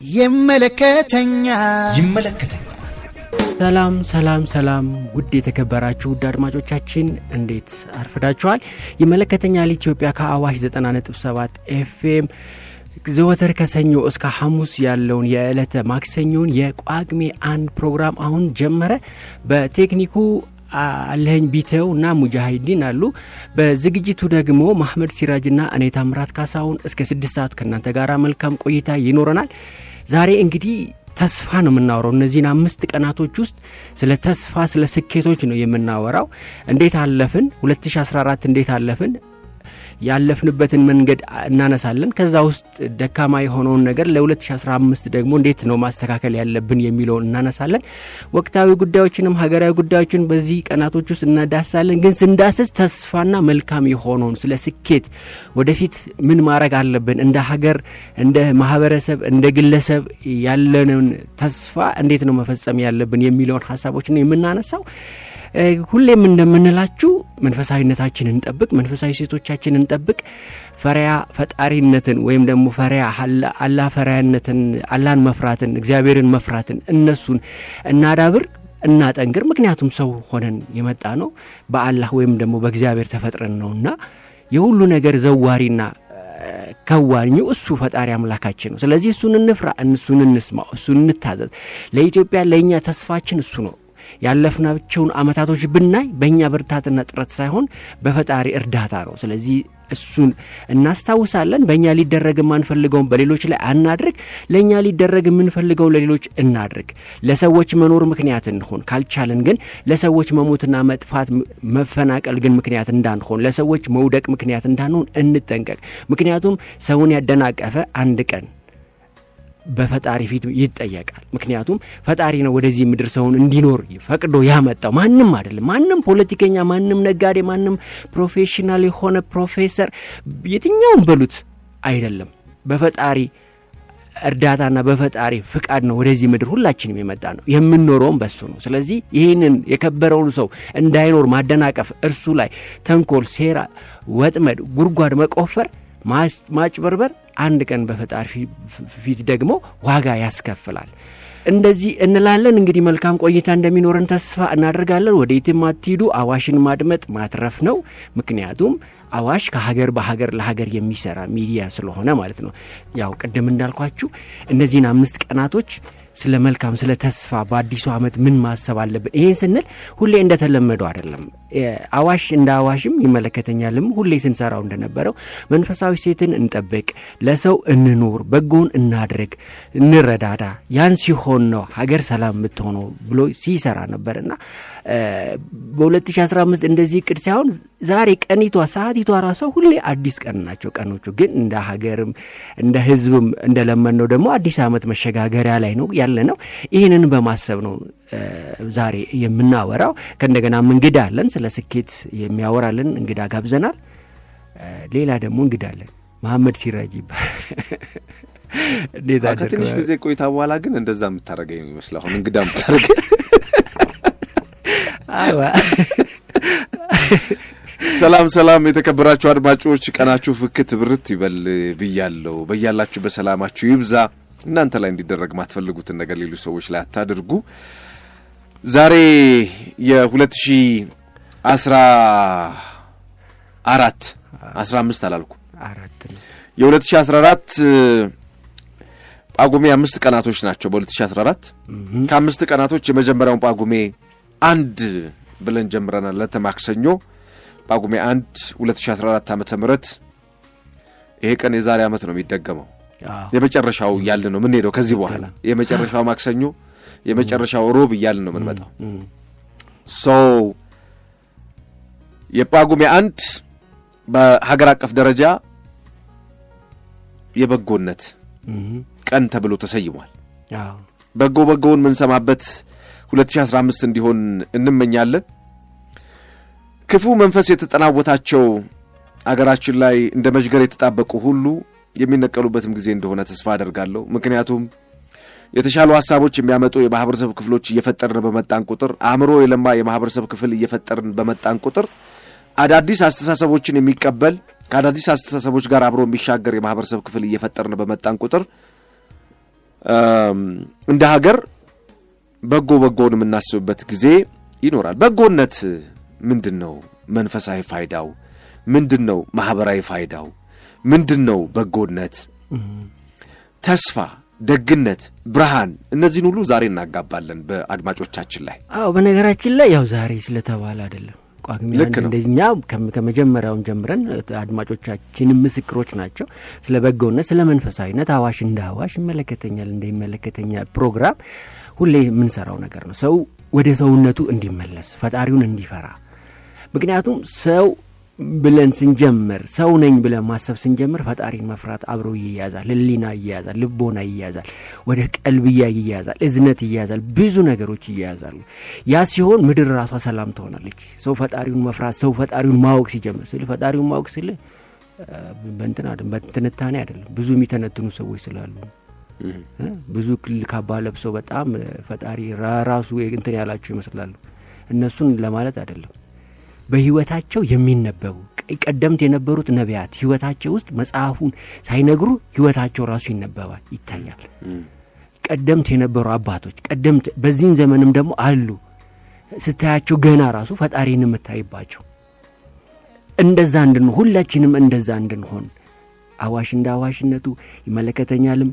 ይመለከተኛል። ይመለከተኛል። ሰላም ሰላም ሰላም፣ ውድ የተከበራችሁ ውድ አድማጮቻችን፣ እንዴት አርፍዳችኋል? ይመለከተኛል ኢትዮጵያ ከአዋሽ 90.7 ኤፍኤም ዘወትር ከሰኞ እስከ ሐሙስ ያለውን የዕለተ ማክሰኞን የጳጉሜ 1 ፕሮግራም አሁን ጀመረ። በቴክኒኩ አለኸኝ ቢተው እና ሙጃሂዲን አሉ። በዝግጅቱ ደግሞ ማህመድ ሲራጅና እኔ ታምራት ካሳሁን እስከ 6 ሰዓት ከእናንተ ጋር መልካም ቆይታ ይኖረናል። ዛሬ እንግዲህ ተስፋ ነው የምናወራው። እነዚህን 5 ቀናቶች ውስጥ ስለ ተስፋ፣ ስለ ስኬቶች ነው የምናወራው። እንዴት አለፍን? 2014 እንዴት አለፍን? ያለፍንበትን መንገድ እናነሳለን። ከዛ ውስጥ ደካማ የሆነውን ነገር ለ2015 ደግሞ እንዴት ነው ማስተካከል ያለብን የሚለውን እናነሳለን። ወቅታዊ ጉዳዮችንም ሀገራዊ ጉዳዮችን በዚህ ቀናቶች ውስጥ እናዳስሳለን። ግን ስንዳስስ ተስፋና መልካም የሆነውን ስለ ስኬት ወደፊት ምን ማድረግ አለብን፣ እንደ ሀገር፣ እንደ ማህበረሰብ፣ እንደ ግለሰብ ያለንን ተስፋ እንዴት ነው መፈጸም ያለብን የሚለውን ሀሳቦች ነው የምናነሳው። ሁሌም እንደምንላችሁ መንፈሳዊነታችንን እንጠብቅ፣ መንፈሳዊ ሴቶቻችንን እንጠብቅ። ፈሪያ ፈጣሪነትን ወይም ደግሞ ፈሪያ አላህ ፈሪያነትን፣ አላህን መፍራትን፣ እግዚአብሔርን መፍራትን እነሱን እናዳብር፣ እናጠንክር። ምክንያቱም ሰው ሆነን የመጣ ነው በአላህ ወይም ደግሞ በእግዚአብሔር ተፈጥረን ነውና የሁሉ ነገር ዘዋሪና ከዋኙ እሱ ፈጣሪ አምላካችን ነው። ስለዚህ እሱን እንፍራ፣ እሱን እንስማው፣ እሱን እንታዘዝ። ለኢትዮጵያ ለእኛ ተስፋችን እሱ ነው። ያለፍናቸውን አመታቶች ብናይ በእኛ ብርታትና ጥረት ሳይሆን በፈጣሪ እርዳታ ነው። ስለዚህ እሱን እናስታውሳለን። በእኛ ሊደረግ የማንፈልገውን በሌሎች ላይ አናድርግ። ለእኛ ሊደረግ የምንፈልገውን ለሌሎች እናድርግ። ለሰዎች መኖር ምክንያት እንሆን። ካልቻልን ግን ለሰዎች መሞትና መጥፋት መፈናቀል ግን ምክንያት እንዳንሆን፣ ለሰዎች መውደቅ ምክንያት እንዳንሆን እንጠንቀቅ። ምክንያቱም ሰውን ያደናቀፈ አንድ ቀን በፈጣሪ ፊት ይጠየቃል። ምክንያቱም ፈጣሪ ነው ወደዚህ ምድር ሰውን እንዲኖር ፈቅዶ ያመጣው፣ ማንም አይደለም። ማንም ፖለቲከኛ፣ ማንም ነጋዴ፣ ማንም professional የሆነ ፕሮፌሰር የትኛውም በሉት አይደለም። በፈጣሪ እርዳታና በፈጣሪ ፍቃድ ነው ወደዚህ ምድር ሁላችንም የመጣ ነው። የምንኖረውም በሱ ነው። ስለዚህ ይህንን የከበረውን ሰው እንዳይኖር ማደናቀፍ፣ እርሱ ላይ ተንኮል፣ ሴራ፣ ወጥመድ፣ ጉድጓድ መቆፈር፣ ማጭበርበር አንድ ቀን በፈጣሪ ፊት ደግሞ ዋጋ ያስከፍላል። እንደዚህ እንላለን። እንግዲህ መልካም ቆይታ እንደሚኖረን ተስፋ እናደርጋለን። ወደ የትም አትሂዱ። አዋሽን ማድመጥ ማትረፍ ነው። ምክንያቱም አዋሽ ከሀገር በሀገር ለሀገር የሚሰራ ሚዲያ ስለሆነ ማለት ነው። ያው ቅድም እንዳልኳችሁ እነዚህን 5 ቀናቶች ስለ መልካም፣ ስለ ተስፋ በአዲሱ አመት ምን ማሰብ አለብን። ይሄን ስንል ሁሌ እንደተለመደው አይደለም። አዋሽ እንደ አዋሽም ይመለከተኛልም ሁሌ ስንሰራው እንደነበረው መንፈሳዊ ሴትን እንጠብቅ፣ ለሰው እንኑር፣ በጎን እናድርግ፣ እንረዳዳ፣ ያን ሲሆን ነው ሀገር ሰላም የምትሆነው ብሎ ሲሰራ ነበርና በ2015 እንደዚህ እቅድ ሳይሆን ዛሬ ቀኒቷ ሰዓቲቷ ራሷ ሁሌ አዲስ ቀን ናቸው። ቀኖቹ ግን እንደ ሀገርም እንደ ህዝብም እንደለመነው ደግሞ አዲስ አመት መሸጋገሪያ ላይ ነው ያለነው። ይሄንን በማሰብ ነው ዛሬ የምናወራው። ከእንደገናም እንግዳ አለን፣ ስለ ስኬት የሚያወራልን እንግዳ ጋብዘናል። ሌላ ደግሞ እንግዳ አለን፣ መሐመድ ሲራጅ ይባላል። እንዴት አደርክ? ከትንሽ ጊዜ ቆይታ በኋላ ግን እንደዛ የምታረገኝ ነው የሚመስለው። አሁን እንግዳ የምታረገኝ። አዋ። ሰላም ሰላም የተከበራችሁ አድማጮች፣ ቀናችሁ ፍክት ብርት ይበል ብያለሁ። በያላችሁ በሰላማችሁ ይብዛ። እናንተ ላይ እንዲደረግ ማትፈልጉትን ነገር ሌሎች ሰዎች ላይ አታድርጉ። ዛሬ የሁለት ሺህ አስራ አራት አስራ አምስት አላልኩም። አራት ነው። የሁለት ሺህ አስራ አራት ጳጉሜ 5 ቀናቶች ናቸው። በሁለት ሺህ አስራ አራት ከአምስት ቀናቶች የመጀመሪያውን ጳጉሜ 1 ብለን ጀምረናል። ዕለተ ማክሰኞ ጳጉሜ 1 2014 ዓመተ ምህረት። ይሄ ቀን የዛሬ ዓመት ነው የሚደገመው። የመጨረሻው እያልን ነው የምንሄደው። ከዚህ በኋላ የመጨረሻው ማክሰኞ፣ የመጨረሻው ሮብ እያልን ነው የምንመጣው። የጳጉሜ 1 በሀገር አቀፍ ደረጃ የበጎነት ቀን ተብሎ ተሰይሟል። በጎ በጎውን የምንሰማበት 2015 እንዲሆን እንመኛለን። ክፉ መንፈስ የተጠናወታቸው አገራችን ላይ እንደ መዥገር የተጣበቁ ሁሉ የሚነቀሉበትም ጊዜ እንደሆነ ተስፋ አደርጋለሁ። ምክንያቱም የተሻሉ ሐሳቦች የሚያመጡ የማህበረሰብ ክፍሎች እየፈጠርን በመጣን ቁጥር፣ አእምሮ የለማ የማህበረሰብ ክፍል እየፈጠርን በመጣን ቁጥር አዳዲስ አስተሳሰቦችን የሚቀበል ከአዳዲስ አስተሳሰቦች ጋር አብሮ የሚሻገር የማህበረሰብ ክፍል እየፈጠርን በመጣን ቁጥር እንደ ሀገር በጎ በጎውን የምናስብበት ጊዜ ይኖራል። በጎነት ምንድን ነው? መንፈሳዊ ፋይዳው ምንድን ነው? ማኅበራዊ ፋይዳው ምንድን ነው? በጎነት፣ ተስፋ፣ ደግነት፣ ብርሃን፣ እነዚህን ሁሉ ዛሬ እናጋባለን በአድማጮቻችን ላይ። አዎ፣ በነገራችን ላይ ያው ዛሬ ስለተባለ አይደለም፣ ጳጉሜ ልክ 1 ነው። እንደኛ ከመጀመሪያውም ጀምረን አድማጮቻችን ምስክሮች ናቸው። ስለ በጎነት፣ ስለ መንፈሳዊነት አዋሽ እንደ አዋሽ ይመለከተኛል እንደይመለከተኛል ፕሮግራም ሁሌ የምንሰራው ነገር ነው። ሰው ወደ ሰውነቱ እንዲመለስ፣ ፈጣሪውን እንዲፈራ። ምክንያቱም ሰው ብለን ስንጀምር፣ ሰው ነኝ ብለን ማሰብ ስንጀምር ፈጣሪን መፍራት አብሮ ይያዛል፣ ሕሊና ይያዛል፣ ልቦና ይያዛል፣ ወደ ቀልብያ ይያዛል፣ እዝነት ይያዛል፣ ብዙ ነገሮች ይያዛሉ። ያ ሲሆን ምድር ራሷ ሰላም ትሆናለች። ሰው ፈጣሪውን መፍራት፣ ሰው ፈጣሪውን ማወቅ ሲጀምር ስል፣ ፈጣሪውን ማወቅ ስል በእንትን አይደለም፣ በትንታኔ አይደለም። ብዙ የሚተነትኑ ሰዎች ስላሉ፣ ብዙ ካባ ለብሰው በጣም ፈጣሪ ራሱ እንትን ያላቸው ይመስላሉ። እነሱን ለማለት አይደለም። በህይወታቸው የሚነበቡ ቀደምት የነበሩት ነቢያት ህይወታቸው ውስጥ መጽሐፉን ሳይነግሩ ህይወታቸው ራሱ ይነበባል፣ ይታያል። ቀደምት የነበሩ አባቶች፣ ቀደምት በዚህን ዘመንም ደግሞ አሉ። ስታያቸው ገና ራሱ ፈጣሪን የምታይባቸው፣ እንደዛ እንድንሆን፣ ሁላችንም እንደዛ እንድንሆን አዋሽ እንደ አዋሽነቱ ይመለከተኛልም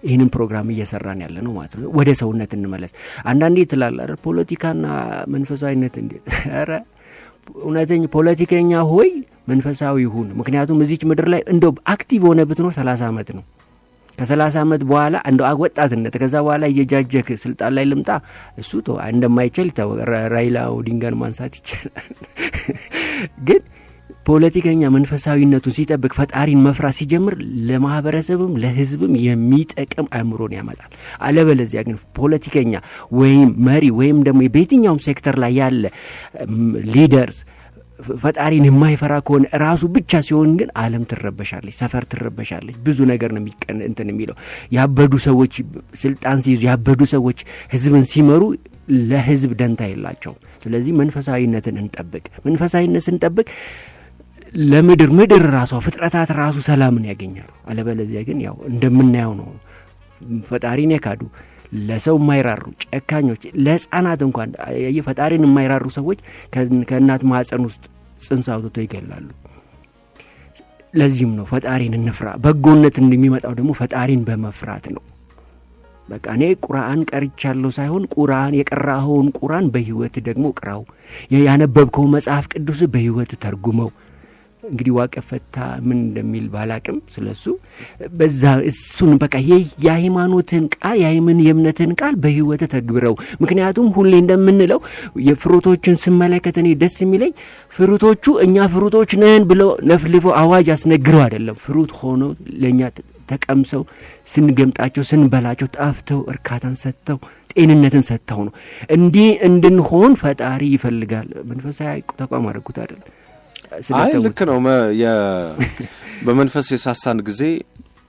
ይህንን ፕሮግራም እየሰራን ያለ ነው ማለት ነው። ወደ ሰውነት እንመለስ። አንዳንዴ ትላለህ አይደል፣ ፖለቲካና መንፈሳዊነት እንዴት? ኧረ እውነተኛ ፖለቲከኛ ሆይ መንፈሳዊ ሁን። ምክንያቱም እዚች ምድር ላይ እንደው active ሆነ ብትኖር 30 ዓመት ነው። ከ30 ዓመት በኋላ እንደው ወጣትነት፣ ከዛ በኋላ እየጃጀክ ስልጣን ላይ ልምጣ እሱ ተው፣ እንደማይችል ተው። ራይላ ኦዲንጋን ማንሳት ይቻላል። ግን ፖለቲከኛ መንፈሳዊነቱን ሲጠብቅ፣ ፈጣሪን መፍራት ሲጀምር ለማህበረሰብም ለህዝብም የሚጠቅም አእምሮን ያመጣል። አለበለዚያ ግን ፖለቲከኛ ወይም መሪ ወይም ደግሞ በየትኛውም ሴክተር ላይ ያለ leaders ፈጣሪን የማይፈራ ከሆነ፣ ራሱ ብቻ ሲሆን ግን ዓለም ትረበሻለች፣ ሰፈር ትረበሻለች። ብዙ ነገር ነው የሚቀን እንትን የሚለው። ያበዱ ሰዎች ስልጣን ሲይዙ፣ ያበዱ ሰዎች ህዝብን ሲመሩ ለህዝብ ደንታ የላቸውም። ስለዚህ መንፈሳዊነትን እንጠብቅ። መንፈሳዊነት ስንጠብቅ ለምድር፣ ምድር ራሷ ፍጥረታት ራሱ ሰላምን ያገኛሉ። አለበለዚያ ግን ያው እንደምናየው ነው። ፈጣሪን የካዱ፣ ለሰው የማይራሩ ጨካኞች፣ ለህፃናት እንኳን ፈጣሪን የማይራሩ ሰዎች ከእናት ማህፀን ውስጥ ጽንስ አውጥተው ይገላሉ። ለዚህም ነው ፈጣሪን እንፍራ። በጎነት እንደሚመጣው ደግሞ ፈጣሪን በመፍራት ነው። በቃ እኔ ቁርአን ቀርቻለሁ ሳይሆን ቁርአን የቀራኸውን ቁርአን በህይወት ደግሞ ቅራው፣ ያነበብከው መጽሐፍ ቅዱስ በህይወት ተርጉመው። እንግዲህ ዋቀፈታ ምን እንደሚል ባላቅም ስለሱ በዛ እሱን በቃ የሃይማኖትን ቃል፣ የሃይምን የእምነትን ቃል በህይወት ተግብረው። ምክንያቱም ሁሌ እንደምንለው የ fruit ኦችን ስመለከት እኔ ደስ የሚለኝ fruit ኦቹ እኛ fruit ኦች ነን ብለው ለፍልፈው አዋጅ አስነግረው አይደለም። Fruit ሆነው ለእኛ ተቀምሰው፣ ስንገምጣቸው፣ ስንበላቸው ጣፍተው፣ እርካታን ሰጥተው፣ ጤንነትን ሰጥተው ነው። እንዲህ እንድንሆን ፈጣሪ ይፈልጋል። መንፈሳዊ ተቋም አድርጉት አይደል? አይ ልክ ነው። በመንፈስ የሳሳን ጊዜ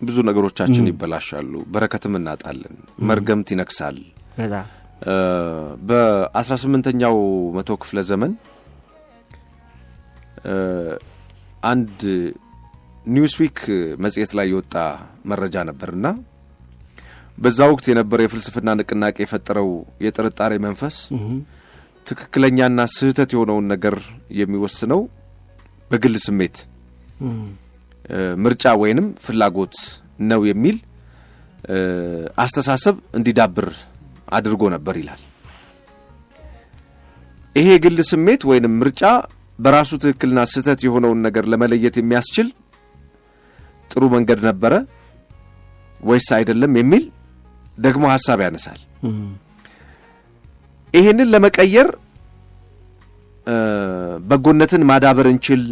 ብዙ ነገሮቻችን ይበላሻሉ፣ በረከትም እናጣለን፣ መርገምት ይነግሳል። በ18ኛው መቶ ክፍለ ዘመን አንድ ኒውስዊክ መጽሔት ላይ የወጣ መረጃ ነበርና በዛ ወቅት የነበረ የፍልስፍና ንቅናቄ የፈጠረው የጥርጣሬ መንፈስ ትክክለኛና ስህተት የሆነውን ነገር የሚወስነው በግል ስሜት፣ ምርጫ ወይንም ፍላጎት ነው የሚል አስተሳሰብ እንዲዳብር አድርጎ ነበር ይላል። ይሄ የግል ስሜት ወይንም ምርጫ በራሱ ትክክልና ስህተት የሆነውን ነገር ለመለየት የሚያስችል ጥሩ መንገድ ነበረ ወይስ አይደለም የሚል ደግሞ ሀሳብ ያነሳል። ይህንን ለመቀየር በጎነትን ማዳበር እንችል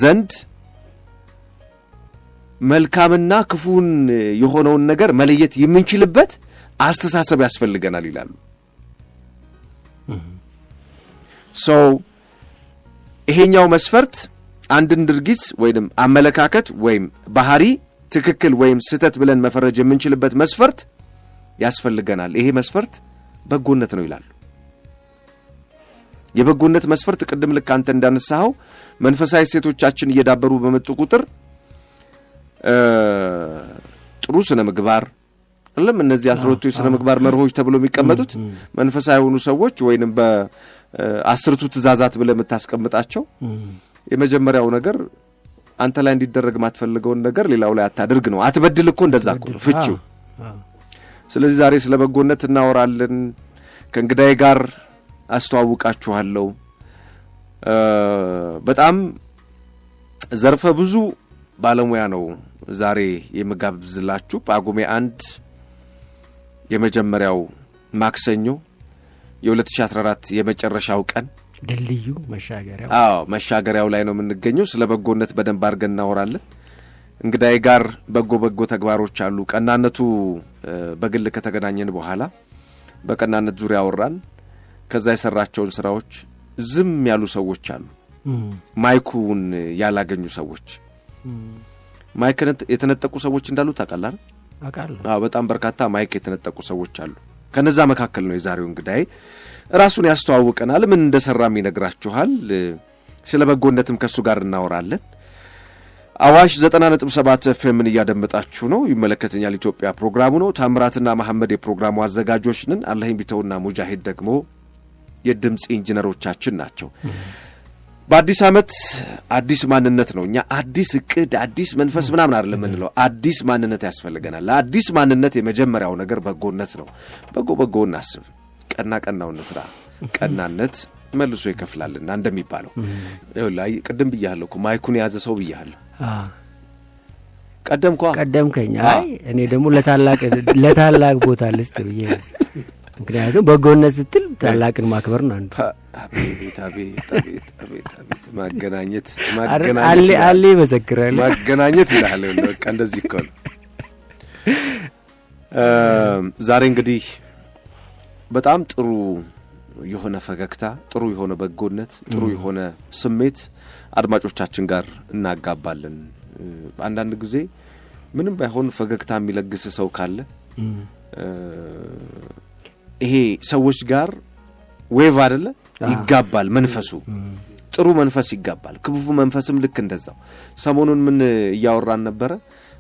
ዘንድ መልካምና ክፉን የሆነውን ነገር መለየት የምንችልበት አስተሳሰብ ያስፈልገናል ይላሉ። So ይሄኛው መስፈርት አንድን ድርጊት ወይንም አመለካከት ወይም ባህሪ ትክክል ወይም ስህተት ብለን መፈረጅ የምንችልበት መስፈርት ያስፈልገናል። ይሄ መስፈርት በጎነት ነው ይላሉ። የበጎነት መስፈርት ቅድም ልክ አንተ እንዳነሳኸው መንፈሳዊ እሴቶቻችን እየዳበሩ በመጡ ቁጥር ጥሩ ስነ ምግባር አይደለም። እነዚህ 12ቱ የስነ ምግባር መርሆች ተብሎ የሚቀመጡት መንፈሳዊ የሆኑ ሰዎች ወይንም በ10ቱ ትእዛዛት ብለህ የምታስቀምጣቸው የመጀመሪያው ነገር አንተ ላይ እንዲደረግ የማትፈልገውን ነገር ሌላው ላይ አታድርግ ነው። አትበድል እኮ እንደዛ እኮ ነው ፍቺው። ስለዚህ ዛሬ ስለ በጎነት እናወራለን። ከእንግዳዬ ጋር አስተዋውቃችኋለሁ። በጣም ዘርፈ ብዙ ባለሙያ ነው ዛሬ የምጋብዝላችሁ። ጳጉሜ 1 የመጀመሪያው ማክሰኞ የ2014 የመጨረሻው ቀን ድልድዩ መሻገሪያው፣ አዎ መሻገሪያው ላይ ነው የምንገኘው። ስለ በጎነት በደንብ አድርገን እናወራለን። እንግዳዬ ጋር በጎ በጎ ተግባሮች አሉ። ቀናነቱ በግል ከተገናኘን በኋላ በቀናነት ዙሪያ አወራን። ከዛ የሰራቸውን ስራዎች ዝም ያሉ ሰዎች አሉ፣ ማይኩን ያላገኙ ሰዎች፣ ማይክ የተነጠቁ ሰዎች እንዳሉ ታውቃለህ? አውቃለሁ። አዎ፣ በጣም በርካታ ማይክ የተነጠቁ ሰዎች አሉ። ከነዛ መካከል ነው የዛሬው እንግዳዬ። ራሱን ያስተዋውቀናል፣ ምን እንደሰራም ይነግራችኋል። ስለ በጎነትም ከሱ ጋር እናወራለን። አዋሽ 90.7 ኤፍኤምን እያደመጣችሁ ነው። ይመለከተኛል ኢትዮጵያ ፕሮግራሙ ነው። ታምራትና መሐመድ የፕሮግራሙ አዘጋጆች ነን። አላሂም ቢተውና ሙጃሂድ ደግሞ የድምፅ ኢንጂነሮቻችን ናቸው። በአዲስ ዓመት አዲስ ማንነት ነው። እኛ አዲስ እቅድ፣ አዲስ መንፈስ ምናምን አይደለም የምንለው። አዲስ ማንነት ያስፈልገናል። ለአዲስ ማንነት የመጀመሪያው ነገር በጎነት ነው። በጎ በጎ እናስብ፣ ቀና ቀናውን እንስራ። ቀናነት መልሶ ይከፍላልና እንደሚባለው። ቅድም ብያለሁ እኮ ማይኩን የያዘ ሰው ብያለሁ። ቀደምኳ። ቀደምከኝ። አይ እኔ ደግሞ ለታላቅ ቦታ ልስጥ ብዬ ነው። ምክንያቱም በጎነት ስትል ታላቅን ማክበር ነው አንዱ። አቤት አቤት አቤት አቤት አቤት ማገናኘት ማገናኘት አለ ይመሰክራል። ማገናኘት ይላል። በቃ እንደዚህ እኮ ነው። ዛሬ እንግዲህ በጣም ጥሩ የሆነ ፈገግታ፣ ጥሩ የሆነ በጎነት፣ ጥሩ የሆነ ስሜት አድማጮቻችን ጋር እናጋባለን። አንዳንድ ጊዜ ምንም ባይሆን ፈገግታ የሚለግስ ሰው ካለ ይሄ ሰዎች ጋር wave አይደለ ይጋባል። መንፈሱ ጥሩ መንፈስ ይጋባል። ክፉ መንፈስም ልክ እንደዛው። ሰሞኑን ምን እያወራን ነበረ?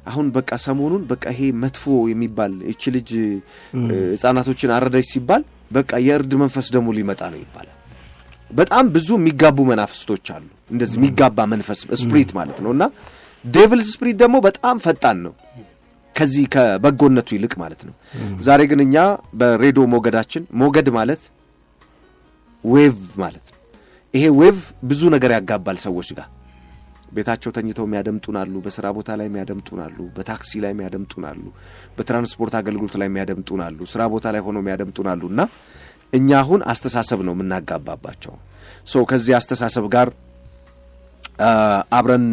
አሁን በቃ ሰሞኑን በቃ ይሄ መጥፎ የሚባል እቺ ልጅ ሕፃናቶችን አረደች ሲባል በቃ የእርድ መንፈስ ደግሞ ሊመጣ ነው ይባላል። በጣም ብዙ የሚጋቡ መናፍስቶች አሉ። እንደዚህ የሚጋባ መንፈስ spirit ማለት ነው። እና devil's spirit ደግሞ በጣም ፈጣን ነው ከዚህ ከበጎነቱ ይልቅ ማለት ነው። ዛሬ ግን እኛ በሬዲዮ ሞገዳችን፣ ሞገድ ማለት wave ማለት ነው። ይሄ wave ብዙ ነገር ያጋባል ሰዎች ጋር። ቤታቸው ተኝተው የሚያደምጡን አሉ፣ በስራ ቦታ ላይ የሚያደምጡን አሉ፣ በታክሲ ላይ የሚያደምጡን አሉ፣ በትራንስፖርት አገልግሎት ላይ የሚያደምጡን አሉ፣ ስራ ቦታ ላይ ሆነው የሚያደምጡን አሉ። እና እኛ አሁን አስተሳሰብ ነው የምናጋባባቸው። So ከዚህ አስተሳሰብ ጋር አብረን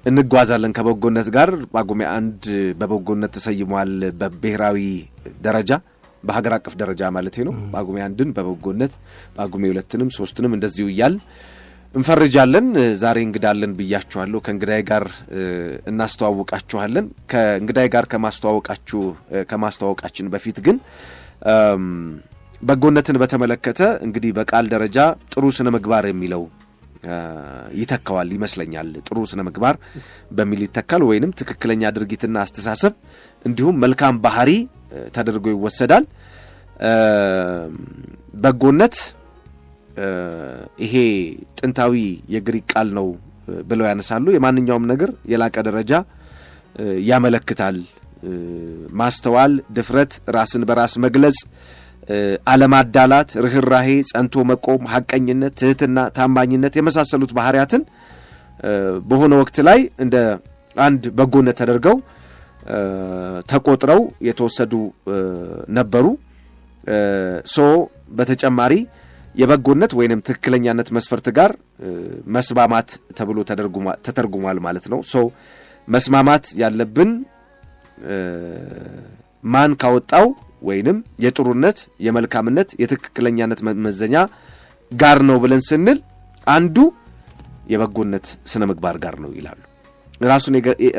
እንጓዛለን ከበጎነት ጋር። ጳጉሜ 1 በበጎነት ተሰይሟል። በብሔራዊ ደረጃ፣ በሀገር አቀፍ ደረጃ ማለት ነው። ጳጉሜ 1ን በበጎነት፣ ጳጉሜ 2ንም 3ንም እንደዚሁ እያል እንፈርጃለን። ዛሬ እንግዳለን ብያችኋለሁ። ከእንግዳይ ጋር እናስተዋውቃችኋለን። ከእንግዳይ ጋር ከማስተዋወቃችን በፊት ግን በጎነትን በተመለከተ እንግዲህ በቃል ደረጃ ጥሩ ስነ ምግባር የሚለው ይተካዋል ይመስለኛል። ጥሩ ስነ ምግባር በሚል ይተካል ወይንም ትክክለኛ ድርጊትና አስተሳሰብ እንዲሁም መልካም ባህሪ ተደርጎ ይወሰዳል። በጎነት ይሄ ጥንታዊ የግሪክ ቃል ነው ብለው ያነሳሉ። የማንኛውም ነገር የላቀ ደረጃ ያመለክታል። ማስተዋል፣ ድፍረት፣ ራስን በራስ መግለጽ፣ አለማዳላት፣ ርህራሄ፣ ጸንቶ መቆም፣ ሐቀኝነት፣ ትህትና፣ ታማኝነት የመሳሰሉት ባህሪያትን በሆነ ወቅት ላይ እንደ አንድ በጎነት ተደርገው ተቆጥረው የተወሰዱ ነበሩ። So በተጨማሪ የበጎነት ወይንም ትክክለኛነት መስፈርት ጋር መስማማት ተብሎ ተተርጉሟል ማለት ነው። So መስማማት ያለብን ማን ካወጣው ወይንም የጥሩነት፣ የመልካምነት፣ የትክክለኛነት መመዘኛ ጋር ነው ብለን ስንል አንዱ የበጎነት ስነ ምግባር ጋር ነው ይላሉ።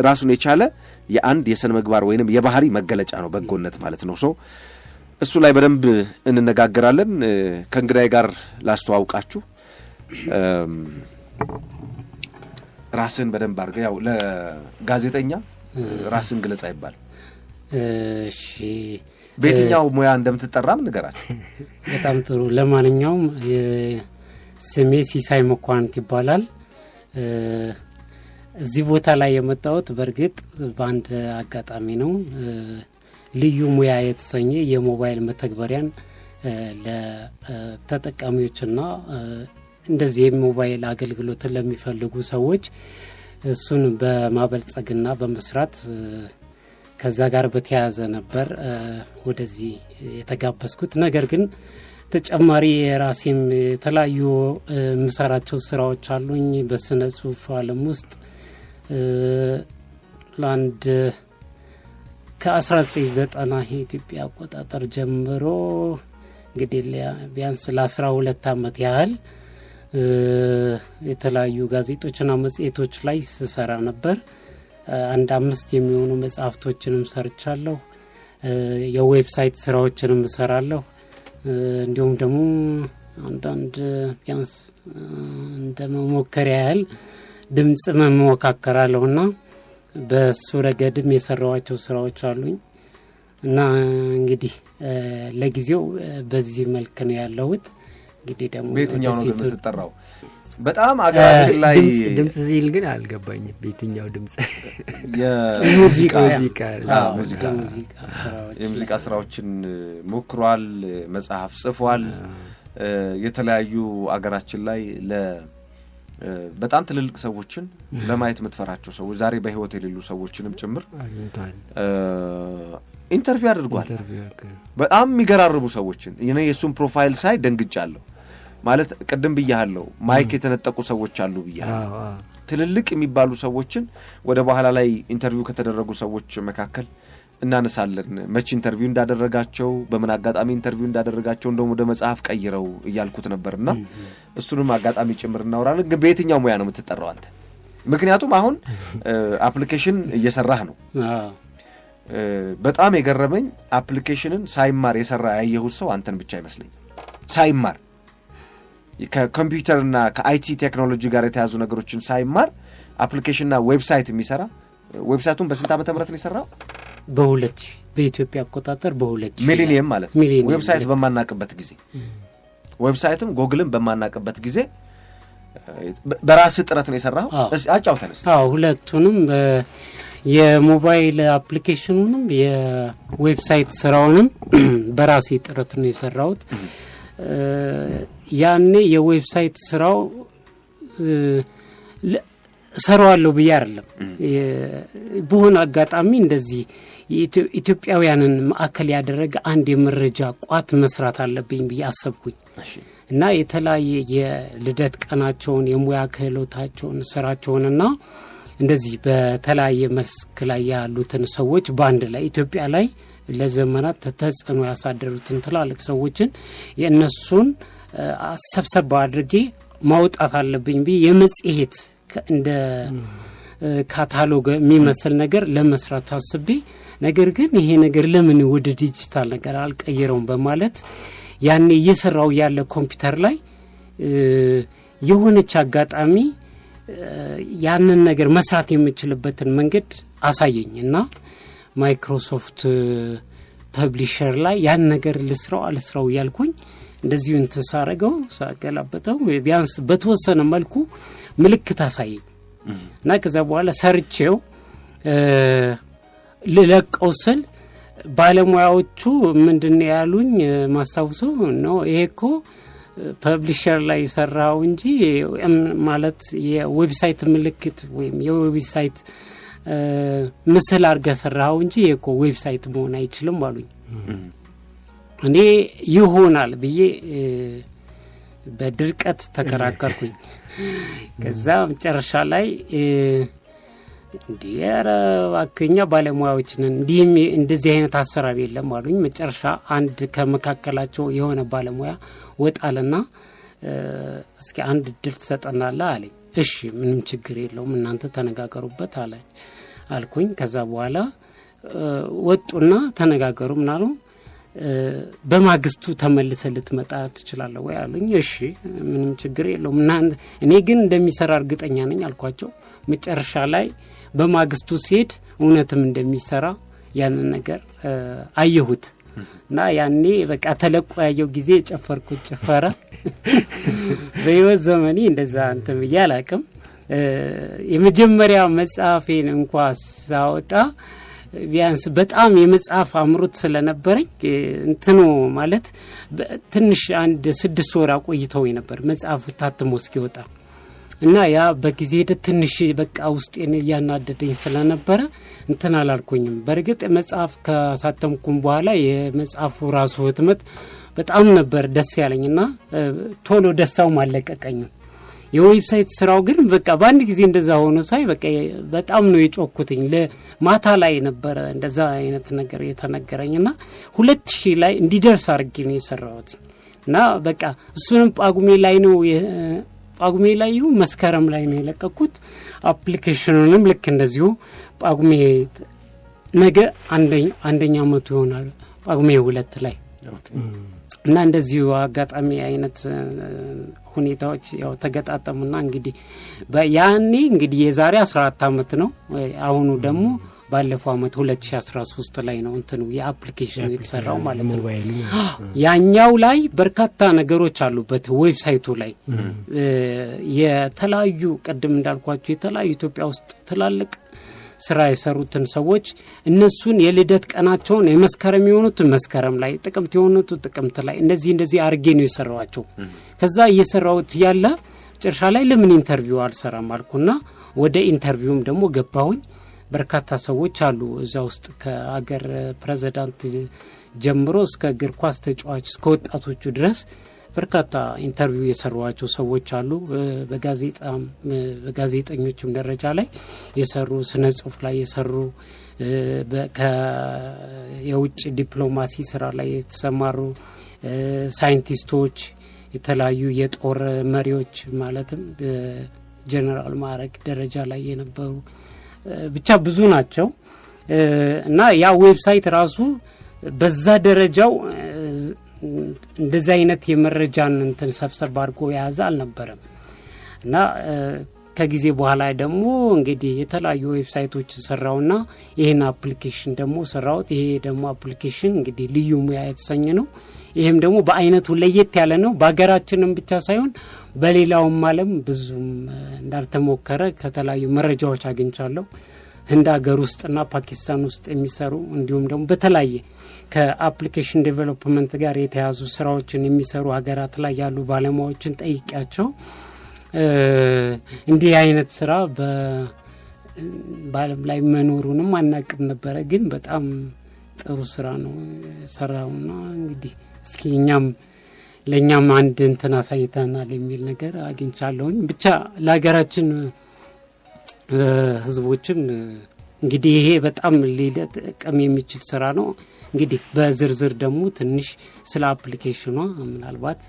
ራሱን የቻለ የአንድ የስነ ምግባር ወይንም የባህሪ መገለጫ ነው በጎነት ማለት ነው። So እሱ ላይ በደንብ እንነጋገራለን። ከእንግዳዬ ጋር ላስተዋውቃችሁ። ራስን በደንብ አድርገህ፣ ያው ለጋዜጠኛ ራስን ግለጽ አይባልም። እሺ፣ በየትኛው ሙያ እንደምትጠራም ንገራቸው። በጣም ጥሩ። ለማንኛውም ስሜ ሲሳይ መኳንንት ይባላል። እዚህ ቦታ ላይ የመጣሁት በእርግጥ በአንድ አጋጣሚ ነው። ልዩ ሙያ የተሰኘ የሞባይል መተግበሪያን ለተጠቃሚዎችና እንደዚህ የሞባይል አገልግሎትን ለሚፈልጉ ሰዎች እሱን በማበልጸግና በመስራት ከዛ ጋር በተያያዘ ነበር ወደዚህ የተጋበዝኩት። ነገር ግን ተጨማሪ የራሴም የተለያዩ የምሰራቸው ስራዎች አሉኝ። በስነ ጽሁፍ ዓለም ውስጥ ለአንድ ከ1990 የኢትዮጵያ አቆጣጠር ጀምሮ እንግዲህ ቢያንስ ለ12 ዓመት ያህል የተለያዩ ጋዜጦችና መጽሔቶች ላይ ስሰራ ነበር። አንድ 5 የሚሆኑ መጽሐፍቶችንም ሰርቻለሁ። የ website ስራዎችንም እሰራለሁ። እንዲሁም ደግሞ አንዳንድ ቢያንስ እንደ መሞከሪያ ያህል ድምጽ መሞካከራለሁና በሱ ረገድም የሰራኋቸው ስራዎች አሉኝ። እና እንግዲህ ለጊዜው በዚህ መልክ ነው ያለሁት። እንግዲህ ደግሞ በየትኛው ነው የምትጠራው? በጣም አገራችን ላይ ድምጽ ሲል ግን አልገባኝም። በየትኛው ድምጽ? የሙዚቃ ስራዎችን ሞክሯል፣ መጽሐፍ ጽፏል። የተለያዩ አገራችን ላይ በጣም ትልልቅ ሰዎችን ለማየት የምትፈራቸው ሰዎች ዛሬ በህይወት የሌሉ ሰዎችንም ጭምር interview አድርጓል። በጣም የሚገራርቡ ሰዎችን እኔ የሱን profile ሳይ ደንግጫለሁ። ማለት ቅድም ብያለሁ፣ mic የተነጠቁ ሰዎች አሉ ብያለሁ። ትልልቅ የሚባሉ ሰዎችን ወደ በኋላ ላይ interview ከተደረጉ ሰዎች መካከል እናነሳለን። መቼ interview እንዳደረጋቸው፣ በምን አጋጣሚ interview እንዳደረጋቸው እንደውም ወደ መጽሐፍ ቀይረው እያልኩት ነበርና እሱንም አጋጣሚ ጭምር እናወራለን። ግን በየትኛው ሙያ ነው የምትጠራው አንተ? ምክንያቱም አሁን application እየሰራህ ነው። በጣም የገረመኝ application ን ሳይማር የሰራ ያየሁት ሰው አንተን ብቻ አይመስለኝም። ሳይማር ከኮምፒውተርና ከ IT ቴክኖሎጂ ጋር የተያዙ ነገሮችን ሳይማር application ና website የሚሰራ website ኡን በስንት ዓመተ ምህረት ነው የሰራው? በ2000 በኢትዮጵያ አቆጣጠር በ2000 ሚሊኒየም ማለት ነው። website በማናቅበት ጊዜ website ም ጎግልም በማናቅበት ጊዜ በራስህ ጥረት ነው የሰራው። አጫውተን እስቲ። አዎ፣ ሁለቱንም የሞባይል application ኑንም የ website ስራውንም በራሴ ጥረት ነው የሰራሁት። ያኔ የ website ስራው እሰራዋለሁ ብዬ አይደለም። በሆነ አጋጣሚ እንደዚህ ኢትዮጵያውያንን ማዕከል ያደረገ አንድ የመረጃ ቋት መስራት አለብኝ ብዬ አሰብኩኝ። እና የተለያየ የልደት ቀናቸውን፣ የሙያ ክህሎታቸውን፣ ስራቸውንና እንደዚህ በተለያየ መስክ ላይ ያሉትን ሰዎች በአንድ ላይ ኢትዮጵያ ላይ ለዘመናት ተጽዕኖ ያሳደሩትን ትላልቅ ሰዎችን የእነሱን ሰብሰብ አድርጌ ማውጣት አለብኝ ብዬ የመጽሔት እንደ ካታሎግ የሚመስል ነገር ለመስራት አስቤ፣ ነገር ግን ይሄ ነገር ለምን ወደ ዲጂታል ነገር አልቀየረውም በማለት ያኔ እየሰራው ያለ ኮምፒውተር ላይ የሆነች አጋጣሚ ያንን ነገር መስራት የምችልበትን መንገድ አሳየኝ እና Microsoft Publisher ላይ ያን ነገር ልስራው አልስራው እያልኩኝ እንደዚሁ እንትን ሳረገው ሳገላበጠው ቢያንስ በተወሰነ መልኩ ምልክት አሳየኝ እና ከዛ በኋላ ሰርቼው ልለቀው ስል ባለሙያዎቹ ምንድነው ያሉኝ ማስታውሰው ነው፣ ይሄ እኮ Publisher ላይ ሰራው እንጂ ማለት የ website ምልክት ወይም የ website ምስል አድርገህ ሰራው እንጂ ይሄ እኮ website መሆን አይችልም አሉኝ። እኔ ይሆናል ብዬ በድርቀት ተከራከርኩኝ። ከዛ መጨረሻ ላይ እንዴ ኧረ እባክህ እኛ ባለሙያዎች ነን፣ እንደዚህ አይነት አሰራር የለም አሉኝ። መጨረሻ አንድ ከመካከላቸው የሆነ ባለሙያ ወጣልና እስኪ አንድ እድል ትሰጠናለህ አለኝ። እሺ ምንም ችግር የለውም እናንተ ተነጋገሩበት አልኩኝ። ከዛ በኋላ ወጡና ተነጋገሩ። ምን አሉ? በማግስቱ ተመልሰህ ልትመጣ ትችላለህ ወይ አሉኝ። እሺ ምንም ችግር የለውም እኔ ግን እንደሚሰራ እርግጠኛ ነኝ አልኳቸው። መጨረሻ ላይ በማግስቱ ሲሄድ እውነትም እንደሚሰራ ያንን ነገር አየሁት እና ያኔ በቃ ተለቆ ያየው ጊዜ የጨፈርኩት ጭፈራ በህይወት ዘመኔ እንደዛ እንትን ብዬ አላቅም። የመጀመሪያ መጽሐፌን እንኳ ሳወጣ ቢያንስ በጣም የመጽሐፍ አምሮት ስለነበረኝ እንትኑ ማለት ትንሽ አንድ 6 ወር አቆይተው ነበር መጽሐፉ ታትሞ እስኪወጣ። እና ያ በጊዜ ሂደት ትንሽ በቃ ውስጤን እያናደደኝ ስለነበረ እንትን አላልኩኝም። በእርግጥ መጽሐፍ ካሳተምኩም በኋላ የመጽሐፉ ራሱ ህትመት በጣም ነበር ደስ ያለኝና ቶሎ ደስታውም አለቀቀኝም። የ website ስራው ግን በቃ በአንድ ጊዜ እንደዛ ሆኖ ሳይ በቃ በጣም ነው የጮኩትኝ። ለማታ ላይ ነበረ እንደዛ አይነት ነገር የተነገረኝና 2000 ላይ እንዲደርስ አድርጌ ነው የሰራሁት። እና በቃ እሱንም ጳጉሜ ላይ ነው፣ ጳጉሜ ላይ ይሁን መስከረም ላይ ነው የለቀኩት። Application ኑንም ልክ እንደዚሁ ጳጉሜ፣ ነገ አንደኛ አመቱ ይሆናል ጳጉሜ 2 ላይ። እና እንደዚሁ አጋጣሚ አይነት ሁኔታዎች ያው ተገጣጠሙና እንግዲህ ያኔ እንግዲህ የዛሬ 14 አመት ነው። አሁኑ ደግሞ ባለፈው አመት 2013 ላይ ነው እንትኑ የ application ኑ የተሰራው ማለት ነው። ሞባይሉ። ያኛው ላይ በርካታ ነገሮች አሉበት። Website ኡ ላይ የተለያዩ ቅድም እንዳልኳቸው የተለያዩ ኢትዮጵያ ውስጥ ትላልቅ ስራ የሰሩትን ሰዎች እነሱን የልደት ቀናቸውን የመስከረም የሆኑትን መስከረም ላይ፣ ጥቅምት የሆኑት ጥቅምት ላይ እንደዚህ እንደዚህ አርጌ ነው የሰራኋቸው። ከዛ እየሰራሁት ያለ መጨረሻ ላይ ለምን interview አልሰራም አልኩና ወደ interview ም ደግሞ ገባሁኝ። በርካታ ሰዎች አሉ እዛ ውስጥ፣ ከአገር ፕሬዚዳንት ጀምሮ እስከ እግር ኳስ ተጫዋች እስከ ወጣቶቹ ድረስ በርካታ interview የሰሯቸው ሰዎች አሉ። በጋዜጣም በጋዜጠኞችም ደረጃ ላይ የሰሩ፣ ስነ ጽሁፍ ላይ የሰሩ፣ የውጭ ዲፕሎማሲ ስራ ላይ የተሰማሩ፣ ሳይንቲስቶች፣ የተለያዩ የጦር መሪዎች ማለትም ጀነራል ማዕረግ ደረጃ ላይ የነበሩ፣ ብቻ ብዙ ናቸው። እና ያ website ራሱ በዛ ደረጃው እንደዚህ አይነት የመረጃን እንትን ሰብሰብ አድርጎ የያዘ አልነበረም። እና ከጊዜ በኋላ ደግሞ እንግዲህ የተለያዩ website ኦች ሰራውና ይህን application ደግሞ ሰራውት። ይሄ ደግሞ application እንግዲህ ልዩ ሙያ የተሰኘ ነው። ይህም ደግሞ በአይነቱ ለየት ያለ ነው። በሀገራችንም ብቻ ሳይሆን በሌላውም ዓለም ብዙም እንዳልተሞከረ ከተለያዩ መረጃዎች አግኝቻለሁ። ህንድ ሀገር ውስጥና ፓኪስታን ውስጥ የሚሰሩ እንዲሁም ደግሞ በተለያየ ከ application development ጋር የተያዙ ስራዎችን የሚሰሩ ሀገራት ላይ ያሉ ባለሙያዎችን ጠይቂያቸው እንዲህ አይነት ስራ በዓለም ላይ መኖሩንም አናቅም ነበረ፣ ግን በጣም ጥሩ ስራ ነው ሰራውና እንግዲህ እስኪ እኛም ለእኛም አንድ እንትን አሳይተናል የሚል ነገር አግኝቻለሁኝ። ብቻ ለሀገራችን ህዝቦችም እንግዲህ ይሄ በጣም ሊጠቅም የሚችል ስራ ነው። እንግዲህ በዝርዝር ደግሞ ትንሽ ስለ application ኗ ምናልባት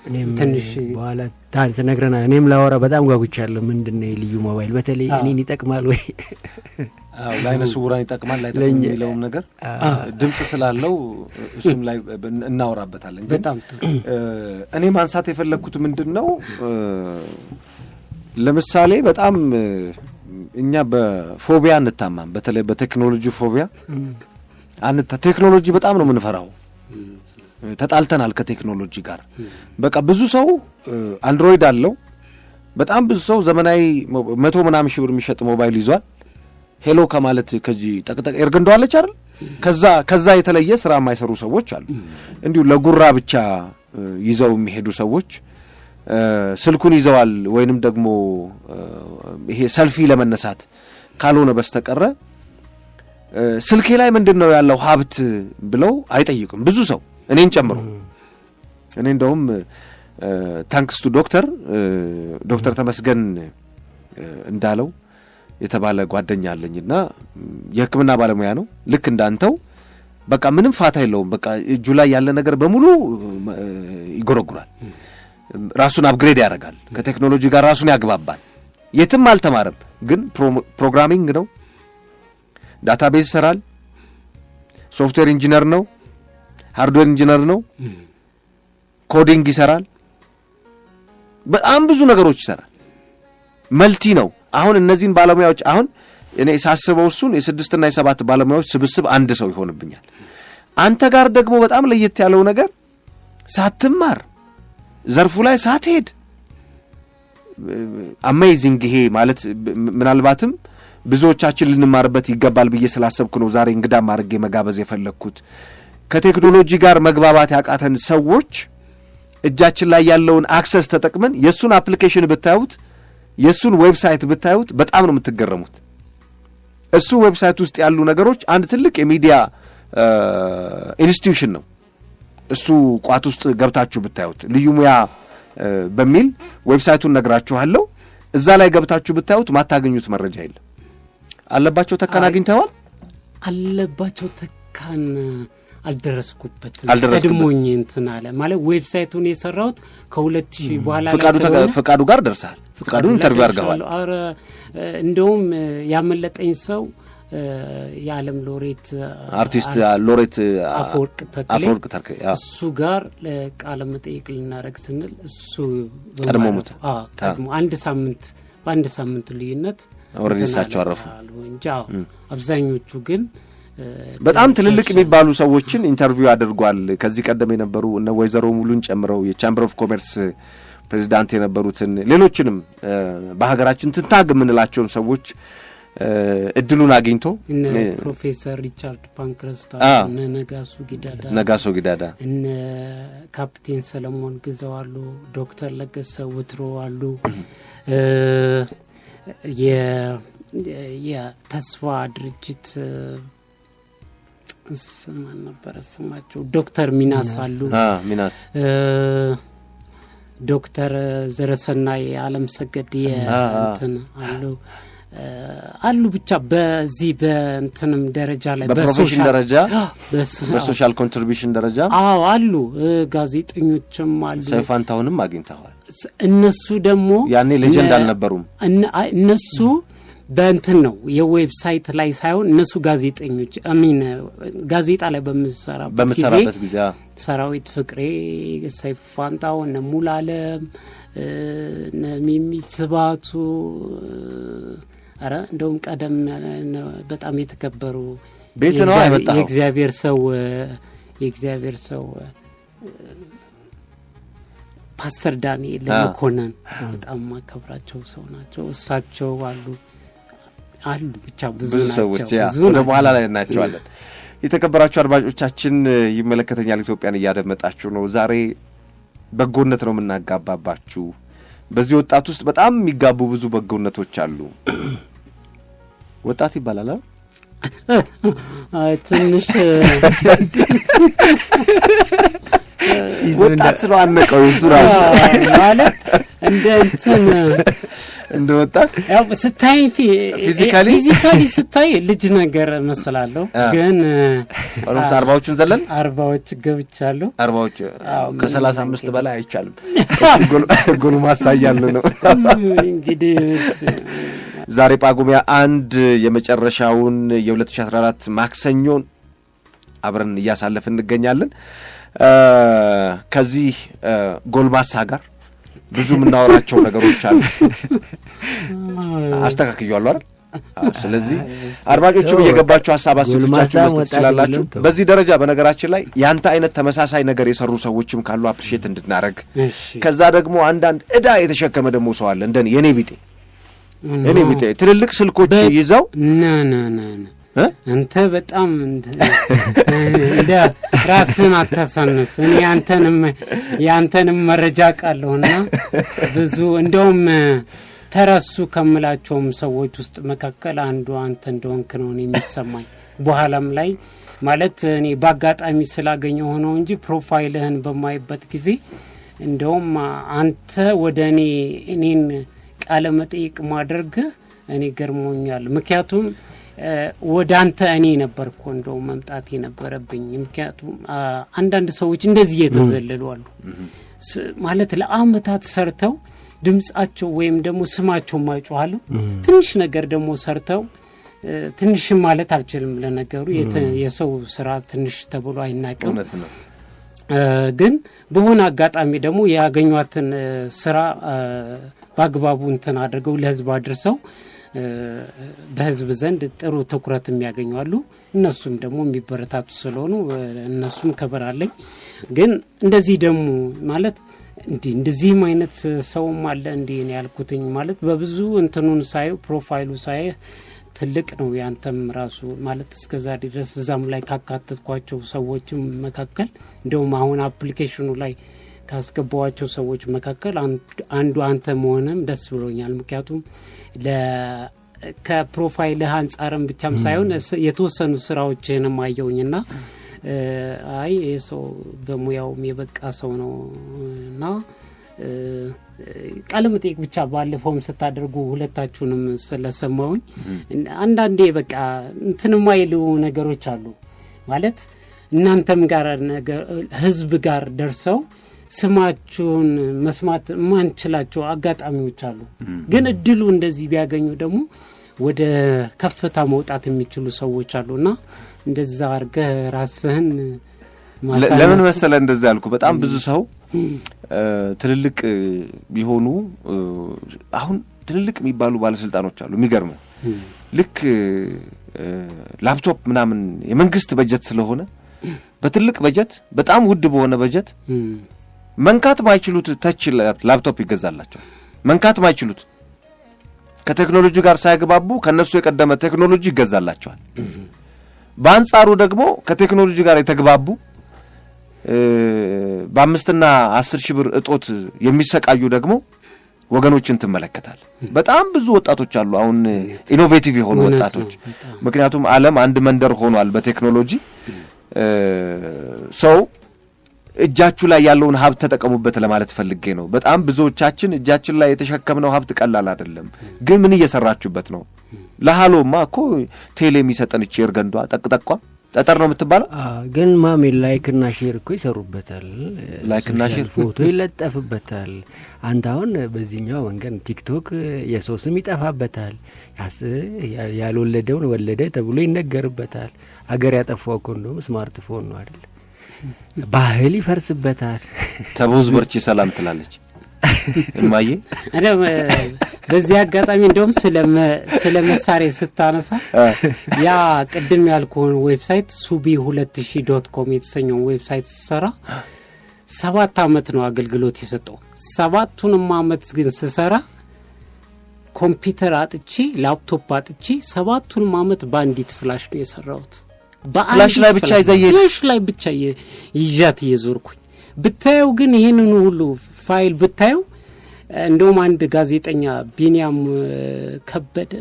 እኔም ትንሽ በኋላ ትነግረናል። እኔም ላወራ በጣም ጓጉቻለሁ። ምንድን ነው የልዩ ሞባይል? በተለይ እኔን ይጠቅማል ወይ? አዎ፣ ለአይነ ስውራን ይጠቅማል ላይጠቅም የሚለውም ነገር ድምጽ ስላለው እሱም ላይ እናወራበታለን። ግን በጣም ጥሩ። እኔ ማንሳት የፈለግኩት ምንድን ነው፣ ለምሳሌ በጣም እኛ በ phobia አንታማም። በተለይ በቴክኖሎጂ phobia አንታ ቴክኖሎጂ በጣም ነው የምንፈራው። ተጣልተናል ከቴክኖሎጂ ጋር። በቃ ብዙ ሰው Android አለው። በጣም ብዙ ሰው ዘመናዊ መቶ ምናምን ሺህ ብር የሚሸጥ ሞባይል ይዟል። Hello ከማለት ከዚህ ጠቅጠቅ ኤርገንዶ አለች አይደል? ከዛ የተለየ ስራ የማይሰሩ ሰዎች አሉ። እንዲሁ ለጉራ ብቻ ይዘው የሚሄዱ ሰዎች ስልኩን ይዘዋል፣ ወይንም ደግሞ ይሄ ሰልፊ ለመነሳት ካልሆነ በስተቀረ ስልኬ ላይ ምንድን ነው ያለው ሀብት ብለው አይጠይቁም። ብዙ ሰው እኔን ጨምሮ። እኔ እንደውም thanks to ዶክተር ተመስገን እንዳለው የተባለ ጓደኛ አለኝና የሕክምና ባለሙያ ነው። ልክ እንዳንተው በቃ ምንም ፋታ የለውም። በቃ እጁ ላይ ያለ ነገር በሙሉ ይጎረጉራል። ራሱን upgrade ያደርጋል። ከቴክኖሎጂ ጋር ራሱን ያግባባል። የትም አልተማረም፣ ግን programming ነው፣ database ይሰራል፣ software engineer ነው፣ hardware engineer ነው፣ coding ይሰራል። በጣም ብዙ ነገሮች ይሰራል። Multi ነው። አሁን እነዚህን ባለሙያዎች አሁን እኔ ሳስበው እሱን የስድስትና የሰባት ባለሙያዎች ስብስብ አንድ ሰው ይሆንብኛል። አንተ ጋር ደግሞ በጣም ለየት ያለው ነገር ሳትማር፣ ዘርፉ ላይ ሳትሄድ፣ amazing። ይሄ ማለት ምናልባትም ብዙዎቻችን ልንማርበት ይገባል ብዬ ስላሰብኩ ነው ዛሬ እንግዳም አድርጌ መጋበዝ የፈለግኩት። ከቴክኖሎጂ ጋር መግባባት ያቃተን ሰዎች እጃችን ላይ ያለውን access ተጠቅመን የእሱን application ብታዩት፣ የእሱን website ብታዩት በጣም ነው የምትገረሙት። እሱ website ውስጥ ያሉ ነገሮች አንድ ትልቅ የሚዲያ institution ነው። እሱ ቋት ውስጥ ገብታችሁ ብታዩት፣ ልዩ ሙያ በሚል website ኡን ነግራችኋለሁ። እዛ ላይ ገብታችሁ ብታዩት ማታገኙት መረጃ የለም። አለባቸው ተካን አግኝተዋል? አለባቸው ተካን አልደረስኩበትም። ቀድሞኝ እንትን አለ። ማለት website ኡን የሰራሁት ከ2000 በኋላ ላይ ስለሆነ ፈቃዱ ጋር ደርሰሃል። ፈቃዱን interview አድርገዋል። ኧረ እንደውም ያመለጠኝ ሰው የዓለም ሎሬት አርቲስት ሎሬት አፈወርቅ ተክሌ፣ አፈወርቅ ተክሌ እሱ ጋር ቃለ መጠይቅ ልናደርግ ስንል እሱ ቀድሞ ሞተ። አዎ፣ ቀድሞ አንድ ሳምንት፣ በአንድ ሳምንት ልዩነት already እሳቸው አረፉ እንጂ አብዛኞቹ ግን በጣም ትልልቅ የሚባሉ ሰዎችን interview አድርጓል። ከዚህ ቀደም የነበሩ እነ ወይዘሮ ሙሉን ጨምረው የ Chamber of Commerce ፕሬዚዳንት የነበሩትን፣ ሌሎችንም በሀገራችን ትንታግ የምንላቸውን ሰዎች እድሉን አግኝቶ እነ ፕሮፌሰር ሪቻርድ ፓንክረስት፣ እነ ነጋሶ ጊዳዳ፣ ነጋሶ ጊዳዳ፣ እነ ካፕቴን ሰለሞን ግዛው አሉ፣ ዶክተር ለገሰ ውትሮ አሉ፣ የተስፋ ድርጅት ስማን ነበረ ስማቸው፣ ዶክተር ሚናስ አሉ። ሚናስ። ዶክተር ዘረሰናይ አለም ሰገድ የእንትን አሉ አሉ። ብቻ በዚህ በእንትንም ደረጃ ላይ በ profession ደረጃ፣ በ social contribution ደረጃ። አዎ አሉ፣ ጋዜጠኞችም አሉ። ሰይፉ ፋንታሁንም አግኝተዋል። እነሱ ደግሞ ያኔ legend አልነበሩም። እነሱ በእንትን ነው፣ የ website ላይ ሳይሆን እነሱ ጋዜጠኞች፣ I mean ጋዜጣ ላይ በምሰራበት ጊዜ ሰራዊት ፍቅሬ፣ ሰይፉ ፋንታሁን፣ እነ ሙሉዓለም፣ እነ ሚሚ ስብሃቱ፣ ኧረ እንደውም ቀደም በጣም የተከበሩ ቤት ነው ያመጣኸው። የእግዚአብሔር ሰው ፓስተር ዳንኤል መኮንን በጣም ማከብራቸው ሰው ናቸው። እሳቸው አሉ አሉ ብቻ ብዙ ብዙ ሰዎች ወደ በኋላ ላይ እናያቸዋለን። የተከበራችሁ አድማጮቻችን፣ ይመለከተኛል ኢትዮጵያን እያደመጣችሁ ነው። ዛሬ በጎነት ነው የምናጋባባችሁ። በዚህ ወጣት ውስጥ በጣም የሚጋቡ ብዙ በጎነቶች አሉ። ወጣት ይባላል አይደል? ትንሽ ወጣት ስለ አነቀው እሱ ራሱ። ማለት እንደ እንትን እንደ ወጣት ያው ስታይ physically ስታይ ልጅ ነገር መስላለሁ፣ ግን almost 40ዎቹን ዘለን 40ዎች ገብቻለሁ። 40ዎች፣ ከ35 በላይ አይቻልም። ጎልማሳ እያልን ነው። እንግዲህ ዛሬ ጳጉሜ 1 የመጨረሻውን የ2014 ማክሰኞን አብረን እያሳለፍን እንገኛለን። ከዚህ ጎልማሳ ጋር ብዙ የምናወራቸው ነገሮች አሉ። አስተካክያለሁ አይደል? ስለዚህ አድማጮችም እየገባችሁ ሀሳብ አስተያየቶቻችሁ መስጠት ትችላላችሁ። በዚህ ደረጃ በነገራችን ላይ ያንተ አይነት ተመሳሳይ ነገር የሰሩ ሰዎችም ካሉ appreciate እንድናረግ፣ ከዛ ደግሞ አንዳንድ እዳ የተሸከመ ደግሞ ሰው አለ፣ እንደ የኔ ቢጤ ትልልቅ ስልኮች ይዘው ነ ነ ነ አንተ በጣም እንደ ራስን አታሳንስ። እኔ ያንተንም መረጃ ቃለሁና ብዙ እንደውም ተረሱ ከምላቸውም ሰዎች ውስጥ መካከል አንዱ አንተ እንደሆንክ ነው የሚሰማኝ። በኋላም ላይ ማለት እኔ በአጋጣሚ ስላገኘው ሆነው እንጂ profile ህን በማይበት ጊዜ እንደውም አንተ ወደ እኔን ቃለ መጠይቅ ማድረግህ እኔ ገርሞኛል። ምክንያቱም ወደ አንተ እኔ ነበርኩ እንደው መምጣት የነበረብኝ። ምክንያቱም አንዳንድ ሰዎች እንደዚህ እየተዘለሉ አሉ። ማለት ለአመታት ሰርተው ድምጻቸው ወይም ደግሞ ስማቸው ማይጮሃሉ። ትንሽ ነገር ደግሞ ሰርተው፣ ትንሽ ማለት አልችልም፣ ለነገሩ የሰው ስራ ትንሽ ተብሎ አይናቅም። ግን በሆነ አጋጣሚ ደግሞ ያገኟትን ስራ በአግባቡ እንትን አድርገው ለህዝብ አድርሰው በህዝብ ዘንድ ጥሩ ትኩረት የሚያገኙ አሉ። እነሱም ደግሞ የሚበረታቱ ስለሆኑ እነሱም ክብር አለኝ። ግን እንደዚህ ደግሞ ማለት እንዲህ እንደዚህም አይነት ሰውም አለ እንዲህ ነው ያልኩትኝ። ማለት በብዙ እንትኑን ሳየው፣ profile ኡ ሳየ ትልቅ ነው። ያንተም ራሱ ማለት እስከዛ ድረስ እዛም ላይ ካካተትኳቸው ሰዎችም መካከል፣ እንደውም አሁን application ኑ ላይ ካስገባዋቸው ሰዎች መካከል አንዱ አንተ መሆንም ደስ ብሎኛል። ምክንያቱም ከ profile ህ አንጻርም ብቻም ሳይሆን የተወሰኑ ስራዎችህንም አየውኝና አይ ይህ ሰው በሙያውም የበቃ ሰው ነው። እና ቃለ መጠይቅ ብቻ ባለፈውም ስታደርጉ ሁለታችሁንም ስለሰማውኝ አንዳንዴ በቃ እንትን የማይሉ ነገሮች አሉ። ማለት እናንተም ጋር ህዝብ ጋር ደርሰው ስማችሁን መስማት የማንችላቸው አጋጣሚዎች አሉ። ግን እድሉ እንደዚህ ቢያገኙ ደግሞ ወደ ከፍታ መውጣት የሚችሉ ሰዎች አሉና እንደዛ አድርገህ ራስህን ለምን መሰለ እንደዛ ያልኩ? በጣም ብዙ ሰው ትልልቅ ቢሆኑ፣ አሁን ትልልቅ የሚባሉ ባለስልጣኖች አሉ። የሚገርም ልክ ላፕቶፕ ምናምን የመንግስት በጀት ስለሆነ በትልቅ በጀት፣ በጣም ውድ በሆነ በጀት መንካት ማይችሉት touch laptop ይገዛላቸዋል። መንካት ማይችሉት፣ ከቴክኖሎጂ ጋር ሳይግባቡ ከነሱ የቀደመ ቴክኖሎጂ ይገዛላቸዋል። በአንጻሩ ደግሞ ከቴክኖሎጂ ጋር የተግባቡ በ5ና 10 ሺህ ብር እጦት የሚሰቃዩ ደግሞ ወገኖችን ትመለከታል። በጣም ብዙ ወጣቶች አሉ አሁን innovative የሆኑ ወጣቶች። ምክንያቱም ዓለም አንድ መንደር ሆኗል በቴክኖሎጂ። ሰው እጃችሁ ላይ ያለውን ሀብት ተጠቀሙበት ለማለት ፈልጌ ነው። በጣም ብዙዎቻችን እጃችን ላይ የተሸከምነው ሀብት ቀላል አይደለም። ግን ምን እየሰራችሁበት ነው? ለሃሎማ እኮ ቴሌ የሚሰጠን እቺ ኤርገንዷ ጠቅጠቋ ጠጠር ነው የምትባለው። ግን ማሜ like ና share እኮ ይሰሩበታል። Like ና share። ፎቶ ይለጠፍበታል። አንተ አሁን በዚህኛው መንገድ ቲክቶክ የሰው ስም ይጠፋበታል። ያልወለደውን ወለደ ተብሎ ይነገርበታል። አገር ያጠፋው እኮ እንደውም ስማርትፎን ነው አይደል? ባህል ይፈርስበታል። ተቦዝ በርቺ ሰላም ትላለች እማዬ። በዚህ አጋጣሚ እንደውም ስለ መሳሪያ ስታነሳ ያ ቅድም ያልኩህን website ሱቢ 2000.com የተሰኘውን website ስሰራ 7 አመት ነው አገልግሎት የሰጠው። ሰባቱንም አመት ግን ስሰራ ኮምፒውተር አጥቼ፣ ላፕቶፕ አጥቼ ሰባቱንም አመት በአንዲት flash ነው የሰራሁት። Flash ላይ ብቻ ይዘህ? Flash ላይ ብቻ ይዣት እየዞርኩኝ ብታየው ግን ይህንኑ ሁሉ ፋይል ብታየው እንደውም አንድ ጋዜጠኛ ቢኒያም ከበደ።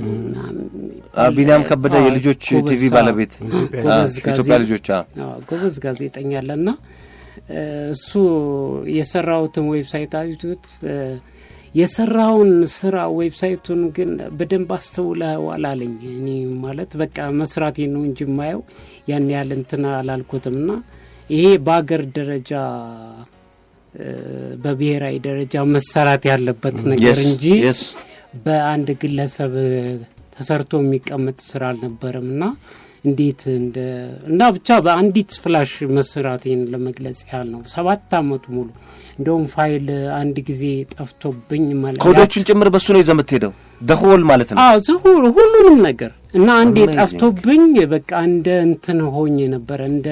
ቢኒያም ከበደ የልጆች ቲቪ ባለቤት፣ ኢትዮጵያ ልጆች። ጎበዝ ጋዜጠኛ አለና እሱ የሰራሁትን website አይቶት የሰራውን ስራ website ኡን ግን በደንብ አስተውለዋል አለኝ። እኔ ማለት በቃ መስራቴ ነው እንጂ የማየው ያን ያህል እንትን አላልኩትም። ና ይሄ በአገር ደረጃ፣ በብሔራዊ ደረጃ መሰራት ያለበት ነገር እንጂ በአንድ ግለሰብ ተሰርቶ የሚቀመጥ ስራ አልነበረም። እና እንዴት እንደ እና ብቻ በአንዲት flash መስራቴን ለመግለጽ ያህል ነው። 7 አመቱ ሙሉ እንደውም ፋይል አንድ ጊዜ ጠፍቶብኝ ኮዶቹን ጭምር በሱ ነው ይዘህ የምትሄደው፣ the whole ማለት ነው። አዎ፣ the whole ሁሉንም ነገር። እና አንዴ ጠፍቶብኝ በቃ እንደ እንትን ሆኜ ነበረ፣ እንደ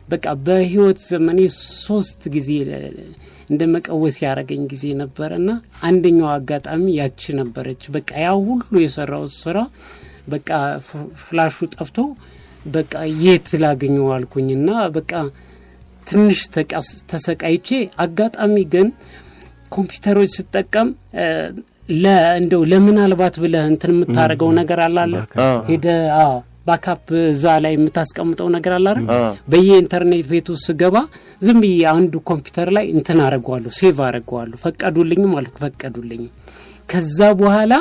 በቃ በህይወት ዘመኔ ሶስት ጊዜ እንደ መቀወስ ያደረገኝ ጊዜ ነበረ። እና አንደኛው አጋጣሚ ያቺ ነበረች። በቃ ያ ሁሉ የሰራው ስራ በቃ flash ኡ ጠፍቶ በቃ የት ላገኘው አልኩኝና በቃ ትንሽ ተሰቃይቼ፣ አጋጣሚ ግን ኮምፒውተሮች ስጠቀም እንደው ለምናልባት ብለህ እንትን የምታደርገው ነገር አላለ ሄደ backup እዛ ላይ የምታስቀምጠው ነገር አለ አይደል? በየኢንተርኔት ቤቱ ስገባ ዝም ብዬ አንዱ ኮምፒውተር ላይ እንትን አረገዋለሁ፣ save አረገዋለሁ። ፈቀዱልኝም አልፈቀዱልኝም። ከዛ በኋላ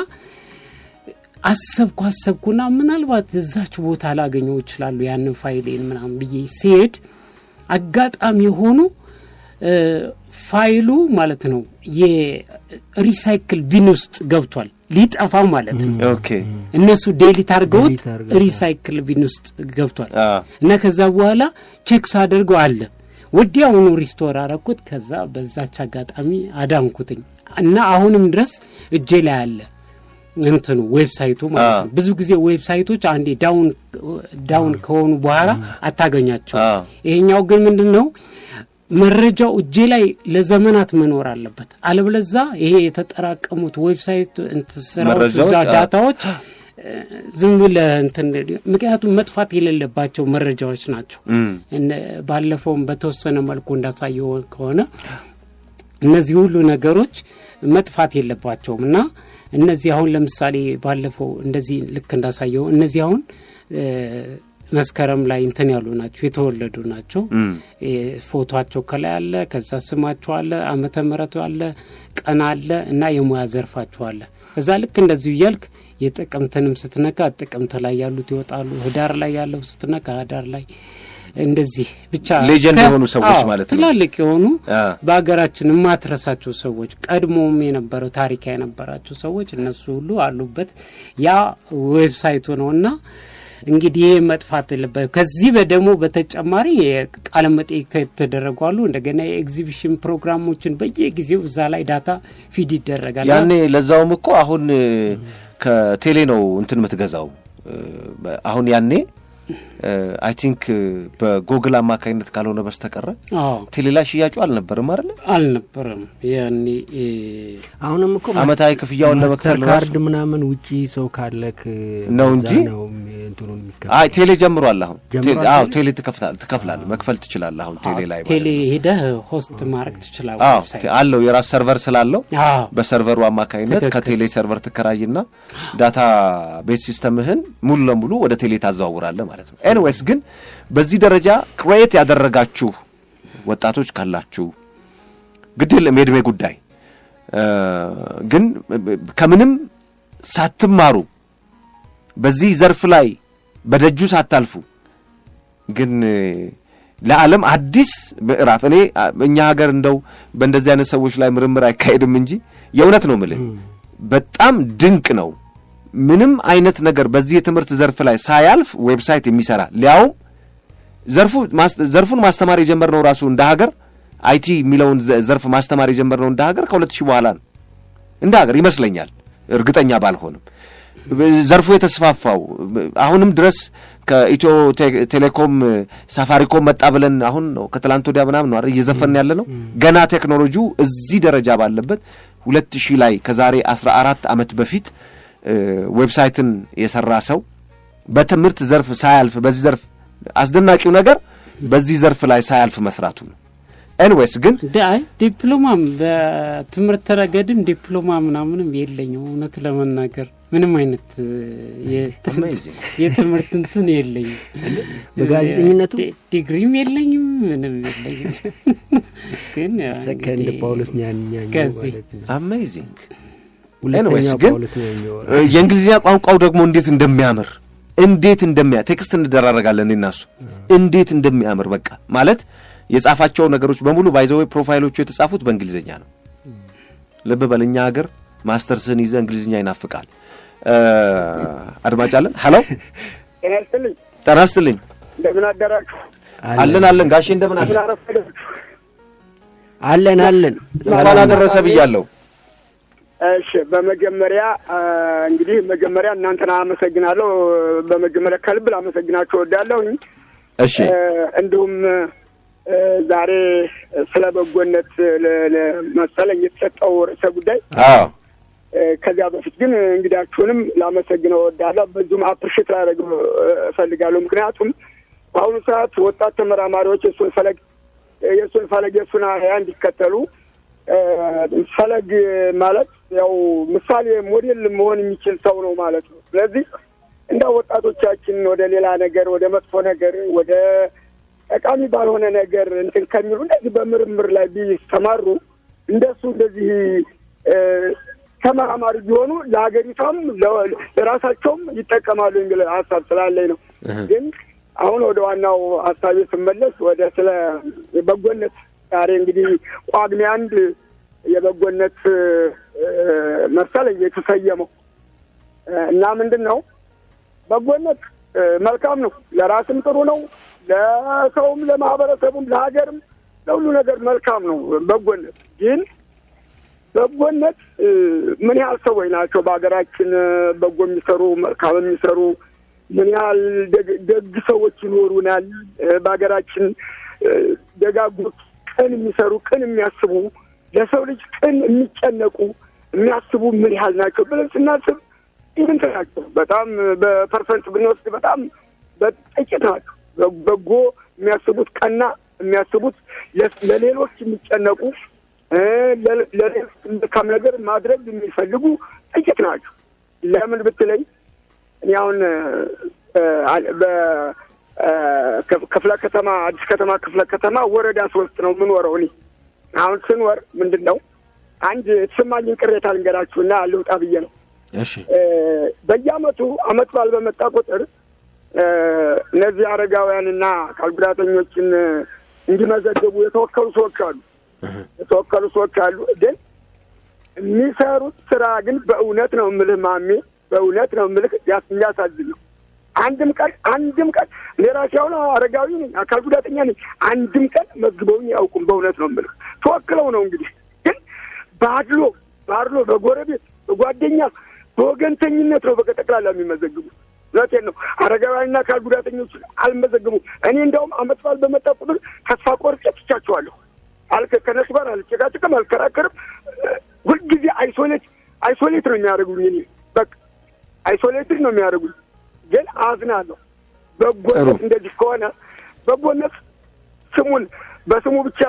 አሰብኩ አሰብኩና ምናልባት እዛች ቦታ ላገኘው እችላለሁ ያንን ፋይሌን ምናምን ብዬ ሲሄድ አጋጣሚ የሆኑ ፋይሉ ማለት ነው የ recycle bin ውስጥ ገብቷል። ሊጠፋ ማለት ነው። እነሱ delete አድርገውት recycle bin ውስጥ ገብቷል። እና ከዛ በኋላ check ሳደርገው አለ። ወዲያውኑ restore አረኩት። ከዛ በዛች አጋጣሚ አዳንኩትኝ እና አሁንም ድረስ እጄ ላይ አለ። እንትኑ website ኡ ማለት ነው። ብዙ ጊዜ website ኦች አንዴ down ከሆኑ በኋላ አታገኛቸው። ይሄኛው ግን ምንድን ነው፣ መረጃው እጄ ላይ ለዘመናት መኖር አለበት። አለበለዛ ይሄ የተጠራቀሙት website እንትን ስራዎች መረጃዎች፣ እዛ data ዎች ዝም ብለህ እንትን፣ ምክንያቱም መጥፋት የሌለባቸው መረጃዎች ናቸው። ባለፈውም በተወሰነ መልኩ እንዳሳየው ከሆነ እነዚህ ሁሉ ነገሮች መጥፋት የለባቸውም። እና እነዚህ አሁን ለምሳሌ ባለፈው እንደዚህ ልክ እንዳሳየው እነዚህ አሁን መስከረም ላይ እንትን ያሉ ናቸው፣ የተወለዱ ናቸው። ፎቶቸው ከላይ አለ፣ ከዛ ስማቸው አለ፣ ዓመተ ምሕረቱ አለ፣ ቀን አለ እና የሙያ ዘርፋቸው አለ። ከዛ ልክ እንደዚሁ እያልክ የጥቅምትንም ስትነካ ጥቅምት ላይ ያሉት ይወጣሉ። ህዳር ላይ ያለው ስትነካ ህዳር ላይ፣ እንደዚህ ብቻ legend የሆኑ ሰዎች ማለት ነው። ትላልቅ የሆኑ በሀገራችን የማትረሳቸው ሰዎች፣ ቀድሞም የነበረው ታሪክ የነበራቸው ሰዎች እነሱ ሁሉ አሉበት። ያ website ኡ ነው። እና እንግዲህ ይሄ መጥፋት የለበት። ከዚህ በደግሞ በተጨማሪ ቃለ መጠይቅ የተደረጉ አሉ። እንደገና የኤግዚቢሽን ፕሮግራሞችን በየጊዜው እዛ ላይ data feed ይደረጋል። ያኔ ለዛውም እኮ አሁን ከቴሌ ነው እንትን የምትገዛው። አሁን ያኔ I think በጎግል አማካኝነት ካልሆነ በስተቀረ ቴሌ ላይ ሽያጩ አልነበርም አይደለ? አልነበረም ያኔ። አሁንም እኮ አመታዊ ክፍያውን ለመክፈል ማስተር ካርድ ምናምን ውጪ ሰው ካለክ ነው በዛ እንጂ ነው እንትኑ የሚከፈለው። አይ፣ ቴሌ ጀምሯል አሁን። ጀምሯል። አዎ። ቴሌ? ቴሌ ትከፍላለህ፣ መክፈል ትችላለህ አሁን ቴሌ ላይ ማለት ቴሌ ነው። ሄደህ host ማድረግ ትችላለህ። Website አለው፣ የራሱ server ስላለው በ server ኡ አማካኝነት ከቴሌ server ትከራይና database system ህን ሙሉ ለሙሉ ወደ ቴሌ ታዘዋውራለህ ማለት ነው። Anyways ግን በዚህ ደረጃ create ያደረጋችሁ ወጣቶች ካላችሁ፣ ግድ የለም የእድሜ ጉዳይ፣ ግን ከምንም ሳትማሩ፣ በዚህ ዘርፍ ላይ በደጁ ሳታልፉ ግን ለዓለም አዲስ ምዕራፍ፣ እኔ እኛ ሀገር እንደው በእንደዚህ አይነት ሰዎች ላይ ምርምር አይካሄድም እንጂ የእውነት ነው ምልህ በጣም ድንቅ ነው። ምንም አይነት ነገር በዚህ የትምህርት ዘርፍ ላይ ሳያልፍ website የሚሰራ፣ ሊያውም ዘርፉን ማስተማር የጀመርነው ራሱ እንደ ሀገር IT የሚለውን ዘርፍ ማስተማር የጀመርነው እንደ ሀገር ከ2000 በኋላ ነው እንደ ሀገር ይመስለኛል፣ እርግጠኛ ባልሆንም። ዘርፉ የተስፋፋው አሁንም ድረስ ከኢትዮ ቴሌኮም ሳፋሪኮም መጣ ብለን አሁን ነው፣ ከትላንት ወዲያ ምናምን ነው አይደል እየዘፈን ያለ ነው። ገና ቴክኖሎጂው እዚህ ደረጃ ባለበት 2000 ላይ፣ ከዛሬ 14 ዓመት በፊት website ን የሰራ ሰው በትምህርት ዘርፍ ሳያልፍ፣ በዚህ ዘርፍ አስደናቂው ነገር በዚህ ዘርፍ ላይ ሳያልፍ መስራቱ ነው። Anyways ግን አይ፣ ዲፕሎማም በትምህርት ረገድም ዲፕሎማ ምናምንም የለኝም። እውነት ለመናገር ምንም አይነት የትምህርት እንትን የለኝም። በጋዜጠኝነቱ ዲግሪም የለኝም፣ ምንም የለኝም። ግን ያው ሰከንድ እንግዲህ ጳውሎስ ኛኛኞ ከዚህ ማለት ነው። Amazing። Anyways ሁለተኛው ግን ጳውሎስ ኛኞ። የእንግሊዝኛ ቋንቋው ደግሞ እንዴት እንደሚያምር፣ እንዴት እንደሚያ text እንደራረጋለን እኔና እሱ፣ እንዴት እንደሚያምር፣ በቃ ማለት የጻፋቸው ነገሮች በሙሉ፣ by the way profile ኦቹ የተጻፉት በእንግሊዝኛ ነው። ልብ በል፣ እኛ ሀገር ማስተርስህን ይዘህ እንግሊዝኛ ይናፍቃል። አድማጭ አለን። Hello። ጤና ይስጥልኝ። ጤና ይስጥልኝ። እንደምን አደራችሁ? አለን አለን። ጋሼ እንደምን አለ? እንደምን አረፈዳችሁ? አለን አለን። እንኳን አደረሰ ብያለሁ። እሺ፣ በመጀመሪያ እንግዲህ መጀመሪያ እናንተን አመሰግናለሁ። በመጀመሪያ ከልብ ላመሰግናችሁ እወዳለሁኝ። እንዲሁም ዛሬ ስለ በጎነት መሰለኝ የተሰጠው ርዕሰ ጉዳይ። ከዚያ በፊት ግን እንግዳችሁንም ላመሰግነው እወዳለሁ። በዚሁም appreciate ላደርገው እፈልጋለሁ። ምክንያቱም በአሁኑ ሰዓት ወጣት ተመራማሪዎች የእሱን ፈለግ የእሱን አርአያ እንዲከተሉ፣ ፈለግ ማለት ያው ምሳሌ ሞዴል መሆን የሚችል ሰው ነው ማለት ነው። ስለዚህ እንደ ወጣቶቻችን ወደ ሌላ ነገር፣ ወደ መጥፎ ነገር፣ ወደ ጠቃሚ ባልሆነ ነገር እንትን ከሚሉ እንደዚህ በምርምር ላይ ቢሰማሩ፣ እንደሱ እንደዚህ ተመራማሪ ቢሆኑ ለሀገሪቷም ለራሳቸውም ይጠቀማሉ የሚል ሀሳብ ስላለኝ ነው። ግን አሁን ወደ ዋናው ሀሳቤ ስመለስ ወደ ስለ በጎነት፣ ዛሬ እንግዲህ ጳጉሜ 1 የበጎነት መሰለኝ የተሰየመው፣ እና ምንድን ነው፣ በጎነት መልካም ነው። ለራስም ጥሩ ነው፣ ለሰውም፣ ለማህበረሰቡም፣ ለሀገርም፣ ለሁሉ ነገር መልካም ነው። በጎነት ግን በጎነት ምን ያህል ሰዎች ናቸው በሀገራችን በጎ የሚሰሩ፣ መልካም የሚሰሩ? ምን ያህል ደግ ሰዎች ይኖሩናል በሀገራችን? ደጋጎች፣ ቅን የሚሰሩ፣ ቅን የሚያስቡ፣ ለሰው ልጅ ቅን የሚጨነቁ፣ የሚያስቡ ምን ያህል ናቸው ብለን ስናስብ ኢምንት ናቸው። በጣም በ percent ብንወስድ በጣም በጥቂት ናቸው። በጎ የሚያስቡት፣ ቀና የሚያስቡት፣ ለሌሎች የሚጨነቁ፣ ለሌሎች መልካም ነገር ማድረግ የሚፈልጉ ጥቂት ናቸው። ለምን ብትለኝ እኔ አሁን በክፍለ ከተማ፣ አዲስ ከተማ ክፍለ ከተማ ወረዳ 3 ነው የምኖረው። እኔ አሁን ስኖር ምንድን ነው አንድ የተሰማኝን ቅሬታ ልንገራችሁና ልውጣ ብዬ ነው። እሺ። በየአመቱ አመት በዓል በመጣ ቁጥር እነዚህ አረጋውያንና አካል ጉዳተኞችን እንዲመዘገቡ የተወከሉ ሰዎች አሉ። ግን የሚሰሩት ስራ ግን በእውነት ነው የምልህ ማሜ፣ በእውነት ነው የምልህ የሚያሳዝን ነው። አንድም ቀን፣ አንድም ቀን፣ እኔ ራሴ አሁን አረጋዊ ነኝ፣ አካል ጉዳተኛ ነኝ። አንድም ቀን መዝግበውኝ አያውቁም። በእውነት ነው የምልህ። ተወክለው ነው እንግዲህ፣ ግን በአድሎ፣ በጎረቤት፣ በጓደኛ፣ በወገንተኝነት ነው በቃ ጠቅላላ የሚመዘግቡት። እውነቴን ነው። አረጋውያንና አካል ጉዳተኞች አልመዘግቡም። እኔ እንደውም አመት በዓል በመጣ ቁጥር ተስፋ ቆርጬ ትቻቸዋለሁ። ከነሱ ጋር አልጨቃጨቅም፣ አልከራከርም። ሁልጊዜ isolate ነው የሚያደርጉኝ። እኔ በቃ isolated ነው የሚያደርጉኝ። ግን አዝናለሁ። በጎነት እንደዚህ ከሆነ በጎነት ስሙን በስሙ ብቻ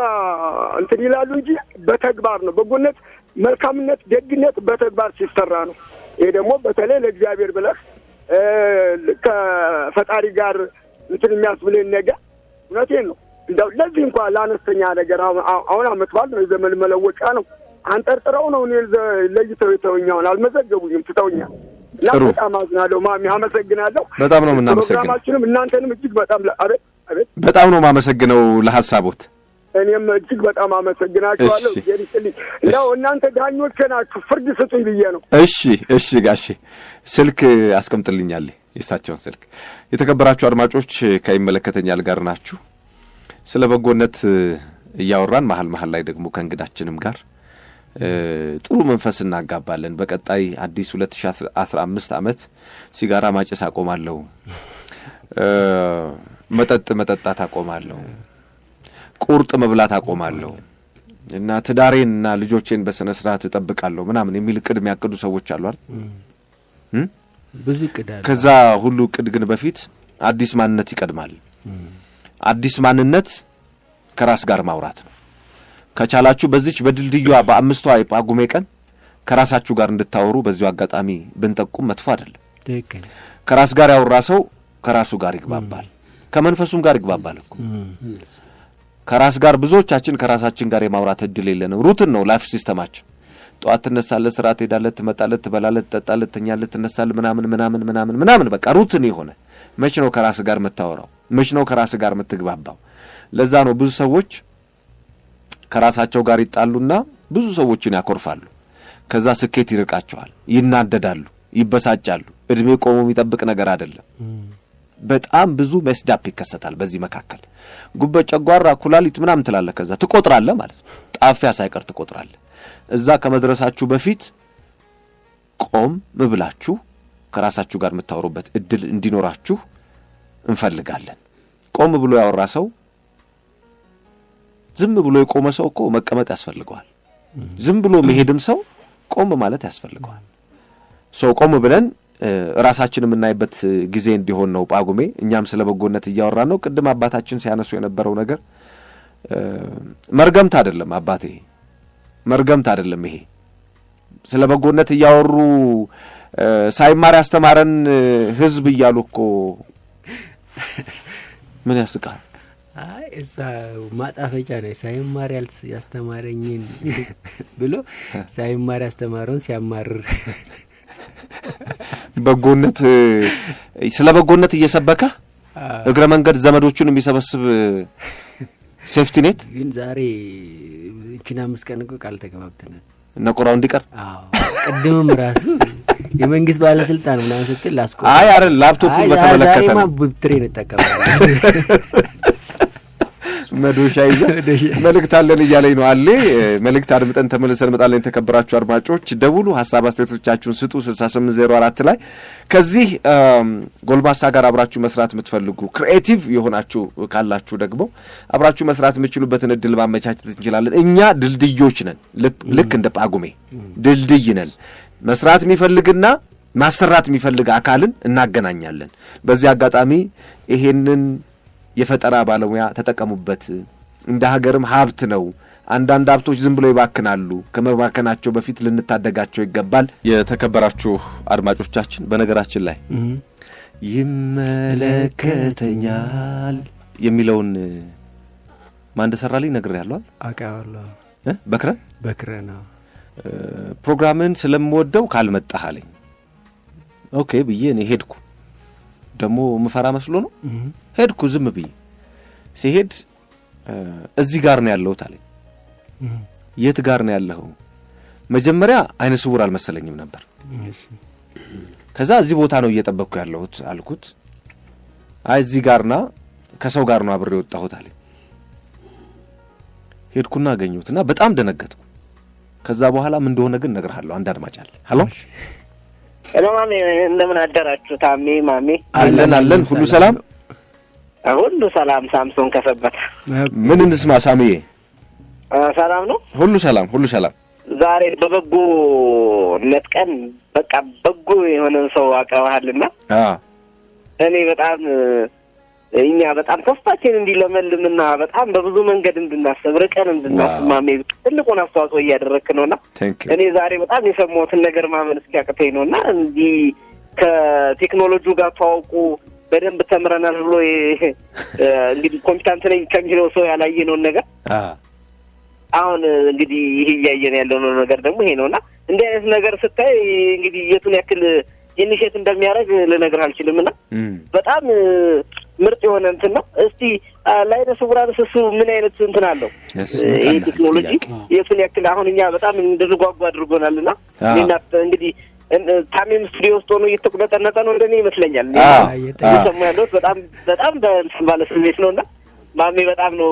እንትን ይላሉ እንጂ በተግባር ነው። በጎነት፣ መልካምነት፣ ደግነት በተግባር ሲሰራ ነው። ይሄ ደግሞ በተለይ ለእግዚአብሔር ብለህ ከፈጣሪ ጋር እንትን የሚያስብልህን ነገር፣ እውነቴን ነው። እንደው ለዚህ እንኳን ለአነስተኛ ነገር፣ አሁን አመት በዓል ነው፣ የዘመን መለወጫ ነው። አንጠርጥረው ነው እኔን ለይተው የተውኛውን አልመዘገቡኝም፣ ትተውኛል። እና በጣም አዝናለሁ ማሚ፣ አመሰግናለሁ። በጣም ነው የምናመሰግነው። ፕሮግራማችንም እናንተንም እጅግ በጣም፣ አቤት አቤት። በጣም ነው የማመሰግነው ለሀሳቦት። እኔም እጅግ በጣም አመሰግናችኋለሁ። ይስጥልኝ። እንደው እናንተ ዳኞቼ ናችሁ፣ ፍርድ ስጡኝ ብዬ ነው። እሺ ጋሼ፣ ስልክ አስቀምጥልኛል፣ የእሳቸውን ስልክ። የተከበራችሁ አድማጮች፣ ከይመለከተኛል ጋር ናችሁ። ስለ በጎነት እያወራን መሀል መሀል ላይ ደግሞ ከእንግዳችንም ጋር ጥሩ መንፈስ እናጋባለን። በቀጣይ አዲስ 2015 ዓመት ሲጋራ ማጨስ አቆማለሁ፣ መጠጥ መጠጣት አቆማለሁ፣ ቁርጥ መብላት አቆማለሁ እና ትዳሬንና ልጆቼን በስነ ስርዓት እጠብቃለሁ ምናምን የሚል እቅድ የሚያቅዱ ሰዎች አሉ አይደል? ብዙ እቅድ አለ። ከዛ ሁሉ እቅድ ግን በፊት አዲስ ማንነት ይቀድማል። አዲስ ማንነት ከራስ ጋር ማውራት ነው። ከቻላችሁ በዚች በድልድዩዋ በ5ቷ የጳጉሜ ቀን ከራሳችሁ ጋር እንድታወሩ በዚሁ አጋጣሚ ብንጠቁም መጥፎ አይደለም። ከራስ ጋር ያወራ ሰው ከራሱ ጋር ይግባባል፣ ከመንፈሱም ጋር ይግባባል እኮ። ከራስ ጋር፣ ብዙዎቻችን ከራሳችን ጋር የማውራት እድል የለንም። Routine ነው life system ኣችን። ጠዋት ትነሳለህ፣ ስራ ትሄዳለህ፣ ትመጣለህ፣ ትበላለህ፣ ትጠጣለህ፣ ትተኛለህ፣ ትነሳለህ፣ ምናምን ምናምን ምናምን ምናምን፣ በቃ routine የሆነ። መች ነው ከራስ ጋር የምታወራው? መች ነው ከራስ ጋር የምትግባባው? ለዛ ነው ብዙ ሰዎች ከራሳቸው ጋር ይጣሉና ብዙ ሰዎችን ያኮርፋሉ። ከዛ ስኬት ይርቃቸዋል፣ ይናደዳሉ፣ ይበሳጫሉ። እድሜ ቆሞ የሚጠብቅ ነገር አይደለም። በጣም ብዙ messed up ይከሰታል። በዚህ መካከል ጉበት፣ ጨጓራ፣ ኩላሊት ምናምን ትላለህ። ከዛ ትቆጥራለህ ማለት ነው። ጣፊያ ሳይቀር ትቆጥራለህ። እዛ ከመድረሳችሁ በፊት ቆም ብላችሁ ከራሳችሁ ጋር የምታወሩበት እድል እንዲኖራችሁ እንፈልጋለን። ቆም ብሎ ያወራ ሰው፣ ዝም ብሎ የቆመ ሰው እኮ መቀመጥ ያስፈልገዋል። ዝም ብሎ መሄድም ሰው ቆም ማለት ያስፈልገዋል። ሰው ቆም ብለን ራሳችን የምናይበት ጊዜ እንዲሆን ነው ጳጉሜ። እኛም ስለ በጎነት እያወራን ነው። ቅድም አባታችን ሲያነሱ የነበረው ነገር መርገምት አይደለም አባቴ፣ መርገምት አይደለም። ይሄ ስለ በጎነት እያወሩ ሳይማር ያስተማረን ህዝብ እያሉ እኮ፣ ምን ያስቃል? አይ፣ እሷ ማጣፈጫ ነው። ሳይማር ያስተማረኝን ብሎ ሳይማር ያስተማረውን ሲያማርር። በጎነት፣ ስለ በጎነት እየሰበከ እግረ መንገድ ዘመዶቹን የሚሰበስብ safety net። ግን ዛሬ እቺን 5 ቀን እኮ ቃል ተገባብተናል። ነቆራው እንዲቀር። አዎ፣ ቅድምም ራሱ የመንግስት ባለስልጣን ምናምን ስትል ላስቆ አይ አይደል፣ ላፕቶፑን በተመለከተ ዛሬማ ነው። ብትሬን እጠቀማለሁ። መዶሻ ይዘህ መልእክት አለን እያለኝ ነው አለ። መልእክት አድምጠን ተመልሰን እንመጣለን። የተከበራችሁ አድማጮች ደውሉ፣ ሀሳብ አስተያየቶቻችሁን ስጡ 6804 ላይ። ከዚህ ጎልማሳ ጋር አብራችሁ መስራት የምትፈልጉ creative የሆናችሁ ካላችሁ ደግሞ አብራችሁ መስራት የምትችሉበትን እድል ማመቻቸት እንችላለን። እኛ ድልድዮች ነን፣ ልክ እንደ ጳጉሜ ድልድይ ነን። መስራት የሚፈልግና ማሰራት የሚፈልግ አካልን እናገናኛለን። በዚህ አጋጣሚ ይሄንን የፈጠራ ባለሙያ ተጠቀሙበት። እንደ ሀገርም ሀብት ነው። አንዳንድ ሀብቶች ዝም ብለው ይባክናሉ። ከመባከናቸው በፊት ልንታደጋቸው ይገባል። የተከበራችሁ አድማጮቻችን፣ በነገራችን ላይ ይመለከተኛል የሚለውን ማን እንደሰራልኝ ነግሬሃለሁ። አውቃለሁ። በክረ ነው። ፕሮግራምን ስለምወደው ካልመጣህ አለኝ። Okay ብዬ እኔ ሄድኩ። ደግሞ ምፈራ መስሎ ነው ሄድኩ። ዝም ብዬ ሲሄድ እዚህ ጋር ነው ያለሁት አለኝ። የት ጋር ነው ያለኸው? መጀመሪያ አይነ ስውር አልመሰለኝም ነበር። ከዛ እዚህ ቦታ ነው እየጠበቅኩ ያለሁት አልኩት። አይ እዚህ ጋርና ከሰው ጋር ነው አብሬ የወጣሁት አለኝ። ሄድኩና አገኘሁትና በጣም ደነገጥኩ። ከዛ በኋላ ምን እንደሆነ ግን እነግርሃለሁ። አንድ አድማጭ አለ። ሄሎ ሄሎ ማሜ፣ እንደምን አደራችሁ? ታሜ ማሜ አለን አለን። ሁሉ ሰላም? ሁሉ ሰላም። ሳምሶን ከሰበታ። ምን እንስማ ሳሚዬ? ሰላም ነው? ሁሉ ሰላም፣ ሁሉ ሰላም። ዛሬ በበጎነት ቀን በቃ በጎ የሆነን ሰው አቅርበሃልና እኔ በጣም እኛ በጣም ተስፋችን እንዲለመልምና በጣም በብዙ መንገድ እንድናስብ ርቀን እንድናስብ ማሜ ትልቁን አስተዋጽኦ እያደረግክ ነውና እኔ ዛሬ በጣም የሰማሁትን ነገር ማመን እስኪያቅተኝ ነውና እንዲህ ከቴክኖሎጂው ጋር ተዋውቁ በደንብ ተምረናል ብሎ እንግዲህ competent ነኝ ከሚለው ሰው ያላየነውን ነገር አሁን እንግዲህ ይሄ እያየን ያለው ነገር ደግሞ ይሄ ነውና እንዲህ አይነት ነገር ስታይ እንግዲህ የቱን ያክል initiate እንደሚያደርግ ልነግርህ አልችልምና በጣም ምርጥ የሆነ እንትን ነው። እስቲ ለዓይነ ስውራን እሱ ምን አይነት እንትን አለው ይሄ ቴክኖሎጂ የቱን ያክል አሁን እኛ በጣም እንድንጓጓ አድርጎናልና እኔና እንግዲህ ታሜም ስቱዲዮ ውስጥ ሆኖ እየተቁነጠነጠ ነው እንደኔ ይመስለኛል። እየሰሙ ያለሁት በጣም በጣም በእንትን ባለ ስሜት ነውና ማሜ በጣም ነው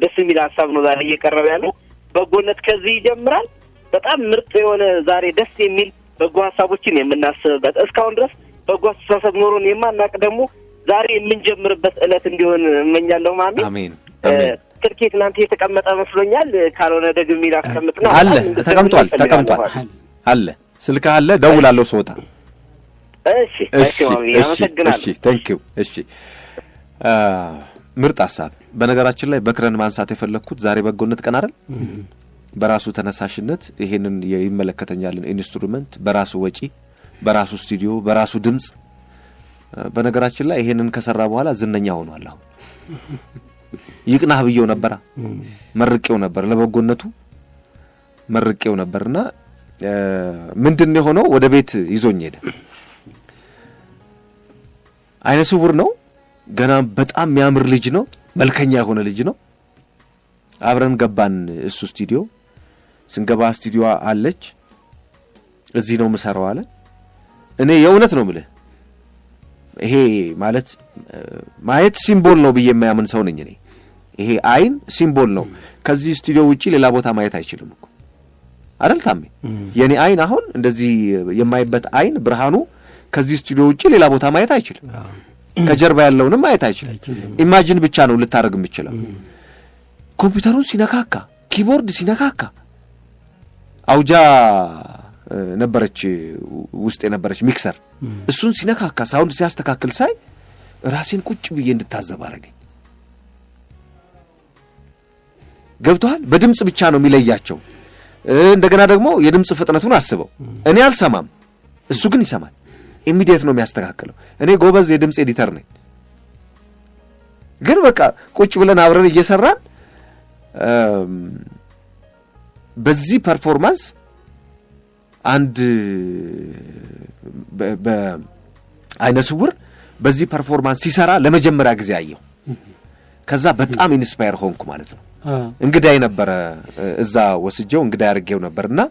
ደስ የሚል ሀሳብ ነው ዛሬ እየቀረበ ያለው። በጎነት ከዚህ ይጀምራል። በጣም ምርጥ የሆነ ዛሬ ደስ የሚል በጎ ሀሳቦችን የምናስብበት እስካሁን ድረስ በጎ አስተሳሰብ ኖሮን የማናቅ ደግሞ ዛሬ የምንጀምርበት እለት እንዲሆን እመኛለሁ። ማሜ አሜን አሜን። ስልኬ ትናንት የተቀመጠ መስሎኛል። ካልሆነ ደግሜ ላስቀምጥና አለ ተቀምጧል፣ ተቀምጧል አለ ስልክ አለ። ደውላለሁ ስወጣ። እሺ እሺ ማሜ አመሰግናለሁ። እሺ thank you። እሺ ምርጥ ሀሳብ። በነገራችን ላይ በክረን ማንሳት የፈለግኩት ዛሬ በጎነት ቀን አይደል? በራሱ ተነሳሽነት ይሄንን ይመለከተኛልን instrument በራሱ ወጪ፣ በራሱ ስቱዲዮ፣ በራሱ ድምጽ። በነገራችን ላይ ይሄንን ከሰራ በኋላ ዝነኛ ሆኗል። አሁን ይቅናህ ብየው ነበር፣ መርቄው ነበር፣ ለበጎነቱ መርቄው ነበርና ምንድነው የሆነው? ወደ ቤት ይዞኝ ሄደ። አይነ ስውር ነው፣ ገና በጣም የሚያምር ልጅ ነው፣ መልከኛ የሆነ ልጅ ነው። አብረን ገባን እሱ ስቱዲዮ። ስንገባ ስቱዲዮ አለች። እዚህ ነው የምሰራው አለ። እኔ የእውነት ነው የምልህ፣ ይሄ ማለት ማየት symbol ነው ብዬ የማያምን ሰው ነኝ እኔ። ይሄ አይን symbol ነው። ከዚህ ስቱዲዮ ውጪ ሌላ ቦታ ማየት አይችልም እኮ አይደል ታሜ? የኔ አይን አሁን እንደዚህ የማይበት አይን ብርሃኑ ከዚህ ስቱዲዮ ውጪ ሌላ ቦታ ማየት አይችልም። ከጀርባ ያለውንም ማየት አይችልም። imagine ብቻ ነው ልታደርግ የምችለው። ኮምፒውተሩን ሲነካካ፣ keyboard ሲነካካ፣ አውጃ ነበረች ውስጥ የነበረች mixer፣ እሱን ሲነካካ sound ሲያስተካክል ሳይ ራሴን ቁጭ ብዬ እንድታዘብ አደረገኝ። ገብቶሃል? በድምጽ ብቻ ነው የሚለያቸው። እንደገና ደግሞ የድምጽ ፍጥነቱን አስበው። እኔ አልሰማም፣ እሱ ግን ይሰማል። immediate ነው የሚያስተካክለው። እኔ ጎበዝ የድምጽ editor ነኝ፣ ግን በቃ ቁጭ ብለን አብረን እየሰራን በዚህ performance አንድ በአይነ ስውር በዚህ performance ሲሰራ ለመጀመሪያ ጊዜ አየሁ። ከዛ በጣም inspire ሆንኩ ማለት ነው። እንግዳይ ነበረ እዛ ወስጄው እንግዳይ አድርጌው ነበርና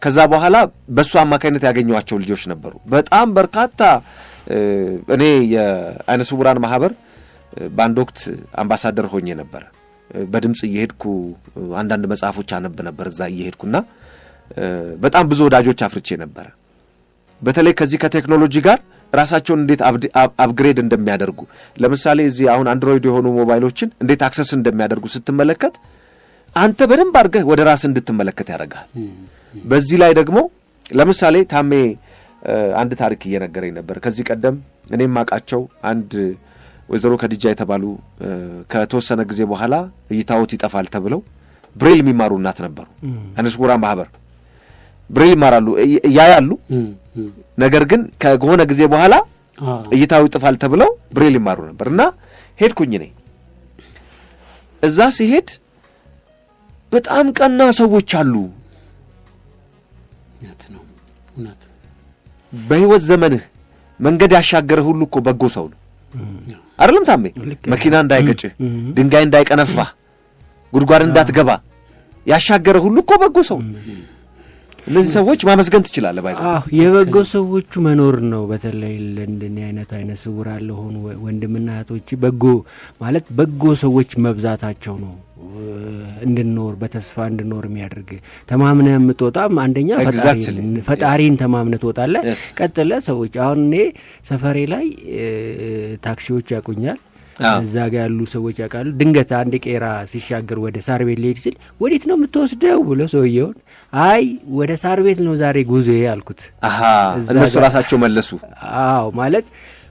ከዛ በኋላ በሱ አማካይነት ያገኘኋቸው ልጆች ነበሩ። በጣም በርካታ። እኔ የአይነ ስውራን ማህበር በአንድ ወቅት አምባሳደር ሆኜ ነበረ። በድምጽ እየሄድኩ አንዳንድ መጽሐፎች አነብ ነበር እዛ እየሄድኩና በጣም ብዙ ወዳጆች አፍርቼ ነበር። በተለይ ከዚህ ከቴክኖሎጂ ጋር ራሳቸውን እንዴት upgrade እንደሚያደርጉ፣ ለምሳሌ እዚህ አሁን አንድሮይድ የሆኑ ሞባይሎችን እንዴት access እንደሚያደርጉ ስትመለከት አንተ በደንብ አድርገህ ወደ ራስህ እንድትመለከት ያደርጋል። በዚህ ላይ ደግሞ ለምሳሌ ታሜ አንድ ታሪክ እየነገረኝ ነበር። ከዚህ ቀደም እኔም ማቃቸው አንድ ወይዘሮ ከዲጃ የተባሉ ከተወሰነ ጊዜ በኋላ እይታዎት ይጠፋል ተብለው ብሬል የሚማሩ እናት ነበሩ። አይነ ስውራን ማህበር ብሬል ይማራሉ፣ ያያሉ። ነገር ግን ከሆነ ጊዜ በኋላ እይታው ይጠፋል ተብለው ብሬል ይማሩ ነበር። እና ሄድኩኝ እኔ። እዛ ሲሄድ በጣም ቀና ሰዎች አሉ። እውነት ነው፣ እውነት። በህይወት ዘመንህ መንገድ ያሻገረህ ሁሉ እኮ በጎ ሰው ነው። አይደለም ታሜ? መኪና እንዳይገጭህ፣ ድንጋይ እንዳይቀነፋ፣ ጉድጓድ እንዳትገባ ያሻገረህ ሁሉ እኮ በጎ ሰው ነው። እነዚህ ሰዎች ማመስገን ትችላለህ። ባይዘው አዎ፣ የበጎ ሰዎቹ መኖር ነው። በተለይ ለእንደኔ አይነት አይነ ስውራን ለሆኑ ወንድምና እህቶች በጎ ማለት በጎ ሰዎች መብዛታቸው ነው እንድንኖር በተስፋ እንድንኖር የሚያደርግ። ተማምነህ የምትወጣም አንደኛ ፈጣሪን ተማምነህ ትወጣለህ። ቀጥለህ ሰዎች፣ አሁን እኔ ሰፈሬ ላይ ታክሲዎች ያውቁኛል፣ እዛ ጋር ያሉ ሰዎች ያውቃሉ። ድንገት አንድ ቄራ ሲሻገር ወደ ሳር ቤት ሊሄድ ሲል ወዴት ነው የምትወስደው ብሎ ሰውየውን፣ አይ ወደ ሳር ቤት ነው ዛሬ ጉዞዬ አልኩት። እነሱ ራሳቸው መለሱ። አዎ፣ ማለት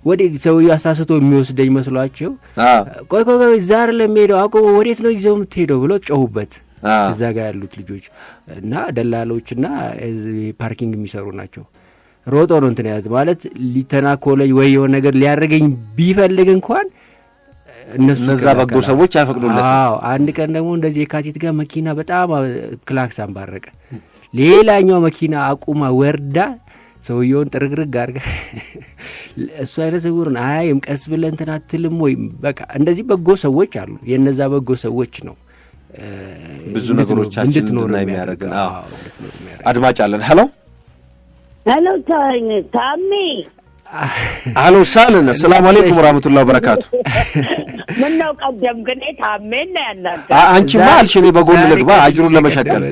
ወዴት ሰውየው አሳስቶ የሚወስደኝ መስሏቸው፣ ቆይ ቆይ ቆይ፣ እዛ አይደለም የሚሄደው፣ አቁሞ ወዴት ነው ይዘው የምትሄደው ብሎ ጮሁበት። እዛ ጋር ያሉት ልጆች እና ደላሎች እና parking የሚሰሩ ናቸው። ሮጦ ነው እንትን ያዙት። ማለት ሊተናኮለኝ ወይ የሆነ ነገር ሊያደርገኝ ቢፈልግ እንኳን እነሱ እነዛ በጎ ሰዎች አይፈቅዱለትም። አዎ፣ አንድ ቀን ደግሞ እንደዚህ የካቲት ጋር መኪና በጣም ክላክስ አንባረቀ። ሌላኛው መኪና አቁማ ወርዳ ሰውየውን ጥርግርግ አድርጋ፣ እሱ አይነ ስውርን አያይም፣ ቀስ ብለህ እንትን አትልም ወይ? በቃ እንደዚህ በጎ ሰዎች አሉ። የነዛ በጎ ሰዎች ነው ብዙ ነገሮቻችን እንድናይ የሚያደርገን። አድማጭ አለን። ሄሎ። ሄሎ ታሜ። አህሎ ሳለን፣ አሰላሙ አለይኩም ወራህመቱላሂ ወበረካቱ። ምን ነው ቀደም ግን ታሜ ነው ያናገር። አንቺማ አልሽ፣ እኔ በጎን ልግባ አጅሩን ለመሸከል።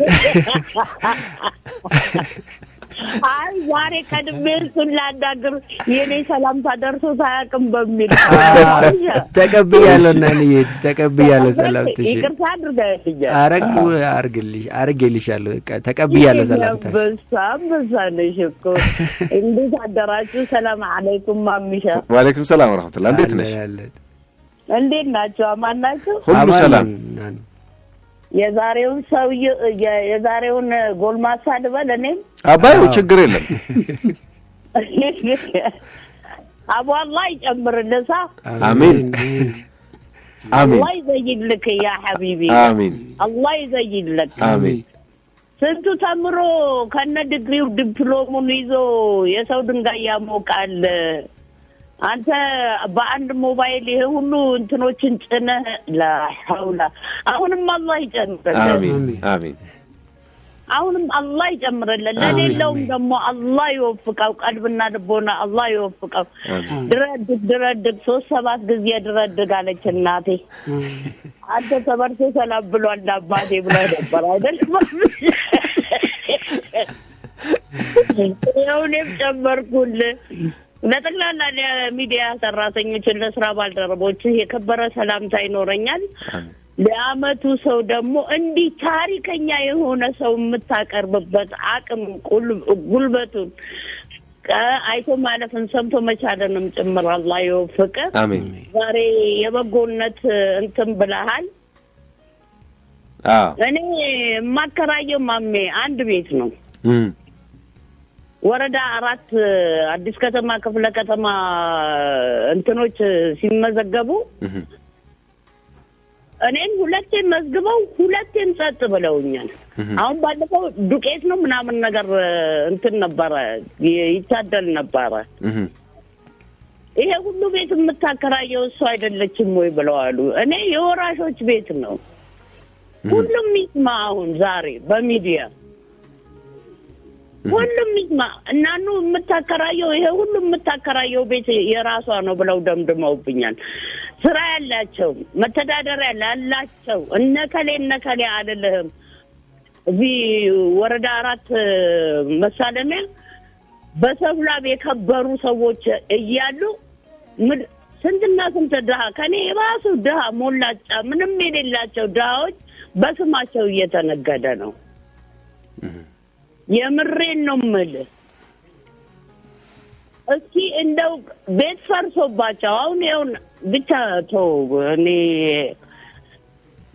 አይ፣ ዛሬ ቀድሜ እሱን ላናግር፣ የኔ ሰላምታ ደርሶ ሳያውቅም በሚል። ተቀብያለሁ እና ተቀብያለሁ ሰላምታሽ። ይቅርታ አድርገህልኛል። አረግ አርግልሽ አርጌልሻለሁ። ተቀብያለሁ ሰላምታሽ። አንበሳ አንበሳ ነሽ እኮ። እንዴት አደራችሁ? ሰላም አለይኩም ማሚሻ። ወአለይኩም ሰላም ወራህመቱላህ። እንዴት ነሽ? እንዴት ናችሁ? አማን ናችሁ? ሁሉ ሰላም። የዛሬውን ሰውዬ፣ የዛሬውን ጎልማሳ ልበል እኔም። አባዩ ችግር የለም። አቦ አላህ ይጨምርልህ። አሚን አሚን። አላህ ይዘይልክ ያ ሐቢቢ። አሚን። አላህ ይዘይልክ። አሚን። ስንቱ ተምሮ ከነ ዲግሪው ዲፕሎሙን ይዞ የሰው ድንጋይ ያሞቃል። አንተ በአንድ ሞባይል ይሄ ሁሉ እንትኖችን ጭነህ፣ ላሐውላ። አሁንም አላህ ይጨምርልህ። አሚን አሚን። አሁንም አላህ ይጨምርልን። ለሌለውም ደግሞ አላህ ይወፍቀው። ቀልብና ልቦና አላህ ይወፍቀው። ድረድግ ድረድግ፣ ሶስት ሰባት ጊዜ ድረድግ አለች እናቴ። አንተ ተበርቶ ሰላም ብሏል አባቴ ብለህ ነበር አይደል? ይኸው እኔም ጨመርኩልህ። ለጠቅላላ ለሚዲያ ሰራተኞችን ለስራ ባልደረቦች የከበረ ሰላምታ ይኖረኛል። ለአመቱ ሰው ደግሞ እንዲህ ታሪከኛ የሆነ ሰው የምታቀርብበት አቅም ጉልበቱን አይቶ ማለፍን ሰምቶ መቻለንም ጭምር አላህ ይወፍቅህ። አሜን። ዛሬ የበጎነት እንትን ብለሃል። እኔ የማከራየው ማሜ አንድ ቤት ነው። ወረዳ 4 አዲስ ከተማ ክፍለ ከተማ እንትኖች ሲመዘገቡ እኔን ሁለቴም መዝግበው ሁለቴም ጸጥ ብለውኛል። አሁን ባለፈው ዱቄት ነው ምናምን ነገር እንትን ነበረ ይታደል ነበረ። ይሄ ሁሉ ቤት የምታከራየው እሱ አይደለችም ወይ ብለዋሉ። እኔ የወራሾች ቤት ነው። ሁሉም ይስማ። አሁን ዛሬ በሚዲያ ሁሉም ይስማ። እናኑ የምታከራየው ይሄ ሁሉ የምታከራየው ቤት የራሷ ነው ብለው ደምድመውብኛል። ስራ ያላቸው መተዳደሪያ ያላቸው እነከሌ እነከሌ አይደለም። እዚህ ወረዳ 4 መሳለሚያ በሰው ላብ የከበሩ ሰዎች እያሉ ስንትና ስንት ድሃ ከኔ የባሱ ድሃ ሞላጫ ምንም የሌላቸው ድሃዎች በስማቸው እየተነገደ ነው። የምሬን ነው የምልህ። እስኪ እንደው ቤት ፈርሶባቸው አሁን ይሁን ብቻ ተው። እኔ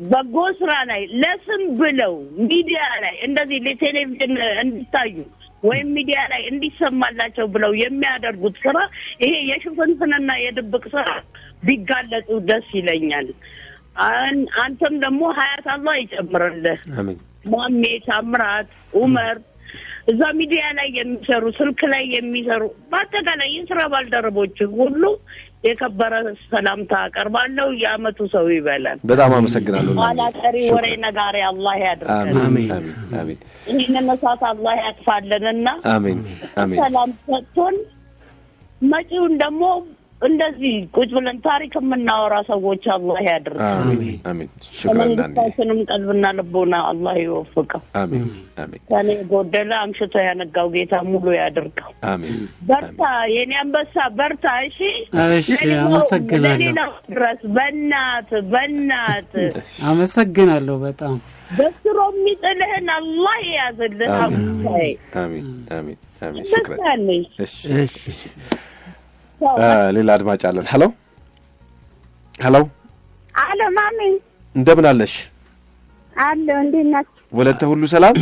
በጎ ስራ ላይ ለስም ብለው ሚዲያ ላይ እንደዚህ ለቴሌቪዥን እንዲታዩ ወይም ሚዲያ ላይ እንዲሰማላቸው ብለው የሚያደርጉት ስራ ይሄ የሽፍንፍንና የድብቅ ስራ ቢጋለጡ ደስ ይለኛል። አንተም ደግሞ ሀያት አላህ ይጨምርልህ። አሜን። ማሜ ታምራት፣ ኡመር እዛ ሚዲያ ላይ የሚሰሩ ስልክ ላይ የሚሰሩ በአጠቃላይ የስራ ባልደረቦች ሁሉ የከበረ ሰላምታ አቀርባለሁ። የአመቱ ሰው ይበላል። በጣም አመሰግናለሁ። ኋላ ቀሪ ወሬ ነጋሪ አላህ ያድርገን። አሜን አሜን። ይህንን እሳት አላህ ያጥፋልንና አሜን አሜን። ሰላም ሰጥቶን መጪውን ደግሞ እንደዚህ ቁጭ ብለን ታሪክ የምናወራ ሰዎች አላህ ያድርገን። አሜን አሜን። ሽክራን። መንግስታችንም ቀልብና ልቦና አላህ ይወፍቀው። አሜን አሜን። ከኔ ጎደለ አምሽቶ ያነጋው ጌታ ሙሉ ያድርገው። አሜን። በርታ የኔ አንበሳ በርታ። እሺ እሺ፣ አመሰግናለሁ። ለሌላው ድረስ በእናት በእናት አመሰግናለሁ በጣም። በስሮ የሚጥልህን አላህ ያዝልህ። አሜን አሜን አሜን። ሽክራን። እሺ እሺ። ሌላ አድማጭ አለን። ሄሎ ሄሎ። አሎ ማሚ እንደምን አለሽ? አሎ እንዴት ናችሁ? ወለተ ሁሉ ሰላም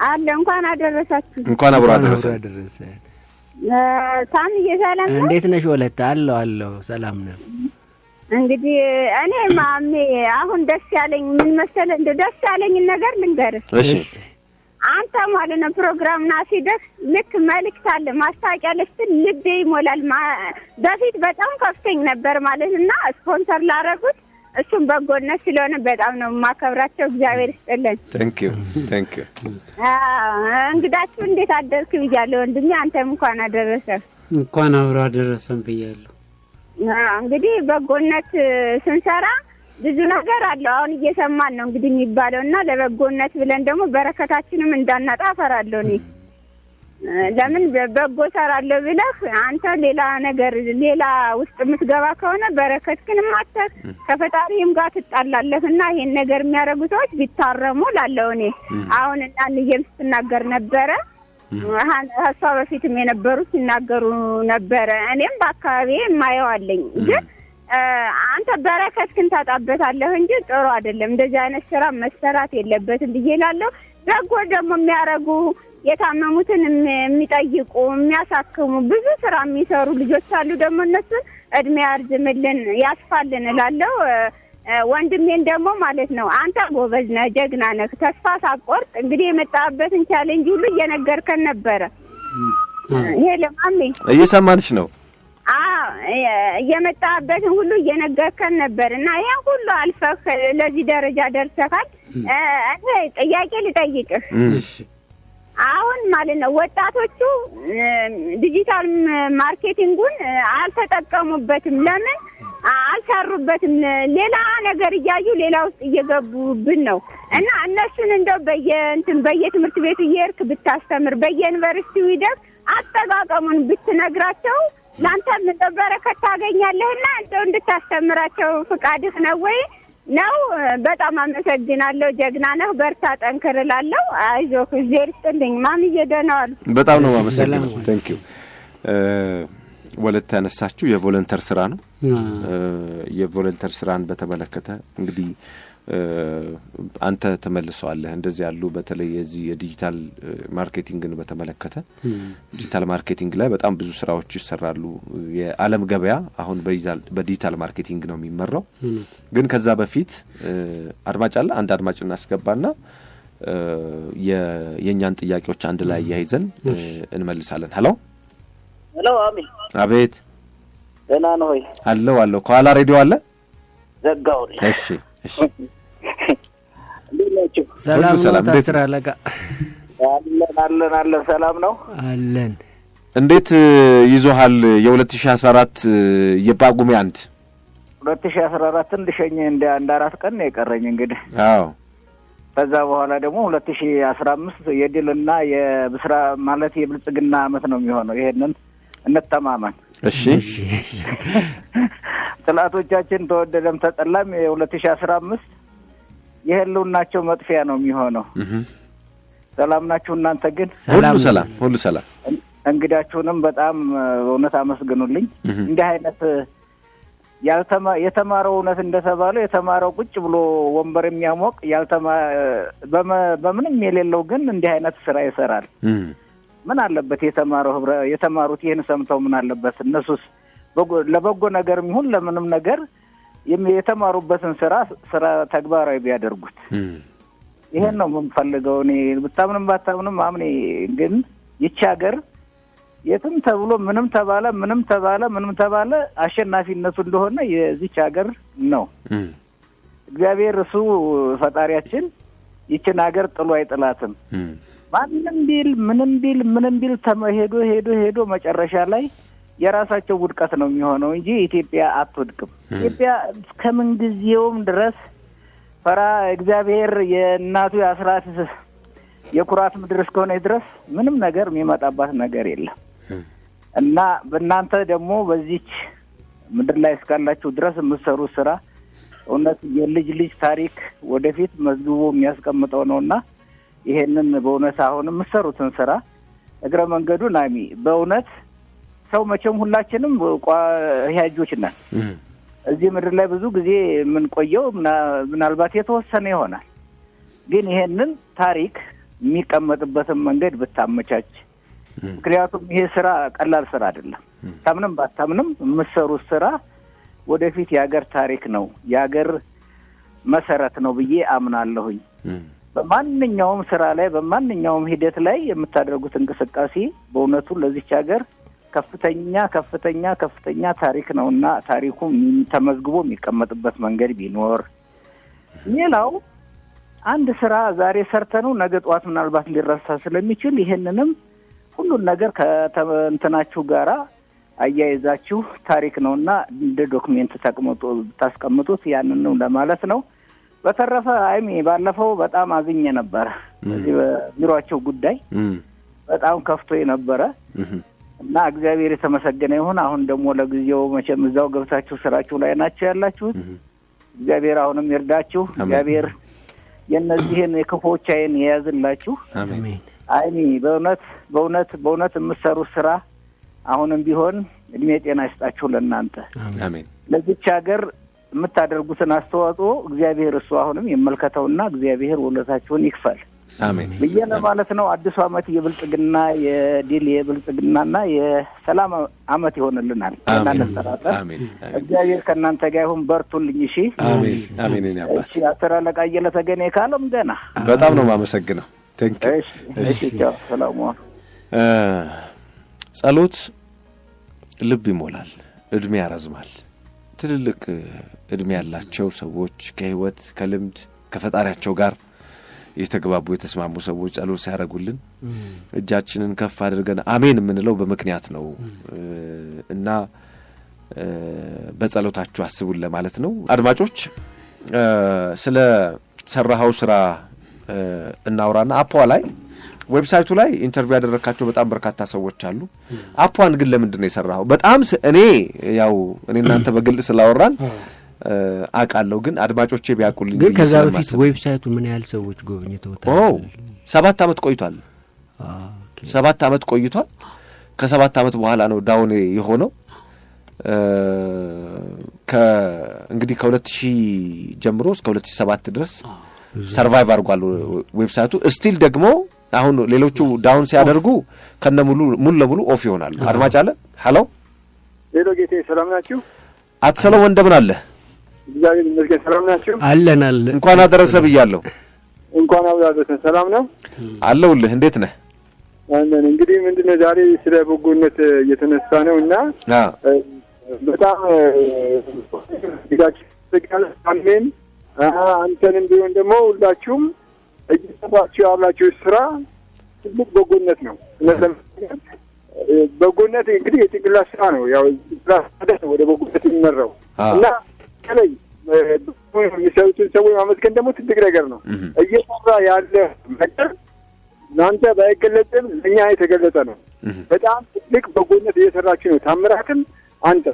አለ። እንኳን አደረሳችሁ። እንኳን አብሮ አደረሰ። ሳምዬ ሰላም ነው? እንዴት ነሽ ወለተ? አለሁ አለሁ ሰላም ነው። እንግዲህ እኔ ማሜ አሁን ደስ ያለኝ ምን መሰለህ፣ እንደው ደስ ያለኝን ነገር ልንገርህ። እሺ። አንተ ማለት ነው ፕሮግራም ናሲደህ ልክ መልእክት አለ ማስታወቂያ አለ ስትል ልቤ ይሞላል። በፊት በጣም ከፍተኝ ነበር ማለት እና ስፖንሰር ላረጉት እሱም በጎነት ስለሆነ በጣም ነው የማከብራቸው። እግዚአብሔር ይስጥልን። Thank you thank you። እንግዳችሁ እንዴት አደርክ ብያለሁ ወንድሜ፣ አንተም እንኳን አደረሰህ። እንኳን አብሮ አደረሰን ብያለሁ። እንግዲህ በጎነት ስንሰራ ብዙ ነገር አለው። አሁን እየሰማን ነው እንግዲህ የሚባለውና ለበጎነት ብለን ደግሞ በረከታችንም እንዳናጣ እፈራለሁ እኔ። ለምን በጎ ሰራለሁ ብለህ አንተ ሌላ ነገር ሌላ ውስጥ የምትገባ ከሆነ በረከትክን አጥተህ ከፈጣሪም ጋር ትጣላለህና ይሄን ነገር የሚያደርጉ ሰዎች ቢታረሙ እላለሁ እኔ። አሁን እናንዬም ስትናገር ነበረ፣ እሷ በፊትም የነበሩት ሲናገሩ ነበረ። እኔም በአካባቢዬ የማየው አለኝ። ግን አንተ በረከትክን ታጣበታለህ እንጂ ጥሩ አይደለም። እንደዚህ አይነት ስራ መሰራት የለበትም ብዬ እላለሁ። በጎ ደግሞ የሚያደርጉ የታመሙትን የሚጠይቁ የሚያሳክሙ ብዙ ስራ የሚሰሩ ልጆች አሉ። ደግሞ እነሱን እድሜ ያርዝምልን ያስፋልን እላለሁ። ወንድሜን ደግሞ ማለት ነው አንተ ጎበዝ ነህ፣ ጀግና ነህ፣ ተስፋ ሳትቆርጥ እንግዲህ የመጣበትን challenge ሁሉ እየነገርከን ነበረ። ይሄ ለማሜ እየሰማንሽ ነው። አዎ እየመጣበትን ሁሉ እየነገርከን ነበር እና ያን ሁሉ አልፈህ ለዚህ ደረጃ ደርሰሃል። እኔ ጥያቄ ልጠይቅህ። አሁን ማለት ነው ወጣቶቹ digital marketing ኡን አልተጠቀሙበትም። ለምን አልሰሩበትም? ሌላ ነገር እያዩ ሌላ ውስጥ እየገቡብን ነው እና እነሱን እንደው በየእንትን በየትምህርት ቤቱ እየሄድክ ብታስተምር፣ በየዩኒቨርሲቲው ሂደህ አጠቃቀሙን ብትነግራቸው ላንተም እንደው በረከት ታገኛለህና እንደው እንድታስተምራቸው ፍቃድህ ነው ወይ ነው? በጣም አመሰግናለሁ። ጀግና ነህ፣ በርታ፣ ጠንክር እላለሁ። አይዞህ፣ እግዚአብሔር ይስጥልኝ። ማምዬ ደህና ዋሉ። በጣም ነው የማመሰግነው። Thank you። ወለተ ያነሳችሁ የ volunteer ስራ ነው። የ volunteer ስራን በተመለከተ እንግዲህ አንተ ተመልሰዋለህ። እንደዚህ ያሉ በተለይ የዚህ የ digital marketing ን በተመለከተ digital marketing ላይ በጣም ብዙ ስራዎች ይሰራሉ። የዓለም ገበያ አሁን በ digital marketing ነው የሚመራው። ግን ከዛ በፊት አድማጭ አለ። አንድ አድማጭ እናስገባና የእኛን ጥያቄዎች አንድ ላይ አያይዘን እንመልሳለን። ሄሎ ሄሎ። አሚን። አቤት። ደህና ነው ወይ? አለሁ አለሁ። ከኋላ ሬዲዮ አለ? ዘጋሁልህ። እሺ እሺ። እንዴት ናችሁ? ሰላም ነው አስር አለቃ? አለን አለን አለን። ሰላም ነው አለን። እንዴት ይዞሃል የ2014 የጳጉሜ አንድ? 2014ን ልሸኝ እንደ አንድ 4 ቀን ነው የቀረኝ እንግዲህ። አዎ ከዛ በኋላ ደግሞ 2015 የድልና የብስራ ማለት የብልጽግና አመት ነው የሚሆነው። ይሄንን እንተማመን። እሺ ጥላቶቻችን ተወደደም ተጠላም የ2015 የህልውናቸው መጥፊያ ነው የሚሆነው። ሰላም ናችሁ እናንተ ግን? ሁሉ ሰላም፣ ሁሉ ሰላም። እንግዳችሁንም በጣም በእውነት አመስግኑልኝ። እንዲህ አይነት የተማረው እውነት እንደተባለው የተማረው ቁጭ ብሎ ወንበር የሚያሞቅ በምንም የሌለው ግን እንዲህ አይነት ስራ ይሰራል። ምን አለበት የተማረው የተማሩት ይሄን ሰምተው ምን አለበት እነሱስ ለበጎ ነገር ይሁን ለምንም ነገር የተማሩበትን ስራ ተግባራዊ ቢያደርጉት። ይሄን ነው የምንፈልገው። እኔ ብታምንም ባታምንም አምኔ ግን ይህች ሀገር የትም ተብሎ ምንም ተባለ ምንም ተባለ ምንም ተባለ አሸናፊነቱ እንደሆነ የዚህች ሀገር ነው። እግዚአብሔር እሱ ፈጣሪያችን ይህችን ሀገር ጥሎ አይጥላትም። ማንም ቢል ምንም ቢል ምንም ቢል ሄዶ ሄዶ ሄዶ መጨረሻ ላይ የራሳቸው ውድቀት ነው የሚሆነው እንጂ ኢትዮጵያ አትወድቅም። ኢትዮጵያ እስከምን ጊዜውም ድረስ ፈራ እግዚአብሔር የእናቱ የአስራት የኩራት ምድር እስከሆነ ድረስ ምንም ነገር የሚመጣባት ነገር የለም። እና በእናንተ ደግሞ በዚች ምድር ላይ እስካላችሁ ድረስ የምትሰሩት ስራ እውነት የልጅ ልጅ ታሪክ ወደፊት መዝግቦ የሚያስቀምጠው ነውና ይሄንን በእውነት አሁን የምትሰሩትን ስራ እግረ መንገዱን አሚ በእውነት ሰው መቼም ሁላችንም ሂያጆች ነን። እዚህ ምድር ላይ ብዙ ጊዜ የምንቆየው ምናልባት የተወሰነ ይሆናል። ግን ይሄንን ታሪክ የሚቀመጥበትን መንገድ ብታመቻች። ምክንያቱም ይሄ ስራ ቀላል ስራ አይደለም። ታምንም ባታምንም የምትሰሩት ስራ ወደፊት የሀገር ታሪክ ነው፣ የሀገር መሰረት ነው ብዬ አምናለሁኝ። በማንኛውም ስራ ላይ በማንኛውም ሂደት ላይ የምታደርጉት እንቅስቃሴ በእውነቱ ለዚች ሀገር ከፍተኛ ከፍተኛ ከፍተኛ ታሪክ ነውና ታሪኩ ተመዝግቦ የሚቀመጥበት መንገድ ቢኖር። ሌላው አንድ ስራ ዛሬ ሰርተነው ነገ ጠዋት ምናልባት ሊረሳ ስለሚችል ይሄንንም ሁሉን ነገር ከተንተናችሁ ጋራ አያይዛችሁ ታሪክ ነውና እንደ document ታስቀምጡት ያንን ነው ለማለት ነው። በተረፈ አይሚ ባለፈው በጣም አዝኜ ነበር በዚህ በቢሮአቸው ጉዳይ በጣም ከፍቶኝ ነበረ። እና እግዚአብሔር የተመሰገነ ይሁን። አሁን ደግሞ ለጊዜው መቼም እዛው ገብታችሁ ስራችሁ ላይ ናችሁ ያላችሁት። እግዚአብሔር አሁንም ይርዳችሁ። እግዚአብሔር የነዚህን የክፉዎች አይን የያዝላችሁ። አሜን። አይሚ በእውነት በእውነት በእውነት የምትሰሩት ስራ አሁንም ቢሆን እድሜ ጤና ይስጣችሁ ለእናንተ። አሜን። ለዚች ሀገር የምታደርጉትን አስተዋጽኦ እግዚአብሔር እሱ አሁንም ይመልከተውና እግዚአብሔር ውለታችሁን ይክፈል። አሜን ብዬ ለማለት ነው። አዲሱ አመት የብልጽግና የድል የብልጽግናና የሰላም አመት ይሆንልናል። አሜን። አሜን። እግዚአብሔር ከእናንተ ጋር ይሁን። በርቱልኝ። እሺ። አሜን። አሜን። እኔ አባት እሺ። አስር አለቃ አየለ ተገኔ ካለም ገና በጣም ነው የማመሰግነው። Thank you። እሺ፣ ቻው። ሰላም ዋሉ። ጸሎት ልብ ይሞላል፣ እድሜ ያረዝማል። ትልልቅ እድሜ ያላቸው ሰዎች ከህይወት ከልምድ ከፈጣሪያቸው ጋር የተግባቡ የተስማሙ ሰዎች ጸሎት ሲያደርጉልን እጃችንን ከፍ አድርገን አሜን የምንለው በምክንያት ነው እና በጸሎታችሁ አስቡን ለማለት ነው። አድማጮች ስለ ሰራኸው ስራ እናውራና app ዋ ላይ website ኡ ላይ interview ያደረካቸው በጣም በርካታ ሰዎች አሉ። app ዋን ግን ለምንድን ነው የሰራኸው? በጣም እኔ ያው እኔ እናንተ በግል ስላወራን አውቃለሁ፣ ግን አድማጮቼ ቢያውቁልኝ። ግን ከዛ በፊት website ኡ ምን ያህል ሰዎች ጎብኝተውታል? 7 አመት ቆይቷል። 7 አመት ቆይቷል። ከ7 አመት በኋላ ነው down የሆነው። እንግዲህ ከ2000 ጀምሮ እስከ 2007 ድረስ survive አድርጓል website ኡ። Still ደግሞ አሁን ሌሎቹ down ሲያደርጉ ከነ ሙሉ ለሙሉ off ይሆናሉ። አድማጭ አለ። Hello Hello፣ ጌቴ ሰላም ናችሁ? አቶ ሰለሞን እንደምን አለ? እግዚአብሔር ይመስገን ሰላም ናችሁ? አለን አለን። እንኳን አደረሰ ብያለሁ። እንኳን አደረሰን። ሰላም ነው አለሁልህ። እንዴት ነህ? አለን። እንግዲህ ምንድነው ዛሬ ስለ በጎነት እየተነሳ ነው እና በጣም አሜን። አንተንም ቢሆን ደግሞ ሁላችሁም እየሰራችሁ ያላችሁ ስራ ትልቅ በጎነት ነው። በጎነት እንግዲህ የጭንቅላት ስራ ነው። ያው ጭንቅላት ወደ በጎነት የሚመራው እና በተለይ የሚሰሩትን ሰዎች ማመስገን ደግሞ ትልቅ ነገር ነው። እየሰራ ያለ ነገር እናንተ ባይገለጽም ለእኛ የተገለጸ ነው። በጣም ትልቅ በጎነት እየሰራችሁ ነው፣ ታምራትም አንተ።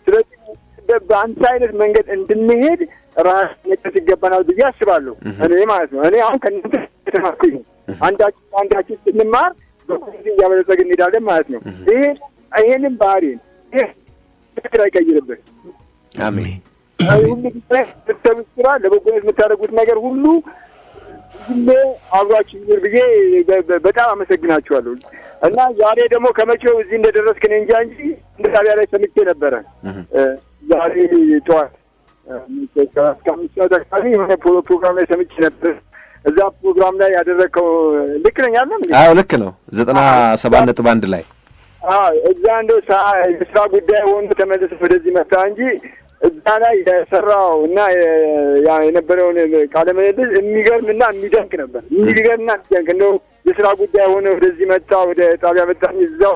ስለዚህ በአንተ አይነት መንገድ እንድንሄድ ራስ መጨት ይገባናል ብዬ አስባለሁ። እኔ ማለት ነው፣ እኔ አሁን ከእናንተ የተማርኩኝ ነው። አንዳችን ስንማር በጎነት እያበለጸግን እንሄዳለን ማለት ነው። ይሄንን ባህሪ ይሄ ነገር አይቀይርብህ። አሜን። ሁሉ ጊዜ የምትሰሩት ስራ፣ ለበጎነት የምታደርጉት ነገር ሁሉ ሁሌ አብሯችሁ ይኑር ብዬ በጣም አመሰግናችኋለሁ። እና ዛሬ ደግሞ ከመቼው እዚህ እንደደረስክ እኔ እንጃ እንጂ እንደ ጣቢያ ላይ ሰምቼ ነበረ። ዛሬ ጠዋት እስከ 5 ሰዓት አካባቢ የሆነ ፕሮግራም ላይ ሰምቼ ነበር። እዛ ፕሮግራም ላይ ያደረግከው፣ ልክ ነኝ አይደለም? አዎ፣ ልክ ነው። 97.1 ላይ። አዎ፣ እዛ እንደው የስራ ጉዳይ ሆኖ ተመልሰህ ወደዚህ መጣ እንጂ እዛ ላይ የሰራው እና የነበረውን ቃለ ምልልስ የሚገርምና የሚደንቅ ነበር። የሚገርምና የሚደንቅ፣ እንደው የስራ ጉዳይ ሆኖ ወደዚህ መጣ፣ ወደ ጣቢያ መጣ። እዛው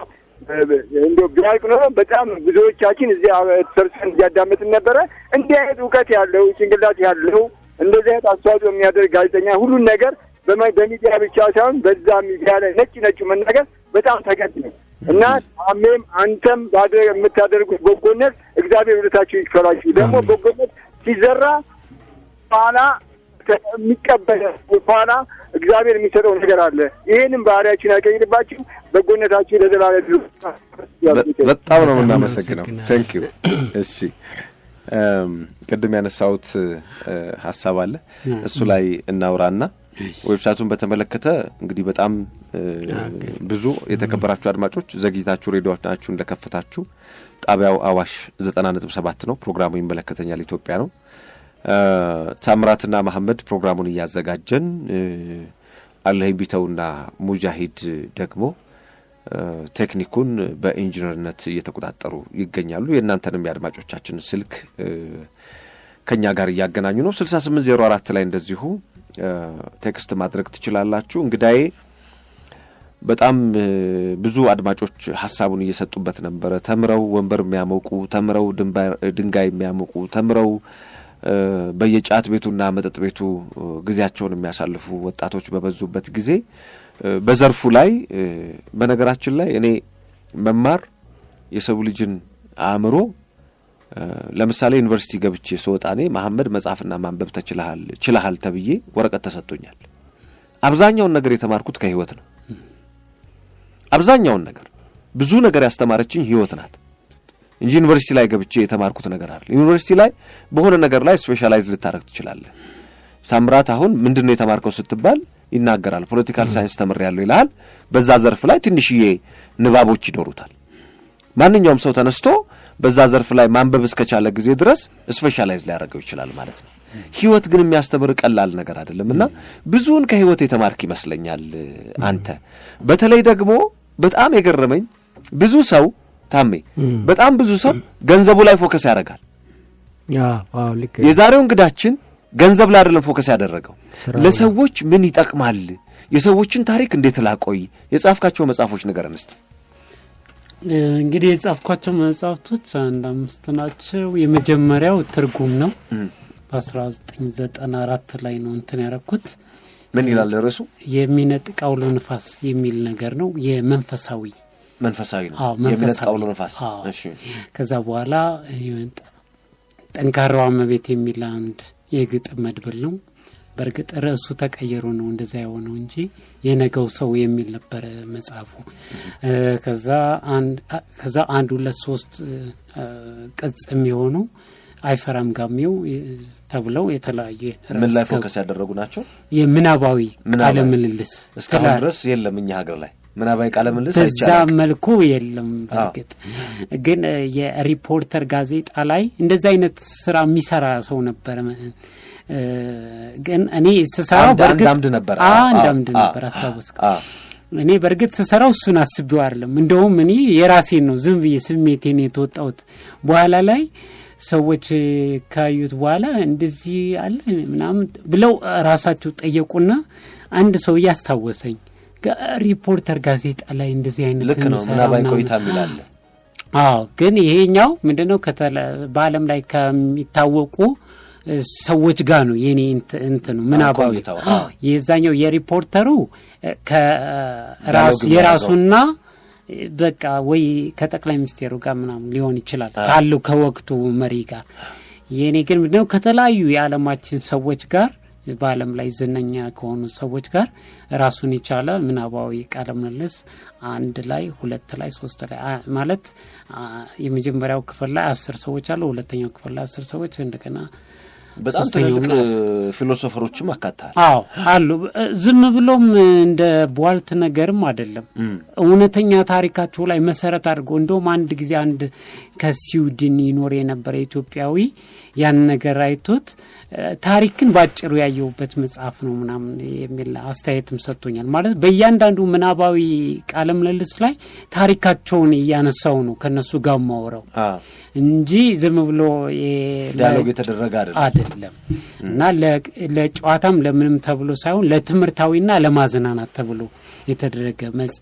እንደው ቢያልቅ ኖሮ በጣም ብዙዎቻችን እዚህ ተሰብስበን እያዳመጥን ነበረ። እንዲህ አይነት እውቀት ያለው፣ ጭንቅላት ያለው፣ እንደዚህ አይነት አስተዋጽኦ የሚያደርግ ጋዜጠኛ ሁሉን ነገር በሚዲያ ብቻ ሳይሆን በዛ ሚዲያ ላይ ነጭ ነጩ መናገር በጣም ተገቢ ነው። እና ታሜም አንተም የምታደርጉት በጎነት እግዚአብሔር ውለታችሁ ይክፈላችሁ። ደግሞ በጎነት ሲዘራ በኋላ የሚቀበል፣ በኋላ እግዚአብሔር የሚሰጠው ነገር አለ። ይህንም ባህሪያችሁን አይቀይርባችሁ። በጎነታችሁ ለዘላለም። በጣም ነው የምናመሰግነው። Thank you። እሺ፣ ቅድም ያነሳሁት ሀሳብ አለ፣ እሱ ላይ እናውራና website ኡን በተመለከተ እንግዲህ በጣም ብዙ የተከበራችሁ አድማጮች፣ ዘግይታችሁ ሬዲዮናችሁ እንደከፈታችሁ ጣቢያው አዋሽ 90.7 ነው። ፕሮግራሙ ይመለከተኛል ኢትዮጵያ ነው። ታምራትና መሐመድ ፕሮግራሙን እያዘጋጀን፣ አለህ ቢተውና ሙጃሂድ ደግሞ ቴክኒኩን በኢንጂነርነት እየተቆጣጠሩ ይገኛሉ። የእናንተንም የአድማጮቻችን ስልክ ከእኛ ጋር እያገናኙ ነው። 6804 ላይ እንደዚሁ text ማድረግ ትችላላችሁ። እንግዳዬ በጣም ብዙ አድማጮች ሀሳቡን እየሰጡበት ነበረ። ተምረው ወንበር የሚያሞቁ፣ ተምረው ድንጋይ የሚያሞቁ፣ ተምረው በየጫት ቤቱና መጠጥ ቤቱ ጊዜያቸውን የሚያሳልፉ ወጣቶች በበዙበት ጊዜ በዘርፉ ላይ፣ በነገራችን ላይ እኔ መማር የሰው ልጅን አእምሮ፣ ለምሳሌ ዩኒቨርሲቲ ገብቼ ስወጣ እኔ መሐመድ መጻፍና ማንበብ ተችልሃል ችልሃል ተብዬ ወረቀት ተሰጥቶኛል። አብዛኛውን ነገር የተማርኩት ከህይወት ነው። አብዛኛውን ነገር፣ ብዙ ነገር ያስተማረችኝ ህይወት ናት እንጂ ዩኒቨርሲቲ ላይ ገብቼ የተማርኩት ነገር አለ። ዩኒቨርሲቲ ላይ በሆነ ነገር ላይ specialize ልታደርግ ትችላለህ። ታምራት አሁን ምንድን ነው የተማርከው ስትባል ይናገራል። Political science ተምሬያለሁ ይልሃል። በዛ ዘርፍ ላይ ትንሽዬ ንባቦች ይኖሩታል። ማንኛውም ሰው ተነስቶ በዛ ዘርፍ ላይ ማንበብ እስከቻለ ጊዜ ድረስ specialize ሊያደርገው ይችላል ማለት ነው። ህይወት ግን የሚያስተምር ቀላል ነገር አይደለም እና ብዙውን ከህይወት የተማርክ ይመስለኛል አንተ። በተለይ ደግሞ በጣም የገረመኝ ብዙ ሰው፣ ታሜ፣ በጣም ብዙ ሰው ገንዘቡ ላይ focus ያደርጋል። የዛሬው እንግዳችን ገንዘብ ላይ አይደለም focus ያደረገው፣ ለሰዎች ምን ይጠቅማል፣ የሰዎችን ታሪክ እንዴት ላቆይ። የጻፍካቸው መጽሐፎች ንገረን እስቲ። እንግዲህ የጻፍኳቸው መጽሐፍቶች አንድ አምስት ናቸው። የመጀመሪያው ትርጉም ነው። በ1994 ላይ ነው እንትን ያረኩት። ምን ይላል ርዕሱ? የሚነጥቅ አውሎ ንፋስ የሚል ነገር ነው። የመንፈሳዊ መንፈሳዊ ነው። አዎ። የሚነጥቅ አውሎ ንፋስ። አዎ። ከዛ በኋላ ጠንካራዋ እመቤት የሚል አንድ የግጥም መድብል ነው። በእርግጥ ርዕሱ ተቀይሮ ነው እንደዚያ የሆነው እንጂ የነገው ሰው የሚል ነበረ መጽሐፉ። ከዛ አንድ፣ ሁለት፣ ሶስት ቅጽ የሚሆኑ አይፈራም ጋሜው ተብለው የተለያየ ምን ላይ focus ያደረጉ ናቸው? የምናባዊ ቃለ ምልልስ። እስካሁን ድረስ የለም እኛ ሀገር ላይ ምናባዊ ቃለ ምልልስ። በዛ መልኩ የለም። በእርግጥ ግን የሪፖርተር ጋዜጣ ላይ እንደዚህ አይነት ስራ የሚሰራ ሰው ነበረ። ግን እኔ ስሰራው በእርግጥ አንድ ነበር። አንድ አምድ ነበር አስታውስ። እኔ በእርግጥ ስሰራው እሱን አስቤው አይደለም። እንደውም እኔ የራሴን ነው ዝም ብዬ ስሜቴን የተወጣሁት። በኋላ ላይ ሰዎች ካዩት በኋላ እንደዚህ አለ ምናምን ብለው ራሳቸው ጠየቁና አንድ ሰው እያስታወሰኝ ሪፖርተር ጋዜጣ ላይ እንደዚህ አይነት ልክ ነው፣ ምናባዊ ቆይታ የሚል አለ። አዎ፣ ግን ይሄኛው ምንድነው በዓለም ላይ ከሚታወቁ ሰዎች ጋር ነው የኔ እንትኑ ምናባዊ። የዛኛው የሪፖርተሩ ከራሱ የራሱና በቃ ወይ ከጠቅላይ ሚኒስቴሩ ጋር ምናምን ሊሆን ይችላል ካለው ከወቅቱ መሪ ጋር። የኔ ግን ምንድነው ከተለያዩ የዓለማችን ሰዎች ጋር፣ በዓለም ላይ ዝነኛ ከሆኑ ሰዎች ጋር ራሱን የቻለ ምናባዊ ቃለ ምልልስ 1 ላይ 2 ላይ 3 ላይ ማለት የመጀመሪያው ክፍል ላይ 10 ሰዎች አሉ፣ ሁለተኛው ክፍል ላይ 10 ሰዎች፣ እንደገና በጣም ትልልቅ ፊሎሶፈሮችም አካተሃል። አዎ አሉ። ዝም ብሎም እንደ ቧልት ነገርም አይደለም፣ እውነተኛ ታሪካቸው ላይ መሰረት አድርጎ። እንደውም አንድ ጊዜ አንድ ከስዊድን ይኖር የነበረ ኢትዮጵያዊ ያን ነገር አይቶት ታሪክን ባጭሩ ያየሁበት መጽሐፍ ነው ምናምን የሚል አስተያየትም ሰጥቶኛል። ማለት በእያንዳንዱ ምናባዊ ቃለ ምልልስ ላይ ታሪካቸውን እያነሳው ነው ከነሱ ጋር ማወራው እንጂ ዝም ብሎ dialogue የተደረገ አይደለም እና ለጨዋታም ለምንም ተብሎ ሳይሆን ለትምህርታዊና ለማዝናናት ተብሎ የተደረገ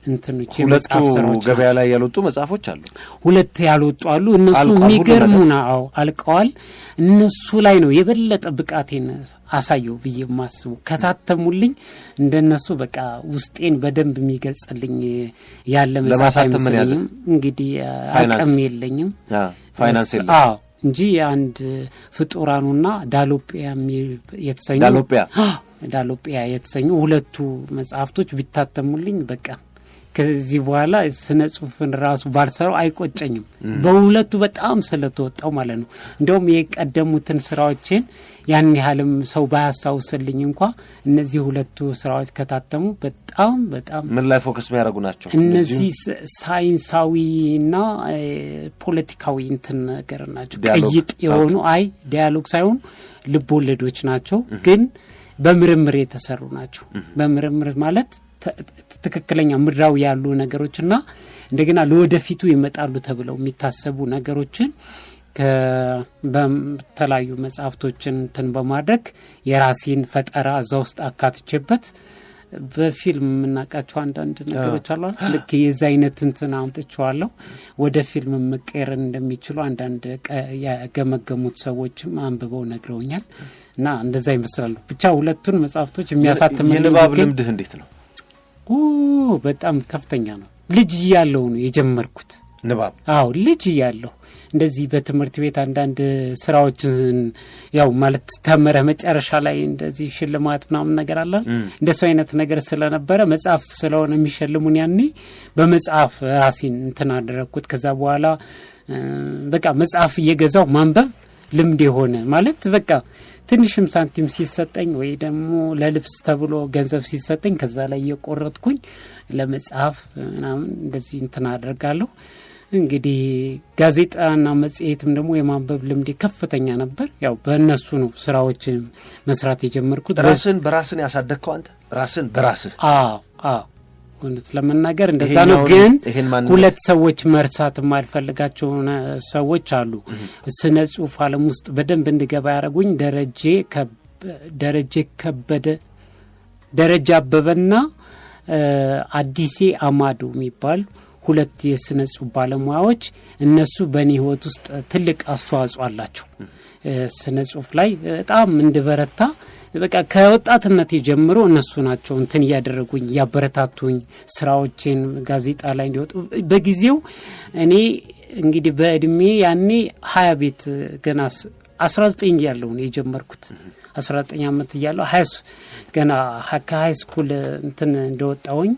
እንትኖች የመጽሐፍ ስራዎች። ገበያ ላይ ያልወጡ መጽሐፎች አሉ። 2 ያልወጡ አሉ። እነሱ የሚገርሙ ነው፣ አልቀዋል። እነሱ ላይ ነው የበለጠ ብቃቴን አሳየው ብዬ የማስበው። ከታተሙልኝ እንደነሱ በቃ ውስጤን በደንብ የሚገልጽልኝ ያለ መጽሐፍ አይመስለኝም። እንግዲህ አቅም የለኝም፣ ፋይናንስ የለም። አዎ እንጂ አንድ ፍጡራኑና ዳሎጵያ የተሰኙ ዳሎጵያ የተሰኙ 2 መጽሐፍቶች ቢታተሙልኝ በቃ ከዚህ በኋላ ስነ ጽሁፍን ራሱ ባልሰራው አይቆጨኝም። በሁለቱ በጣም ስለተወጣው ማለት ነው። እንደውም የቀደሙትን ስራዎችን ያን ያህልም ሰው ባያስታውስልኝ እንኳ እነዚህ 2 ስራዎች ከታተሙ በጣም በጣም ምን ላይ focus የሚያደርጉ ናቸው? እነዚህ ሳይንሳዊና ፖለቲካዊ እንትን ነገር ናቸው። ቅይጥ የሆኑ አይ dialogue ሳይሆን ልቦለዶች ናቸው፣ ግን በምርምር የተሰሩ ናቸው። በምርምር ማለት ትክክለኛ ምድራዊ ያሉ ነገሮችና እንደገና ለወደፊቱ ይመጣሉ ተብለው የሚታሰቡ ነገሮችን በተለያዩ መጽሐፍቶችን እንትን በማድረግ የራሴን ፈጠራ እዛ ውስጥ አካትቼበት በፊልም የምናውቃቸው አንዳንድ ነገሮች አሉ። ልክ የዛ አይነት እንትን አምጥቼዋለሁ። ወደ ፊልም መቀየር እንደሚችሉ አንዳንድ የገመገሙት ሰዎችም አንብበው ነግረውኛል እና እንደዛ ይመስላሉ። ብቻ 2ቱን መጽሐፍቶች የሚያሳትም የንባብ ልምድህ እንዴት ነው? በጣም ከፍተኛ ነው። ልጅ እያለሁ ነው የጀመርኩት ንባብ። አዎ ልጅ እያለሁ እንደዚህ በትምህርት ቤት አንዳንድ ስራዎችን ያው ማለት ተምረህ መጨረሻ ላይ እንደዚህ ሽልማት ምናምን ነገር አለ፣ እንደሱ አይነት ነገር ስለነበረ መጽሐፍ ስለሆነ የሚሸልሙን ያኔ በመጽሐፍ ራሴን እንትን አደረግኩት። ከዛ በኋላ በቃ መጽሐፍ እየገዛው ማንበብ ልምድ የሆነ ማለት በቃ ትንሽም ሳንቲም ሲሰጠኝ ወይ ደግሞ ለልብስ ተብሎ ገንዘብ ሲሰጠኝ ከዛ ላይ እየቆረጥኩኝ ለመጽሐፍ ምናምን እንደዚህ እንትን አደርጋለሁ። እንግዲህ ጋዜጣና መጽሔትም ደግሞ የማንበብ ልምዴ ከፍተኛ ነበር። ያው በእነሱ ነው ስራዎችን መስራት የጀመርኩት። ራስን በራስን ያሳደግከው አንተ ራስን በራስህ? አዎ አዎ፣ እውነት ለመናገር እንደዛ ነው። ግን 2 ሰዎች መርሳት የማልፈልጋቸው ሰዎች አሉ። ስነ ጽሁፍ ዓለም ውስጥ በደንብ እንድገባ ያደረጉኝ ደረጀ ከበደ፣ ደረጃ አበበና አዲሴ አማዶ የሚባሉ 2 የስነ ጽሁፍ ባለሙያዎች፣ እነሱ በእኔ ህይወት ውስጥ ትልቅ አስተዋጽኦ አላቸው። ስነ ጽሁፍ ላይ በጣም እንድበረታ በቃ ከወጣትነቴ ጀምሮ እነሱ ናቸው እንትን እያደረጉኝ እያበረታቱኝ ስራዎችን ጋዜጣ ላይ እንዲወጡ። በጊዜው እኔ እንግዲህ በእድሜ ያኔ 20 ቤት ገና 19 እያለሁ ነው የጀመርኩት። 19 ዓመት እያለሁ ገና ከ high school እንትን እንደወጣሁኝ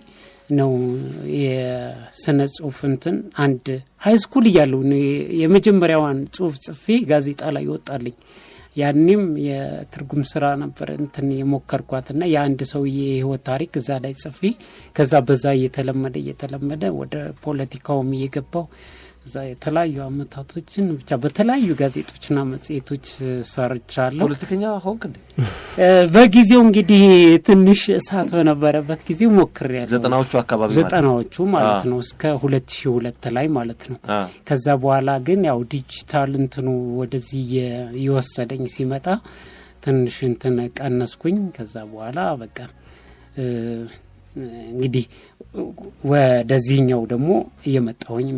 ነው የስነ ጽሁፍ እንትን አንድ high school እያለሁ ነው የመጀመሪያዋን ጽሁፍ ጽፌ ጋዜጣ ላይ ይወጣልኝ። ያኔም የትርጉም ስራ ነበር እንትን የሞከርኳትና የአንድ ሰውዬ የህይወት ታሪክ እዛ ላይ ጽፌ ከዛ በዛ እየተለመደ እየተለመደ ወደ ፖለቲካውም እየገባው እዛ የተለያዩ አመታቶችን ብቻ በተለያዩ ጋዜጦችና መጽሔቶች ሰርቻለሁ። ፖለቲከኛ ሆንክ እንዴ? በጊዜው እንግዲህ ትንሽ እሳት በነበረበት ጊዜ ሞክሬያለሁ። ዘጠናዎቹ አካባቢ ማለት ዘጠናዎቹ ማለት ነው እስከ 2002 ላይ ማለት ነው። ከዛ በኋላ ግን ያው ዲጂታል እንትኑ ወደዚህ እየወሰደኝ ሲመጣ ትንሽ እንትን ቀነስኩኝ። ከዛ በኋላ በቃ እንግዲህ ወደዚህኛው ደግሞ እየመጣሁኝ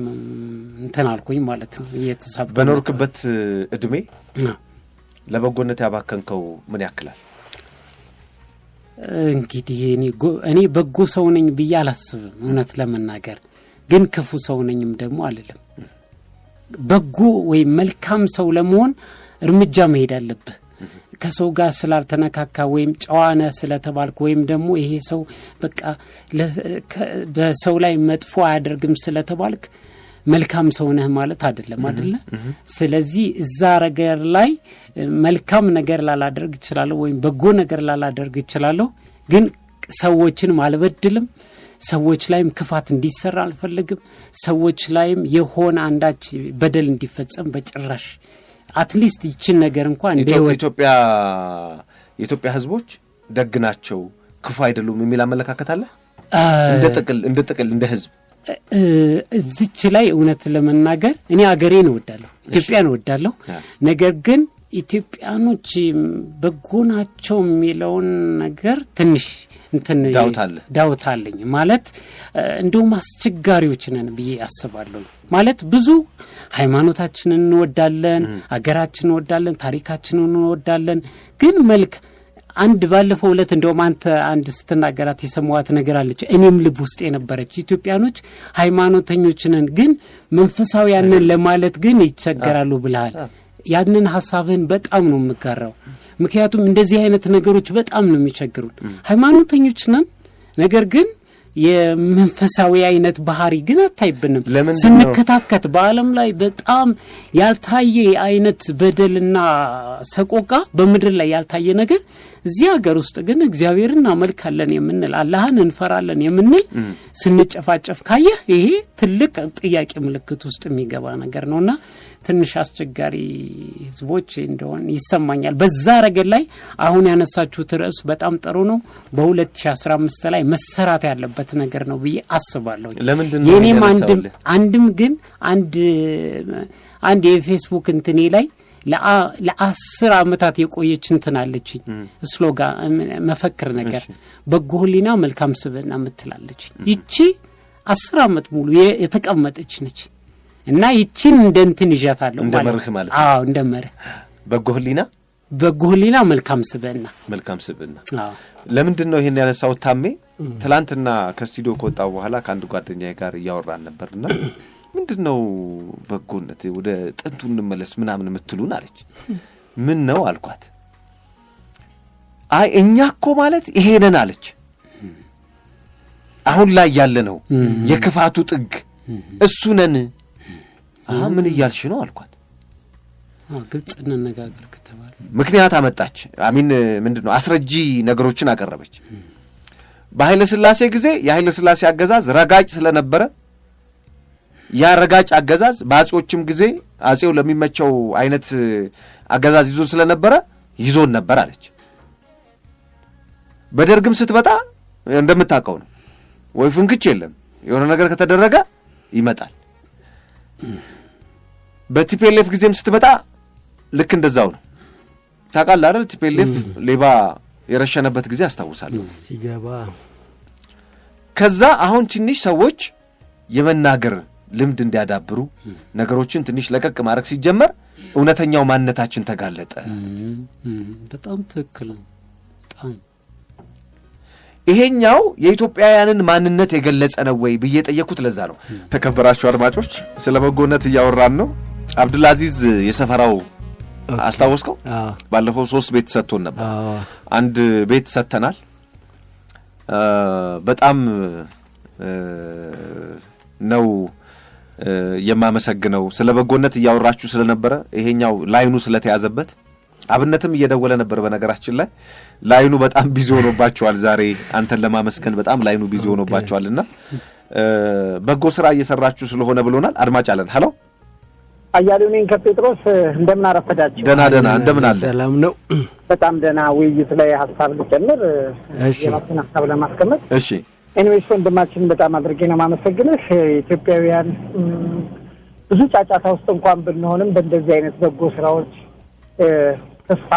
እንትን አልኩኝ ማለት ነው። እየተሳብኩ በኖርክበት እድሜ ለበጎነት ያባከንከው ምን ያክላል? እንግዲህ እኔ በጎ ሰው ነኝ ብዬ አላስብም፣ እውነት ለመናገር ግን ክፉ ሰው ነኝም ደግሞ አልልም። በጎ ወይም መልካም ሰው ለመሆን እርምጃ መሄድ አለብህ። ከሰው ጋር ስላልተነካካ ወይም ጨዋ ነህ ስለተባልክ ወይም ደግሞ ይሄ ሰው በቃ በሰው ላይ መጥፎ አያደርግም ስለተባልክ መልካም ሰው ነህ ማለት አይደለም አይደለ? ስለዚህ እዛ ነገር ላይ መልካም ነገር ላላደርግ እችላለሁ ወይም በጎ ነገር ላላደርግ እችላለሁ፣ ግን ሰዎችንም አልበድልም። ሰዎች ላይም ክፋት እንዲሰራ አልፈልግም። ሰዎች ላይም የሆነ አንዳች በደል እንዲፈጸም በጭራሽ at least ይችን ነገር እንኳን የኢትዮጵያ ሕዝቦች ደግ ናቸው ክፉ አይደሉም የሚል አመለካከት አለ? እንደ ጥቅል እንደ ሕዝብ እዚች ላይ እውነት ለመናገር እኔ አገሬን እወዳለሁ፣ ኢትዮጵያን እወዳለሁ። ነገር ግን ኢትዮጵያኖች በጎ ናቸው የሚለውን ነገር ትንሽ እንትን ዳውት አለኝ። ማለት እንደውም አስቸጋሪዎች ነን ብዬ አስባለሁ። ማለት ብዙ ሃይማኖታችንን እንወዳለን፣ አገራችንን እንወዳለን፣ ታሪካችንን እንወዳለን። ግን መልክ አንድ ባለፈው ዕለት እንደውም አንተ አንድ ስትናገራት የሰማኋት ነገር አለች፣ እኔም ልብ ውስጥ የነበረች ኢትዮጵያኖች ሃይማኖተኞች ነን ግን መንፈሳዊያንን ለማለት ግን ይቸገራሉ ብለሃል። ያንን ሀሳብህን በጣም ነው የምጋራው። ምክንያቱም እንደዚህ አይነት ነገሮች በጣም ነው የሚቸግሩን። ሃይማኖተኞች ነን፣ ነገር ግን የመንፈሳዊ አይነት ባህሪ ግን አታይብንም። ስንከታከት በዓለም ላይ በጣም ያልታየ አይነት በደልና ሰቆቃ በምድር ላይ ያልታየ ነገር እዚህ ሀገር ውስጥ ግን እግዚአብሔርን እናመልካለን የምንል አላህን እንፈራለን የምንል ስንጨፋጨፍ ካየህ ይሄ ትልቅ ጥያቄ ምልክት ውስጥ የሚገባ ነገር ነውና ትንሽ አስቸጋሪ ህዝቦች እንደሆን ይሰማኛል። በዛ ረገድ ላይ አሁን ያነሳችሁት ርዕስ በጣም ጥሩ ነው። በ2015 ላይ መሰራት ያለበት ነገር ነው ብዬ አስባለሁ። የኔም አንድም ግን አንድ የፌስቡክ እንትኔ ላይ ለ10 ዓመታት የቆየች እንትን አለችኝ፣ ስሎጋን መፈክር ነገር በጎ ህሊና መልካም ስብዕና የምትላለች። ይቺ 10 ዓመት ሙሉ የተቀመጠች ነች እና ይቺን እንደ እንትን ይዣታለሁ እንደ መርህ ማለት ነው። አዎ እንደ መርህ በጎ ህሊና መልካም ስብዕና መልካም ስብዕና። አዎ ለምንድን ነው ይሄን ያነሳሁት ታሜ? ትላንትና ከስቱዲዮ ከወጣሁ በኋላ ከአንድ ጓደኛዬ ጋር እያወራን ነበርና ምንድነው በጎነት ወደ ጥንቱ እንመለስ ምናምን የምትሉን አለች። ምን ነው አልኳት። አይ እኛ እኮ ማለት ይሄ ነን አለች። አሁን ላይ ያለ ነው የክፋቱ ጥግ እሱ ነን። ምን እያልሽ ነው አልኳት። ግልጽ እንነጋገር ከተባለ ምክንያት አመጣች። አሚን ምንድነው አስረጂ ነገሮችን አቀረበች። በኃይለ ሥላሴ ጊዜ የኃይለ ሥላሴ አገዛዝ ረጋጭ ስለነበረ ያ ረጋጭ አገዛዝ በአጼዎችም ጊዜ አጼው ለሚመቸው አይነት አገዛዝ ይዞ ስለነበረ ይዞን ነበር አለች። በደርግም ስትመጣ እንደምታውቀው ነው ወይ ፍንክች የለም፣ የሆነ ነገር ከተደረገ ይመጣል። በ TPLF ጊዜም ስትመጣ ልክ እንደዛው ነው። ታውቃለህ አይደል? TPLF ሌባ የረሸነበት ጊዜ አስታውሳለሁ ሲገባ። ከዛ አሁን ትንሽ ሰዎች የመናገር ልምድ እንዲያዳብሩ ነገሮችን ትንሽ ለቀቅ ማድረግ ሲጀመር እውነተኛው ማንነታችን ተጋለጠ። በጣም ትክክል ነው። በጣም ይሄኛው የኢትዮጵያውያንን ማንነት የገለጸ ነው ወይ ብዬ ጠየቅኩት። ለዛ ነው። ተከበራችሁ አድማጮች ስለ በጎነት እያወራን ነው። አብዱልአዚዝ የሰፈራው አስታወስከው? ባለፈው 3 ቤት ሰጥቶን ነበር። አንድ ቤት ሰጥተናል። በጣም ነው የማመሰግነው ስለ በጎነት እያወራችሁ ስለነበረ ይሄኛው line ኡ ስለተያዘበት አብነትም እየደወለ ነበር። በነገራችን ላይ line ኡ በጣም busy ሆኖባቸዋል። ዛሬ አንተን ለማመስገን በጣም line ኡ busy ሆኖባቸዋልና በጎ ስራ እየሰራችሁ ስለሆነ ብሎናል። አድማጭ አለን። Hello አያሌው ነኝ ከጴጥሮስ። እንደምን አረፈዳችሁ? ደህና ደህና። እንደምን አለ? ሰላም ነው። በጣም ደህና። ውይይት ላይ ሀሳብ ልጨምር፣ የራሴን ሀሳብ ለማስቀመጥ። እሺ። Anyways ወንድማችን በጣም አድርጌ ነው የማመሰግንህ። ኢትዮጵያውያን ብዙ ጫጫታ ውስጥ እንኳን ብንሆንም በእንደዚህ አይነት በጎ ስራዎች ተስፋ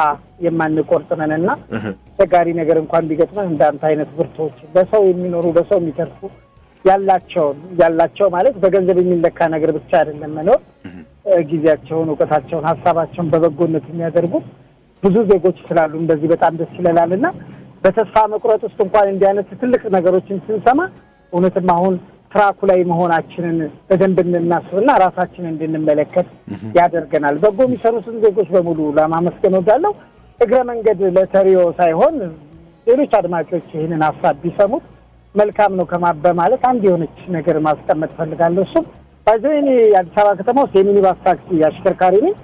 የማንቆርጥ ነንና አስቸጋሪ ነገር እንኳን ቢገጥመን እንዳንተ አይነት ብርቶች በሰው የሚኖሩ በሰው የሚተርፉ ያላቸው ማለት በገንዘብ የሚለካ ነገር ብቻ አይደለም መኖር፣ ጊዜያቸውን፣ እውቀታቸውን፣ ሀሳባቸውን በበጎነት የሚያደርጉ ብዙ ዜጎች ስላሉ እንደዚህ በጣም ደስ ይለናልና በተስፋ መቁረጥ ውስጥ እንኳን እንዲህ አይነት ትልቅ ነገሮችን ስንሰማ እውነትም አሁን ትራኩ ላይ መሆናችንን በደንብ እንድናስብና ራሳችንን እንድንመለከት ያደርገናል። በጎ የሚሰሩትን ዜጎች በሙሉ ለማመስገን እወዳለሁ። እግረ መንገድ ለተሪዮ ሳይሆን ሌሎች አድማጮች ይህንን ሀሳብ ቢሰሙት መልካም ነው በማለት አንድ የሆነች ነገር ማስቀመጥ እፈልጋለሁ። እሱም ባይዘው እኔ አዲስ አበባ ከተማ ውስጥ የሚኒባስ ታክሲ አሽከርካሪ ነኝ።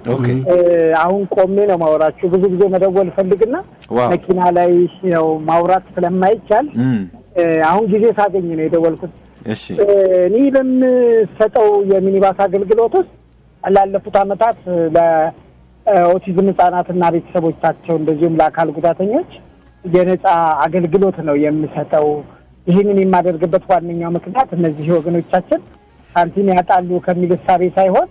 አሁን ቆሜ ነው ማወራችሁ። ብዙ ጊዜ መደወል ፈልግና መኪና ላይ ያው ማውራት ስለማይቻል አሁን ጊዜ ሳገኝ ነው የደወልኩት። እኔ በምሰጠው የሚኒባስ አገልግሎት ውስጥ ላለፉት ዓመታት ለኦቲዝም ህጻናትና ቤተሰቦቻቸው እንደዚሁም ለአካል ጉዳተኞች የነፃ አገልግሎት ነው የምሰጠው። ይህንን የማደርግበት ዋነኛው ምክንያት እነዚህ ወገኖቻችን ሳንቲም ያጣሉ ከሚል እሳቤ ሳይሆን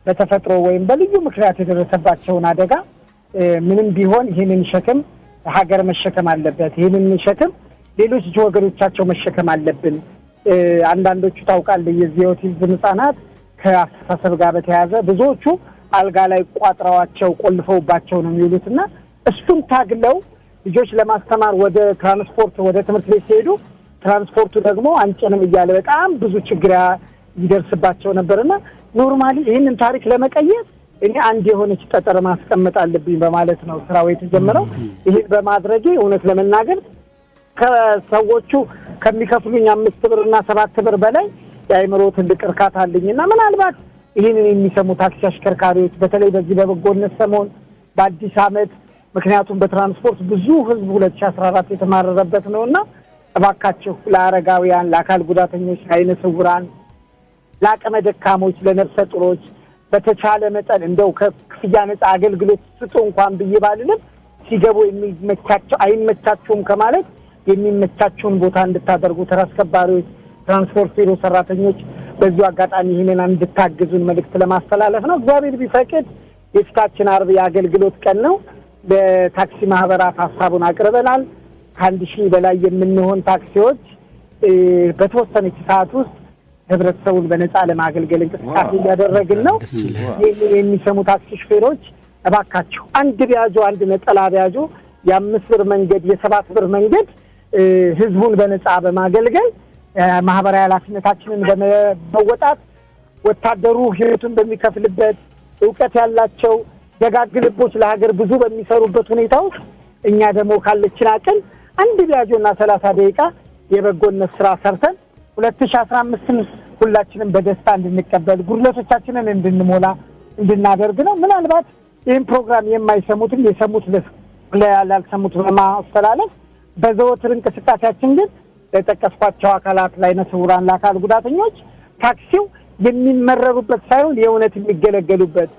በተፈጥሮ ወይም በልዩ ምክንያት የደረሰባቸውን አደጋ ምንም ቢሆን ይህንን ሸክም ሀገር መሸከም አለበት፣ ይህንን ሸክም ሌሎች ወገኖቻቸው መሸከም አለብን። አንዳንዶቹ ታውቃለህ የዚህ የኦቲዝም ህጻናት ከአስተሳሰብ ጋር በተያያዘ ብዙዎቹ አልጋ ላይ ቋጥረዋቸው ቆልፈውባቸው ነው የሚውሉትና እሱን ታግለው ልጆች ለማስተማር ወደ ትራንስፖርት ወደ ትምህርት ቤት ሲሄዱ ትራንስፖርቱ ደግሞ አንጭንም እያለ በጣም ብዙ ችግር ይደርስባቸው ነበርና normally ይህንን ታሪክ ለመቀየር እኔ አንድ የሆነች ጠጠር ማስቀመጥ አለብኝ በማለት ነው ስራው የተጀመረው። ይህን በማድረጌ እውነት ለመናገር ከሰዎቹ ከሚከፍሉኝ 5 ብር እና 7 ብር በላይ የአእምሮ ትልቅ እርካታ አለኝና ምናልባት ይህንን የሚሰሙ ታክሲ አሽከርካሪዎች በተለይ በዚህ በበጎነት ሰሞን በአዲስ ዓመት ምክንያቱም በትራንስፖርት ብዙ ህዝብ 2014 የተማረረበት ነውና እባካችሁ ለአረጋውያን፣ ለአካል ጉዳተኞች፣ ለዓይነ ስውራን፣ ለአቅመ ደካሞች፣ ለነፍሰ ጡሮች በተቻለ መጠን እንደው ከክፍያ ነፃ አገልግሎት ስጡ እንኳን ብዬ ባልልም ሲገቡ የሚመቻቸው አይመቻቸውም ከማለት የሚመቻቸውን ቦታ እንድታደርጉ ተራ አስከባሪዎች፣ ትራንስፖርት ቢሮ ሰራተኞች በዚሁ አጋጣሚ ይህንን እንድታግዙን መልእክት ለማስተላለፍ ነው። እግዚአብሔር ቢፈቅድ የፊታችን ዓርብ የአገልግሎት ቀን ነው። ለታክሲ ማህበራት ሀሳቡን አቅርበናል። ከ1000 በላይ የምንሆን ታክሲዎች በተወሰነች ሰዓት ውስጥ ህብረተሰቡን በነፃ ለማገልገል እንቅስቃሴ እያደረግን ነው። ይህንን የሚሰሙ ታክሲ ሹፌሮች እባካችሁ አንድ ቢያጆ አንድ ነጠላ ቢያጆ የ5 ብር መንገድ የ7 ብር መንገድ ህዝቡን በነፃ በማገልገል ማህበራዊ ኃላፊነታችንን በመወጣት ወታደሩ ህይወቱን በሚከፍልበት እውቀት ያላቸው ደጋግ ልቦች ለሀገር ብዙ በሚሰሩበት ሁኔታ ውስጥ እኛ ደግሞ ካለችን አቅም አንድ ቢያጆና 30 ደቂቃ የበጎነት ስራ ሰርተን 2015ን ሁላችንም በደስታ እንድንቀበል ጉድለቶቻችንን እንድንሞላ እንድናደርግ ነው። ምናልባት ይህን ፕሮግራም የማይሰሙትም የሰሙት ላልሰሙት በማስተላለፍ በዘወትር እንቅስቃሴያችን ግን ለጠቀስኳቸው አካላት ለዓይነ ስውራን፣ ለአካል ጉዳተኞች ታክሲው የሚመረሩበት ሳይሆን የእውነት የሚገለገሉበት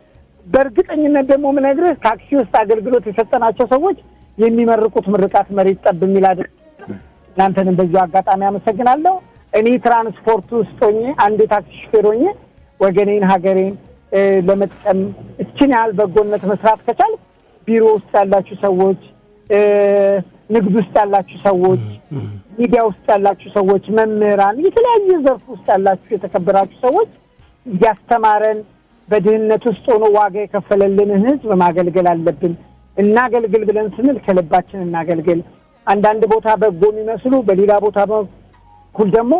በእርግጠኝነት ደግሞ የምነግርህ ታክሲ ውስጥ አገልግሎት የሰጠናቸው ሰዎች የሚመርቁት ምርቃት መሬት ጠብ የሚል አይደለም። እናንተንም በዚሁ አጋጣሚ አመሰግናለሁ። እኔ ትራንስፖርት ውስጥ ሆኜ አንድ የታክሲ ሹፌር ሆኜ ወገኔን ሀገሬን ለመጥቀም እችን ያህል በጎነት መስራት ከቻል ቢሮ ውስጥ ያላችሁ ሰዎች፣ ንግድ ውስጥ ያላችሁ ሰዎች፣ ሚዲያ ውስጥ ያላችሁ ሰዎች፣ መምህራን፣ የተለያየ ዘርፍ ውስጥ ያላችሁ የተከበራችሁ ሰዎች እያስተማረን በድህነት ውስጥ ሆኖ ዋጋ የከፈለልንን ህዝብ ማገልገል አለብን። እናገልግል ብለን ስንል ከልባችን እናገልግል። አንዳንድ ቦታ በጎ የሚመስሉ በሌላ ቦታ በኩል ደግሞ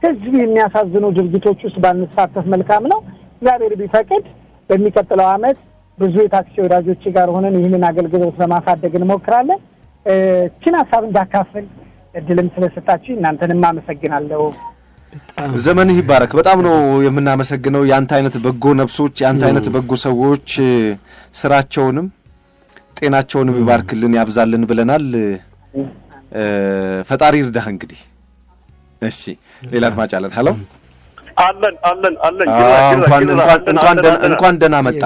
ህዝብ የሚያሳዝኑ ድርጊቶች ውስጥ ባንሳተፍ መልካም ነው። እግዚአብሔር ቢፈቅድ በሚቀጥለው ዓመት ብዙ የታክሲ ወዳጆች ጋር ሆነን ይህንን አገልግሎት ለማሳደግ እንሞክራለን። እችን ሀሳብ እንዳካፍል እድልም ስለሰጣችሁ እናንተንም አመሰግናለሁ። ዘመንህ ይባረክ። በጣም ነው የምናመሰግነው። ያንተ አይነት በጎ ነፍሶች፣ ያንተ አይነት በጎ ሰዎች ስራቸውንም ጤናቸውንም ይባርክልን ያብዛልን ብለናል። ፈጣሪ ይርዳህ እንግዲህ። እሺ ሌላ አድማጭ አለን። ሄሎ አለን አለን አለን። እንኳን ደህና መጣ።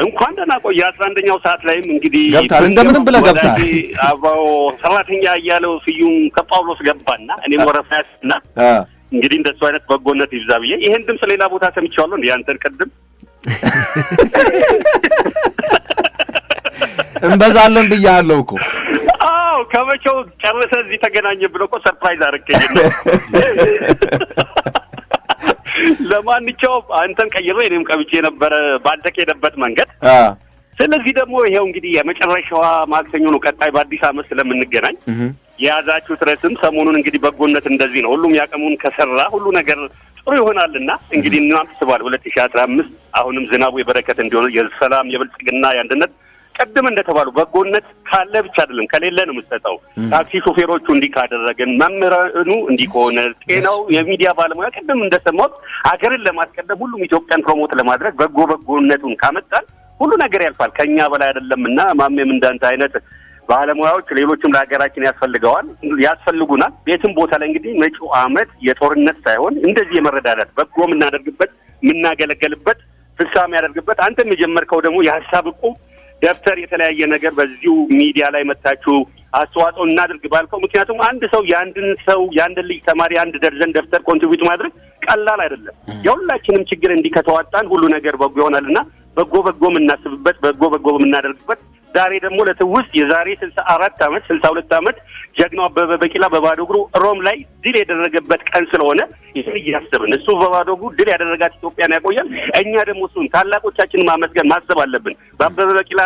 እንኳን ደህና ቆየ። 11ኛው ሰዓት ላይም እንግዲህ ገብታል። እንደምንም ብለህ ገብታል። አባው ሰራተኛ እያለው ስዩም ከጳውሎስ ገባና እኔም ወረፋያስና እንግዲህ እንደሱ አይነት በጎነት ይብዛ ብዬ ይሄን ድምጽ ሌላ ቦታ ሰምቼዋለሁ። እንዴ አንተን ቅድም እንበዛለን ብያለሁ እኮ። አዎ፣ ከመቼው ጨርሰህ እዚህ ተገናኘ ብሎ እኮ surprise አደረገኝ ነው። ለማንኛውም አንተን ቀይሬ እኔም ቀብቼ የነበረ ባልተኬደበት መንገድ። ስለዚህ ደግሞ ይሄው እንግዲህ የመጨረሻዋ ማክሰኞ ነው። ቀጣይ በአዲስ ዓመት ስለምንገናኝ የያዛችሁት ርዕስም ሰሞኑን እንግዲህ በጎነት እንደዚህ ነው። ሁሉም ያቀሙን ከሰራ ሁሉ ነገር ጥሩ ይሆናልና እንግዲህ እናስባለን። 2015 አሁንም ዝናቡ የበረከት እንዲሆን፣ የሰላም፣ የብልጽግና፣ የአንድነት፣ ቅድም እንደተባሉ በጎነት ካለ ብቻ አይደለም ከሌለ ነው የምትሰጠው። ታክሲ ሾፌሮቹ እንዲህ ካደረግን፣ መምህራኑ እንዲህ ከሆነ፣ ጤናው፣ የሚዲያ ባለሙያ ቅድም እንደሰማሁት ሀገርን ለማስቀደም ሁሉም ኢትዮጵያን promote ለማድረግ በጎ በጎነቱን ካመጣን ሁሉ ነገር ያልፋል። ከኛ በላይ አይደለምና ማሜም እንዳንተ አይነት ባለሙያዎች ሌሎችም ለሀገራችን ያስፈልገዋል፣ ያስፈልጉናል። የትም ቦታ ላይ እንግዲህ መጪው ዓመት የጦርነት ሳይሆን እንደዚህ የመረዳዳት፣ በጎ የምናደርግበት፣ የምናገለገልበት፣ ፍስሐ የሚያደርግበት፣ አንተም የጀመርከው ደግሞ የሀሳብ እቁብ ደብተር የተለያየ ነገር በዚሁ ሚዲያ ላይ መታችሁ አስተዋጽኦ እናድርግ ባልከው፣ ምክንያቱም አንድ ሰው የአንድን ሰው የአንድን ልጅ ተማሪ አንድ ደርዘን ደብተር contribute ማድረግ ቀላል አይደለም። የሁላችንም ችግር እንዲህ ከተዋጣን ሁሉ ነገር በጎ ይሆናልና በጎ በጎ የምናስብበት፣ በጎ በጎ የምናደርግበት፣ ዛሬ ደግሞ ለትውስት የዛሬ 64 ዓመት፣ 62 ዓመት ጀግናው አበበ ቢቂላ በባዶ እግሩ ሮም ላይ ድል ያደረገበት ቀን ስለሆነ ይህን እያሰብን እሱ በባዶ እግሩ ድል ያደረጋት ኢትዮጵያን ያቆያል። እኛ ደግሞ እሱን ታላቆቻችንን ማመስገን ማሰብ አለብን። በአበበ ቢቂላ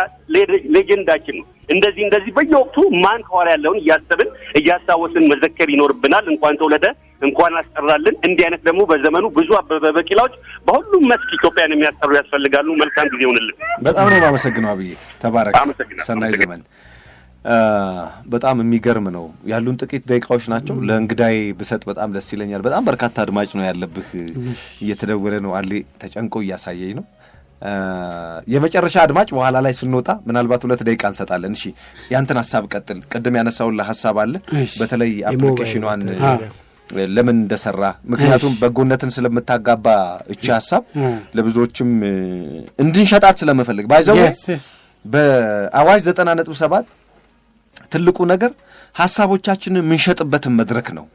legend ኣችን ነው። እንደዚህ እንደዚህ በየወቅቱ ማን ከኋላ ያለውን እያሰብን እያስታወስን መዘከር ይኖርብናል። እንኳን ተወለደ፣ እንኳን አስጠራልን። እንዲህ አይነት ደግሞ በዘመኑ ብዙ አበበ ቢቂላዎች በሁሉም መስክ ኢትዮጵያን የሚያስጠሩ ያስፈልጋሉ። መልካም ጊዜ ይሁንልን። በጣም ነው የማመሰግነው አብዬ፣ ተባረክ። ሰናይ ዘመን። በጣም የሚገርም ነው። ያሉን ጥቂት ደቂቃዎች ናቸው። ለእንግዳዬ ብሰጥ በጣም ደስ ይለኛል። በጣም በርካታ አድማጭ ነው ያለብህ፣ እየተደወለ ነው። አሌ ተጨንቆ እያሳየኝ ነው። የመጨረሻ አድማጭ በኋላ ላይ ስንወጣ ምናልባት 2 ደቂቃ እንሰጣለን። እሺ፣ ያንተን ሀሳብ ቀጥል። ቅድም ያነሳውን ሀሳብ አለ፣ በተለይ application ኗን ለምን እንደሰራ፣ ምክንያቱም በጎነትን ስለምታጋባ እቺ ሀሳብ ለብዙዎችም እንድንሸጣት ስለምፈልግ። By the way፣ በአዋሽ 90.7 ትልቁ ነገር ሀሳቦቻችንን የምንሸጥበትን መድረክ ነው።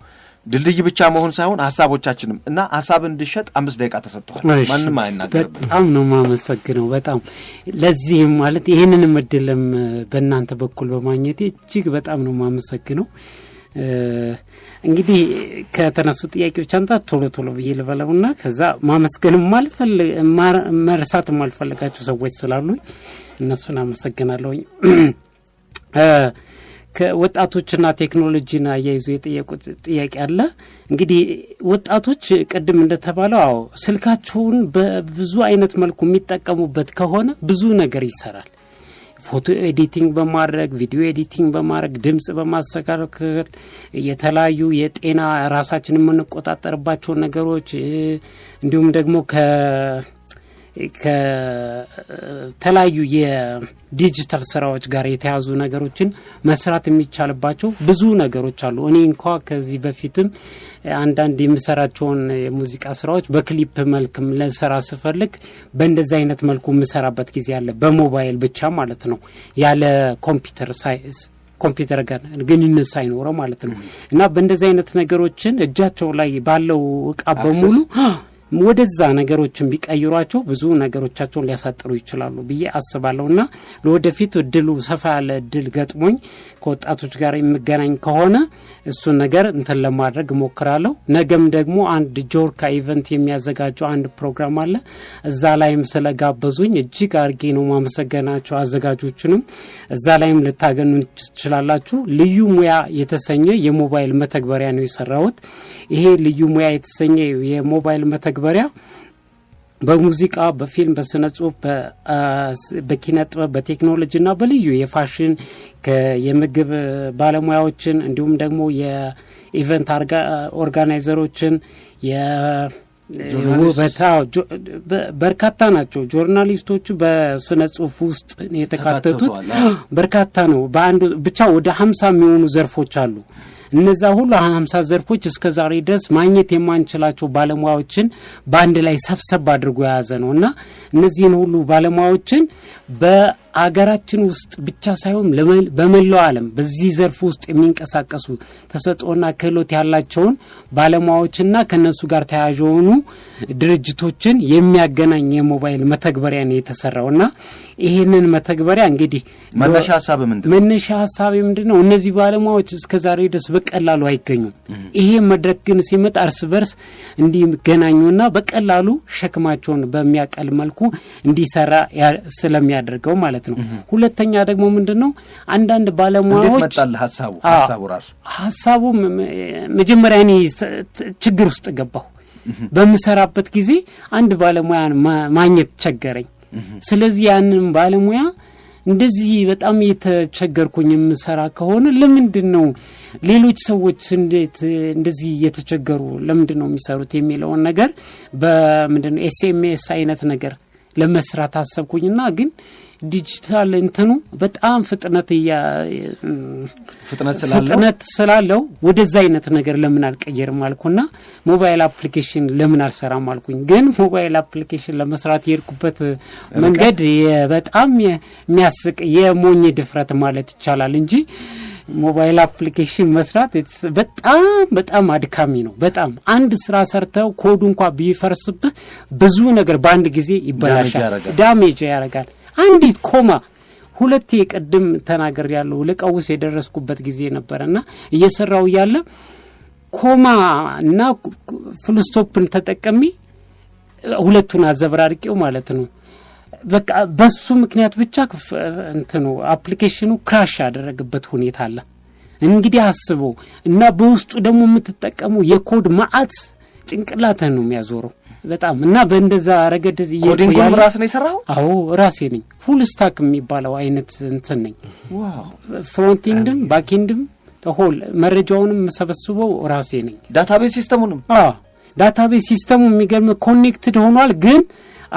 ድልድይ ብቻ መሆን ሳይሆን ሀሳቦቻችንም እና ሀሳብ እንድሸጥ 5 ደቂቃ ተሰጥቷል። ማንም አይናገርም። በጣም ነው የማመሰግነው። በጣም ለዚህም ማለት ይህንንም እድልም በእናንተ በኩል በማግኘቴ እጅግ በጣም ነው የማመሰግነው። እንግዲህ ከተነሱ ጥያቄዎች አንጻር ቶሎ ቶሎ ብዬ ልበለውና ከዛ ማመስገንም መርሳት የማልፈልጋቸው ሰዎች ስላሉኝ እነሱን አመሰግናለሁኝ። ከወጣቶችና ቴክኖሎጂን አያይዞ የጠየቁት ጥያቄ አለ። እንግዲህ ወጣቶች ቅድም እንደተባለው አዎ ስልካቸውን በብዙ አይነት መልኩ የሚጠቀሙበት ከሆነ ብዙ ነገር ይሰራል። ፎቶ editing በማድረግ፣ video editing በማድረግ፣ ድምጽ በማስተካከል፣ የተለያዩ የጤና ራሳችን የምንቆጣጠርባቸውን ነገሮች፣ እንዲሁም ደግሞ ከተለያዩ የዲጂታል ስራዎች ጋር የተያዙ ነገሮችን መስራት የሚቻልባቸው ብዙ ነገሮች አሉ። እኔ እንኳ ከዚህ በፊትም አንዳንድ የምሰራቸውን የሙዚቃ ስራዎች በክሊፕ መልክም ለሰራ ስፈልግ በእንደዚህ አይነት መልኩ የምሰራበት ጊዜ አለ። በሞባይል ብቻ ማለት ነው፣ ያለ ኮምፒውተር ኮምፒውተር ጋር ግንኙነት ሳይኖረው ማለት ነው። እና በእንደዚህ አይነት ነገሮችን እጃቸው ላይ ባለው እቃ በሙሉ ወደዛ ነገሮችን ቢቀይሯቸው ብዙ ነገሮቻቸውን ሊያሳጥሩ ይችላሉ ብዬ አስባለሁ። እና ለወደፊት እድሉ ሰፋ ያለ እድል ገጥሞኝ ከወጣቶች ጋር የምገናኝ ከሆነ እሱን ነገር እንትን ለማድረግ እሞክራለሁ። ነገም ደግሞ አንድ ጆርካ event የሚያዘጋጀው አንድ ፕሮግራም አለ። እዛ ላይም ስለጋበዙኝ እጅግ አድርጌ ነው ማመሰገናቸው አዘጋጆቹንም። እዛ ላይም ልታገኙ ትችላላችሁ። ልዩ ሙያ የተሰኘ የሞባይል መተግበሪያ ነው የሰራሁት። ይሄ ልዩ ሙያ የተሰኘ የሞባይል መተግበሪያ በሙዚቃ፣ በፊልም፣ በስነ ጽሁፍ፣ በኪነ ጥበብ፣ በቴክኖሎጂና በልዩ የፋሽን፣ የምግብ ባለሙያዎችን፣ እንዲሁም ደግሞ የ event organizer ኦችን፣ የውበት፣ በርካታ ናቸው። Journalist ኦቹ በስነ ጽሁፍ ውስጥ የተካተቱት በርካታ ነው። በአንዱ ብቻ ወደ 50 የሚሆኑ ዘርፎች አሉ። እነዛ ሁሉ 50 ዘርፎች እስከ ዛሬ ድረስ ማግኘት የማንችላቸው ባለሙያዎችን በአንድ ላይ ሰብሰብ አድርጎ የያዘ ነው እና እነዚህን ሁሉ ባለሙያዎችን በአገራችን ውስጥ ብቻ ሳይሆን በመላው ዓለም በዚህ ዘርፍ ውስጥ የሚንቀሳቀሱ ተሰጥኦና ክህሎት ያላቸውን ባለሙያዎችና ከነሱ ጋር ተያያዥ የሆኑ ድርጅቶችን የሚያገናኝ የሞባይል መተግበሪያ ነው የተሰራውና ይሄንን መተግበሪያ እንግዲህ መነሻ ሐሳብ ምንድነው? መነሻ ሐሳብ ምንድነው? እነዚህ ባለሙያዎች እስከ ዛሬ ድረስ በቀላሉ አይገኙም። ይሄ መድረክ ግን ሲመጣ እርስ በርስ እንዲገናኙና በቀላሉ ሸክማቸውን በሚያቀል መልኩ እንዲሰራ ስለሚያደርገው ማለት ነው። ሁለተኛ ደግሞ ምንድነው አንዳንድ ባለሙያዎች እንዴት መጣል ሐሳቡ ራሱ ሐሳቡ መጀመሪያ እኔ ችግር ውስጥ ገባሁ። በምሰራበት ጊዜ አንድ ባለሙያን ማግኘት ቸገረኝ። ስለዚህ ያንን ባለሙያ እንደዚህ በጣም የተቸገርኩኝ የምሰራ ከሆነ ለምንድነው ሌሎች ሰዎች እንዴት እንደዚህ እየተቸገሩ ለምንድነው የሚሰሩት የሚለውን ነገር በምንድነው SMS አይነት ነገር ለመስራት አሰብኩኝና ግን ዲጂታል እንትኑ በጣም ፍጥነት ስላለው ወደዛ አይነት ነገር ለምን አልቀየርም አልኩና mobile application ለምን አልሰራም አልኩኝ። ግን mobile application ለመስራት የሄድኩበት መንገድ በጣም የሚያስቅ የሞኝ ድፍረት ማለት ይቻላል እንጂ mobile application መስራት በጣም በጣም አድካሚ ነው። በጣም አንድ ስራ ሰርተው ኮዱ እንኳን ቢፈርስብህ ብዙ ነገር በአንድ ጊዜ ይበላሻል፣ damage ያደርጋል። አንዲት comma ሁለቴ ቀድም ተናገር ያለው ለቀውስ የደረስኩበት ጊዜ ነበርና እየሰራው ያለ comma እና full stop ን ተጠቀሚ ሁለቱን አዘብራርቄው ማለት ነው። በቃ በሱ ምክንያት ብቻ እንትኑ application ኑ crash ያደረገበት ሁኔታ አለ። እንግዲህ አስበው እና በውስጡ ደግሞ የምትጠቀመው የኮድ ማአት ጭንቅላትህን ነው የሚያዞረው በጣም እና በእንደዛ ረገድ coding ኡን ራስህ ነው የሰራኸው? አዎ ራሴ ነኝ። full stack የሚባለው አይነት እንትን ነኝ። wow frontend ም backend ም whole መረጃውንም ሰበስበው ራሴ ነኝ። database system ኡንም? አዎ database system ኡ የሚገርም connected ሆኗል። ግን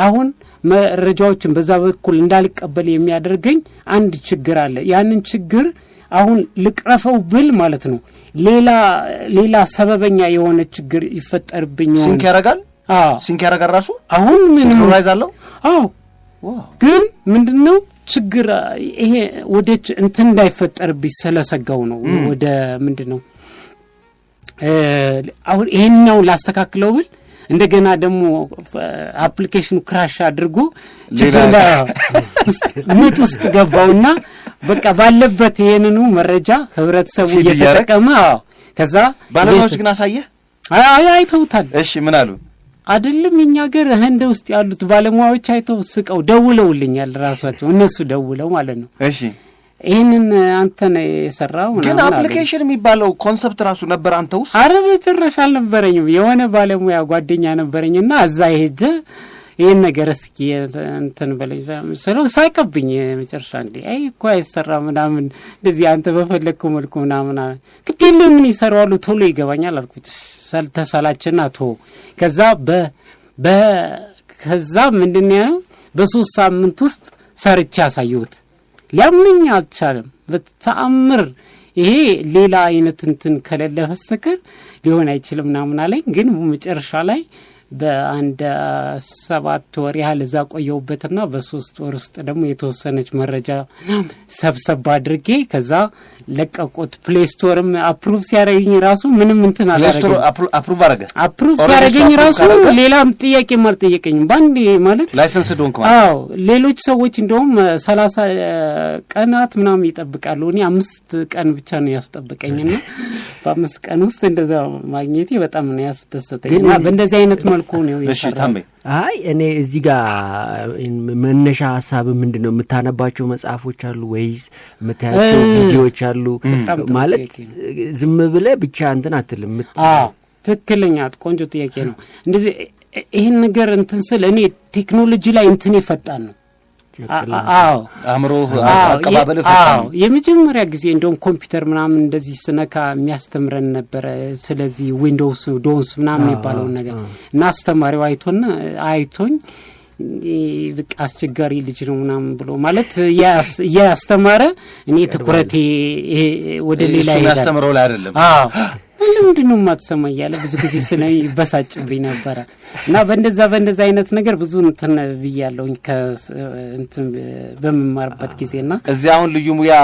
አሁን መረጃዎችን በዛ በኩል እንዳልቀበል የሚያደርገኝ አንድ ችግር አለ። ያንን ችግር አሁን ልቅረፈው ብል ማለት ነው ሌላ ሌላ ሰበበኛ የሆነ ችግር ይፈጠርብኝ ይሆን። sync ያደርጋል? አዎ sync ያደርጋል ራሱ። አሁን ምን synchronize አለው? አዎ wow ግን ምንድነው ችግር ይሄ ወደ እንትን እንዳይፈጠርብኝ ስለሰጋው ነው። ወደ ምንድነው አሁን ይሄኛው ላስተካክለው ብል እንደገና ደግሞ application ኑ crash አድርጎ ችግር ምጥ ውስጥ ገባውና በቃ ባለበት ይሄንኑ መረጃ ህብረተሰቡ እየተጠቀመ አዎ ከዛ ባለሙያዎች ግን አሳየህ? አይ አይተውታል። እሺ ምን አሉ? አይደለም የኛ ሀገር ህንድ ውስጥ ያሉት ባለሙያዎች አይተው ስቀው ደውለውልኛል ራሳቸው እነሱ ደውለው ማለት ነው። እሺ ይሄንን አንተ ነህ የሰራው ግን application የሚባለው concept ራሱ ነበር አንተ ውስጥ? አረ በጭራሽ አልነበረኝም። የሆነ ባለሙያ ጓደኛ ነበረኝና እዛ ሄጄ ይሄን ነገር እስኪ እንትን በለኝ ስለው ሳቀብኝ። መጨረሻ እንዴ አይ እኮ አይሰራ ምናምን እንደዚህ አንተ በፈለግከው መልኩ ምናምን ግድ የለም ምን ይሰራዋሉ ቶሎ ይገባኛል አልኩት። ተሰላችና ቶ ከዛ ከዛ ምንድነው በ3 ሳምንት ውስጥ ሰርቼ አሳየሁት። ሊያምነኝ አልቻለም በተአምር። ይሄ ሌላ አይነት እንትን ከሌለ በስተቀር ሊሆን አይችልም ምናምን አለኝ። ግን መጨረሻ ላይ በአንድ 7 ወር ያህል እዛ ቆየሁበትና በ3 ወር ውስጥ ደግሞ የተወሰነች መረጃ ሰብሰብ አድርጌ ከዛ ለቀቁት። Play Store ም approve ሲያደርገኝ ራሱ ምንም እንትን አላደረገኝ። approve አደረገ? approve ሲያደርገኝ ራሱ ሌላም ጥያቄም አልጠየቀኝም። ባንዴ ማለት license ዶንክ ማለት። አዎ ሌሎች ሰዎች እንደውም 30 ቀናት ምናምን ይጠብቃሉ። እኔ 5 ቀን ብቻ ነው ያስጠብቀኝና በ5 ቀን ውስጥ እንደዛ ማግኘቴ በጣም ነው ያስደሰተኝና በእንደዚህ አይነት መልኩ ነው የሰራው። አይ እኔ እዚህ ጋር መነሻ ሐሳብ ምንድነው? የምታነባቸው መጽሐፎች አሉ ወይስ የምታያቸው ቪዲዮዎች አሉ? ማለት ዝም ብለህ ብቻ እንትን አትልም። አዎ ትክክለኛ ቆንጆ ጥያቄ ነው። እንደዚህ ይሄን ነገር እንትን ስል እኔ ቴክኖሎጂ ላይ እንትን ይፈጣን ነው። አዎ አእምሮ አቀባበል ፈጣን። የመጀመሪያ ጊዜ እንደውም ኮምፒውተር ምናምን እንደዚህ ስነካ የሚያስተምረን ነበር። ስለዚህ Windows DOS ምናምን የሚባለው ነገር እና አስተማሪው አይቶኝ በቃ አስቸጋሪ ልጅ ነው ምናምን ብሎ ማለት እያስተማረ እኔ ትኩረቴ ወደ ሌላ እሱ የሚያስተምረው ላይ አይደለም። አዎ፣ ለምንድን ነው የማትሰማ እያለ ብዙ ጊዜ ስለሚበሳጭብኝ ነበረ። እና በእንደዛ አይነት ነገር ብዙ እንትን ብያለሁኝ እንትን በምማርበት ጊዜና እዚህ አሁን ልዩ ሙያ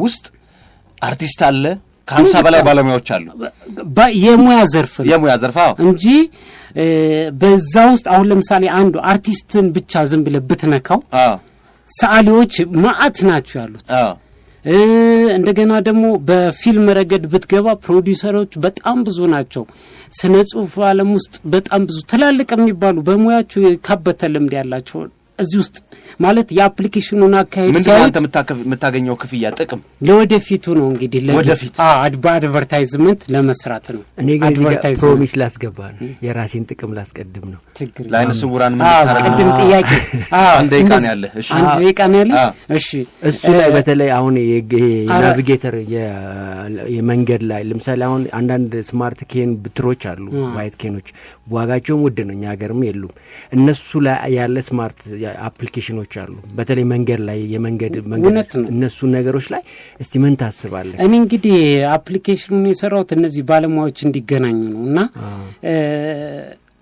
ውስጥ አርቲስት አለ፣ ከ50 በላይ ባለሙያዎች አሉ። የሙያ ዘርፍ ነው። የሙያ ዘርፍ፣ አዎ። እንጂ በዛ ውስጥ አሁን ለምሳሌ አንዱ አርቲስትን ብቻ ዝም ብለህ ብትነካው ሰዓሊዎች መዓት ናቸው ያሉት። እንደገና ደግሞ በፊልም ረገድ ብትገባ ፕሮዲውሰሮች በጣም ብዙ ናቸው። ስነ ጽሁፍ ዓለም ውስጥ በጣም ብዙ ትላልቅ የሚባሉ በሙያቸው የካበተ ልምድ ያላቸው እዚህ ውስጥ ማለት የ application ኑን አካሄድ ምንድን ነው ሲያዩት አንተ የምታገኘው ክፍያ ጥቅም? ለወደፊቱ ነው እንግዲህ ወደፊት። በ advertisement ለመስራት ነው። እኔ ግን እዚህ ጋር advertisement። Promise ላስገባ ነው፣ የራሴን ጥቅም ላስቀድም ነው። ችግር የለም። ለአይነ ስውራን ምን ታደርግ? ቅድም ጥያቄ አንድ ደቂቃ ነው ያለህ። እሺ። አንድ ደቂቃ ነው ያለህ? እሺ። እሱ ላይ በተለይ አሁን ይሄ navigator የመንገድ ላይ ለምሳሌ አሁን አንዳንድ smart cane ብትሮች አሉ፣ white cane ኦች ዋጋቸውም ውድ ነው፣ እኛ ሀገርም የሉም። እነሱ ላይ ያለ smart application ኖች አሉ። በተለይ መንገድ ላይ የመንገድ መንገድ እውነት ነው። እነሱ ነገሮች ላይ እስቲ ምን ታስባለህ? እኔ እንግዲህ application ኑን የሰራሁት እነዚህ ባለሙያዎች እንዲገናኙ ነው። እና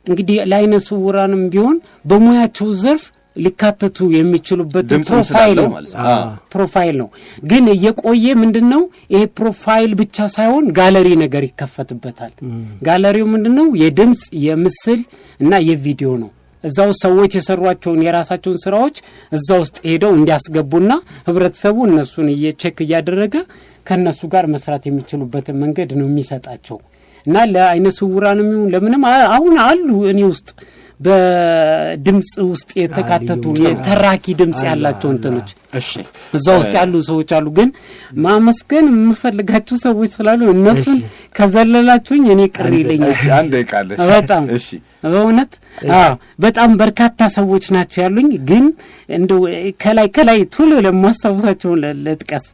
እንግዲህ ለአይነ ስውራንም ቢሆን በሙያቸው ዘርፍ ሊካተቱ የሚችሉበት ድምፅም profile ስላለው ነው። ማለት ነው። Profile ነው። ግን እየቆየ ምንድነው ይሄ profile ብቻ ሳይሆን ጋለሪ ነገር ይከፈትበታል። ጋለሪው ምንድነው? የድምጽ፣ የምስል እና የቪዲዮ ነው። እዛው ሰዎች የሰሯቸውን የራሳቸውን ስራዎች እዛ ውስጥ ሄደው እንዲያስገቡና ህብረተሰቡ እነሱን እየ check እያደረገ ከነሱ ጋር መስራት የሚችሉበትን መንገድ ነው የሚሰጣቸው። እና ለአይነ ስውራንም ይሁን ለምንም አሁን አሉ እኔ ውስጥ በድምጽ ውስጥ የተካተቱ የተራኪ ድምጽ ያላቸው እንትኖች እዛ ውስጥ ያሉ ሰዎች አሉ። ግን ማመስገን የምፈልጋቸው ሰዎች ስላሉ እነሱን ከዘለላችሁኝ እኔ ቅር ይለኛል። እሺ፣ አንድ ደቂቃ አለሽ። በጣም በእውነት አዎ፣ በጣም በርካታ ሰዎች ናቸው ያሉኝ። ግን እንደው ከላይ ከላይ ቶሎ ለማስታውሳቸው ልጥቀስ።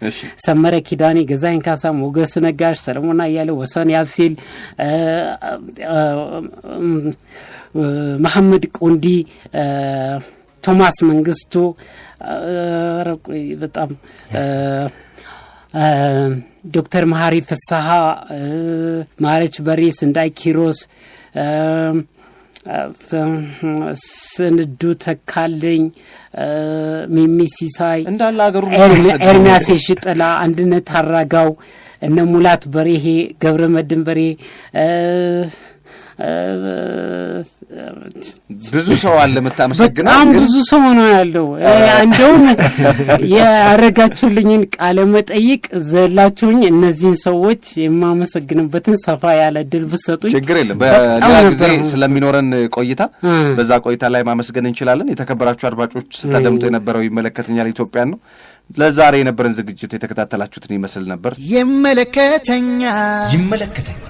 ሰመረ ኪዳኔ፣ ገዛኸኝ ካሳ፣ ሞገስ ነጋሽ፣ ሰለሞን አያሌው፣ ወሰን ያሲል፣ መሐመድ ቆንዲ፣ ቶማስ መንግስቱ፣ ኧረ ቆይ በጣም ዶክተር መሐሪ ፍስሐ፣ ማረች በሬ፣ ስንዳይ ኪሮስ፣ ስንዱ ተካልኝ፣ ሚሚ ሲሳይ፣ እንዳለ ሀገሩ ኤርሚያስ የሺጥላ፣ አንድነት አራጋው፣ እነ ሙላት በሬሄ፣ ገብረ መድን በሬ፣ ብዙ ሰው አለ የምታመሰግነው። በጣም ብዙ ሰው ነው ያለው። እንደውም ያረጋችሁልኝን ቃለ መጠይቅ ዘላችሁኝ እነዚህን ሰዎች የማመሰግንበትን ሰፋ ያለ እድል ብትሰጡኝ ችግር የለም። በጣም በሌላ ነበር ጊዜ የማመሰግነው። ስለሚኖረን ቆይታ በዛ ቆይታ ላይ ማመስገን እንችላለን። የተከበራችሁ አድማጮች ስታደምጡ የነበረው ይመለከተኛል ኢትዮጵያን ነው። ለዛሬ የነበረን ዝግጅት የተከታተላችሁትን ይመስል ነበር። ይመለከተኛል፣ ይመለከተኛል።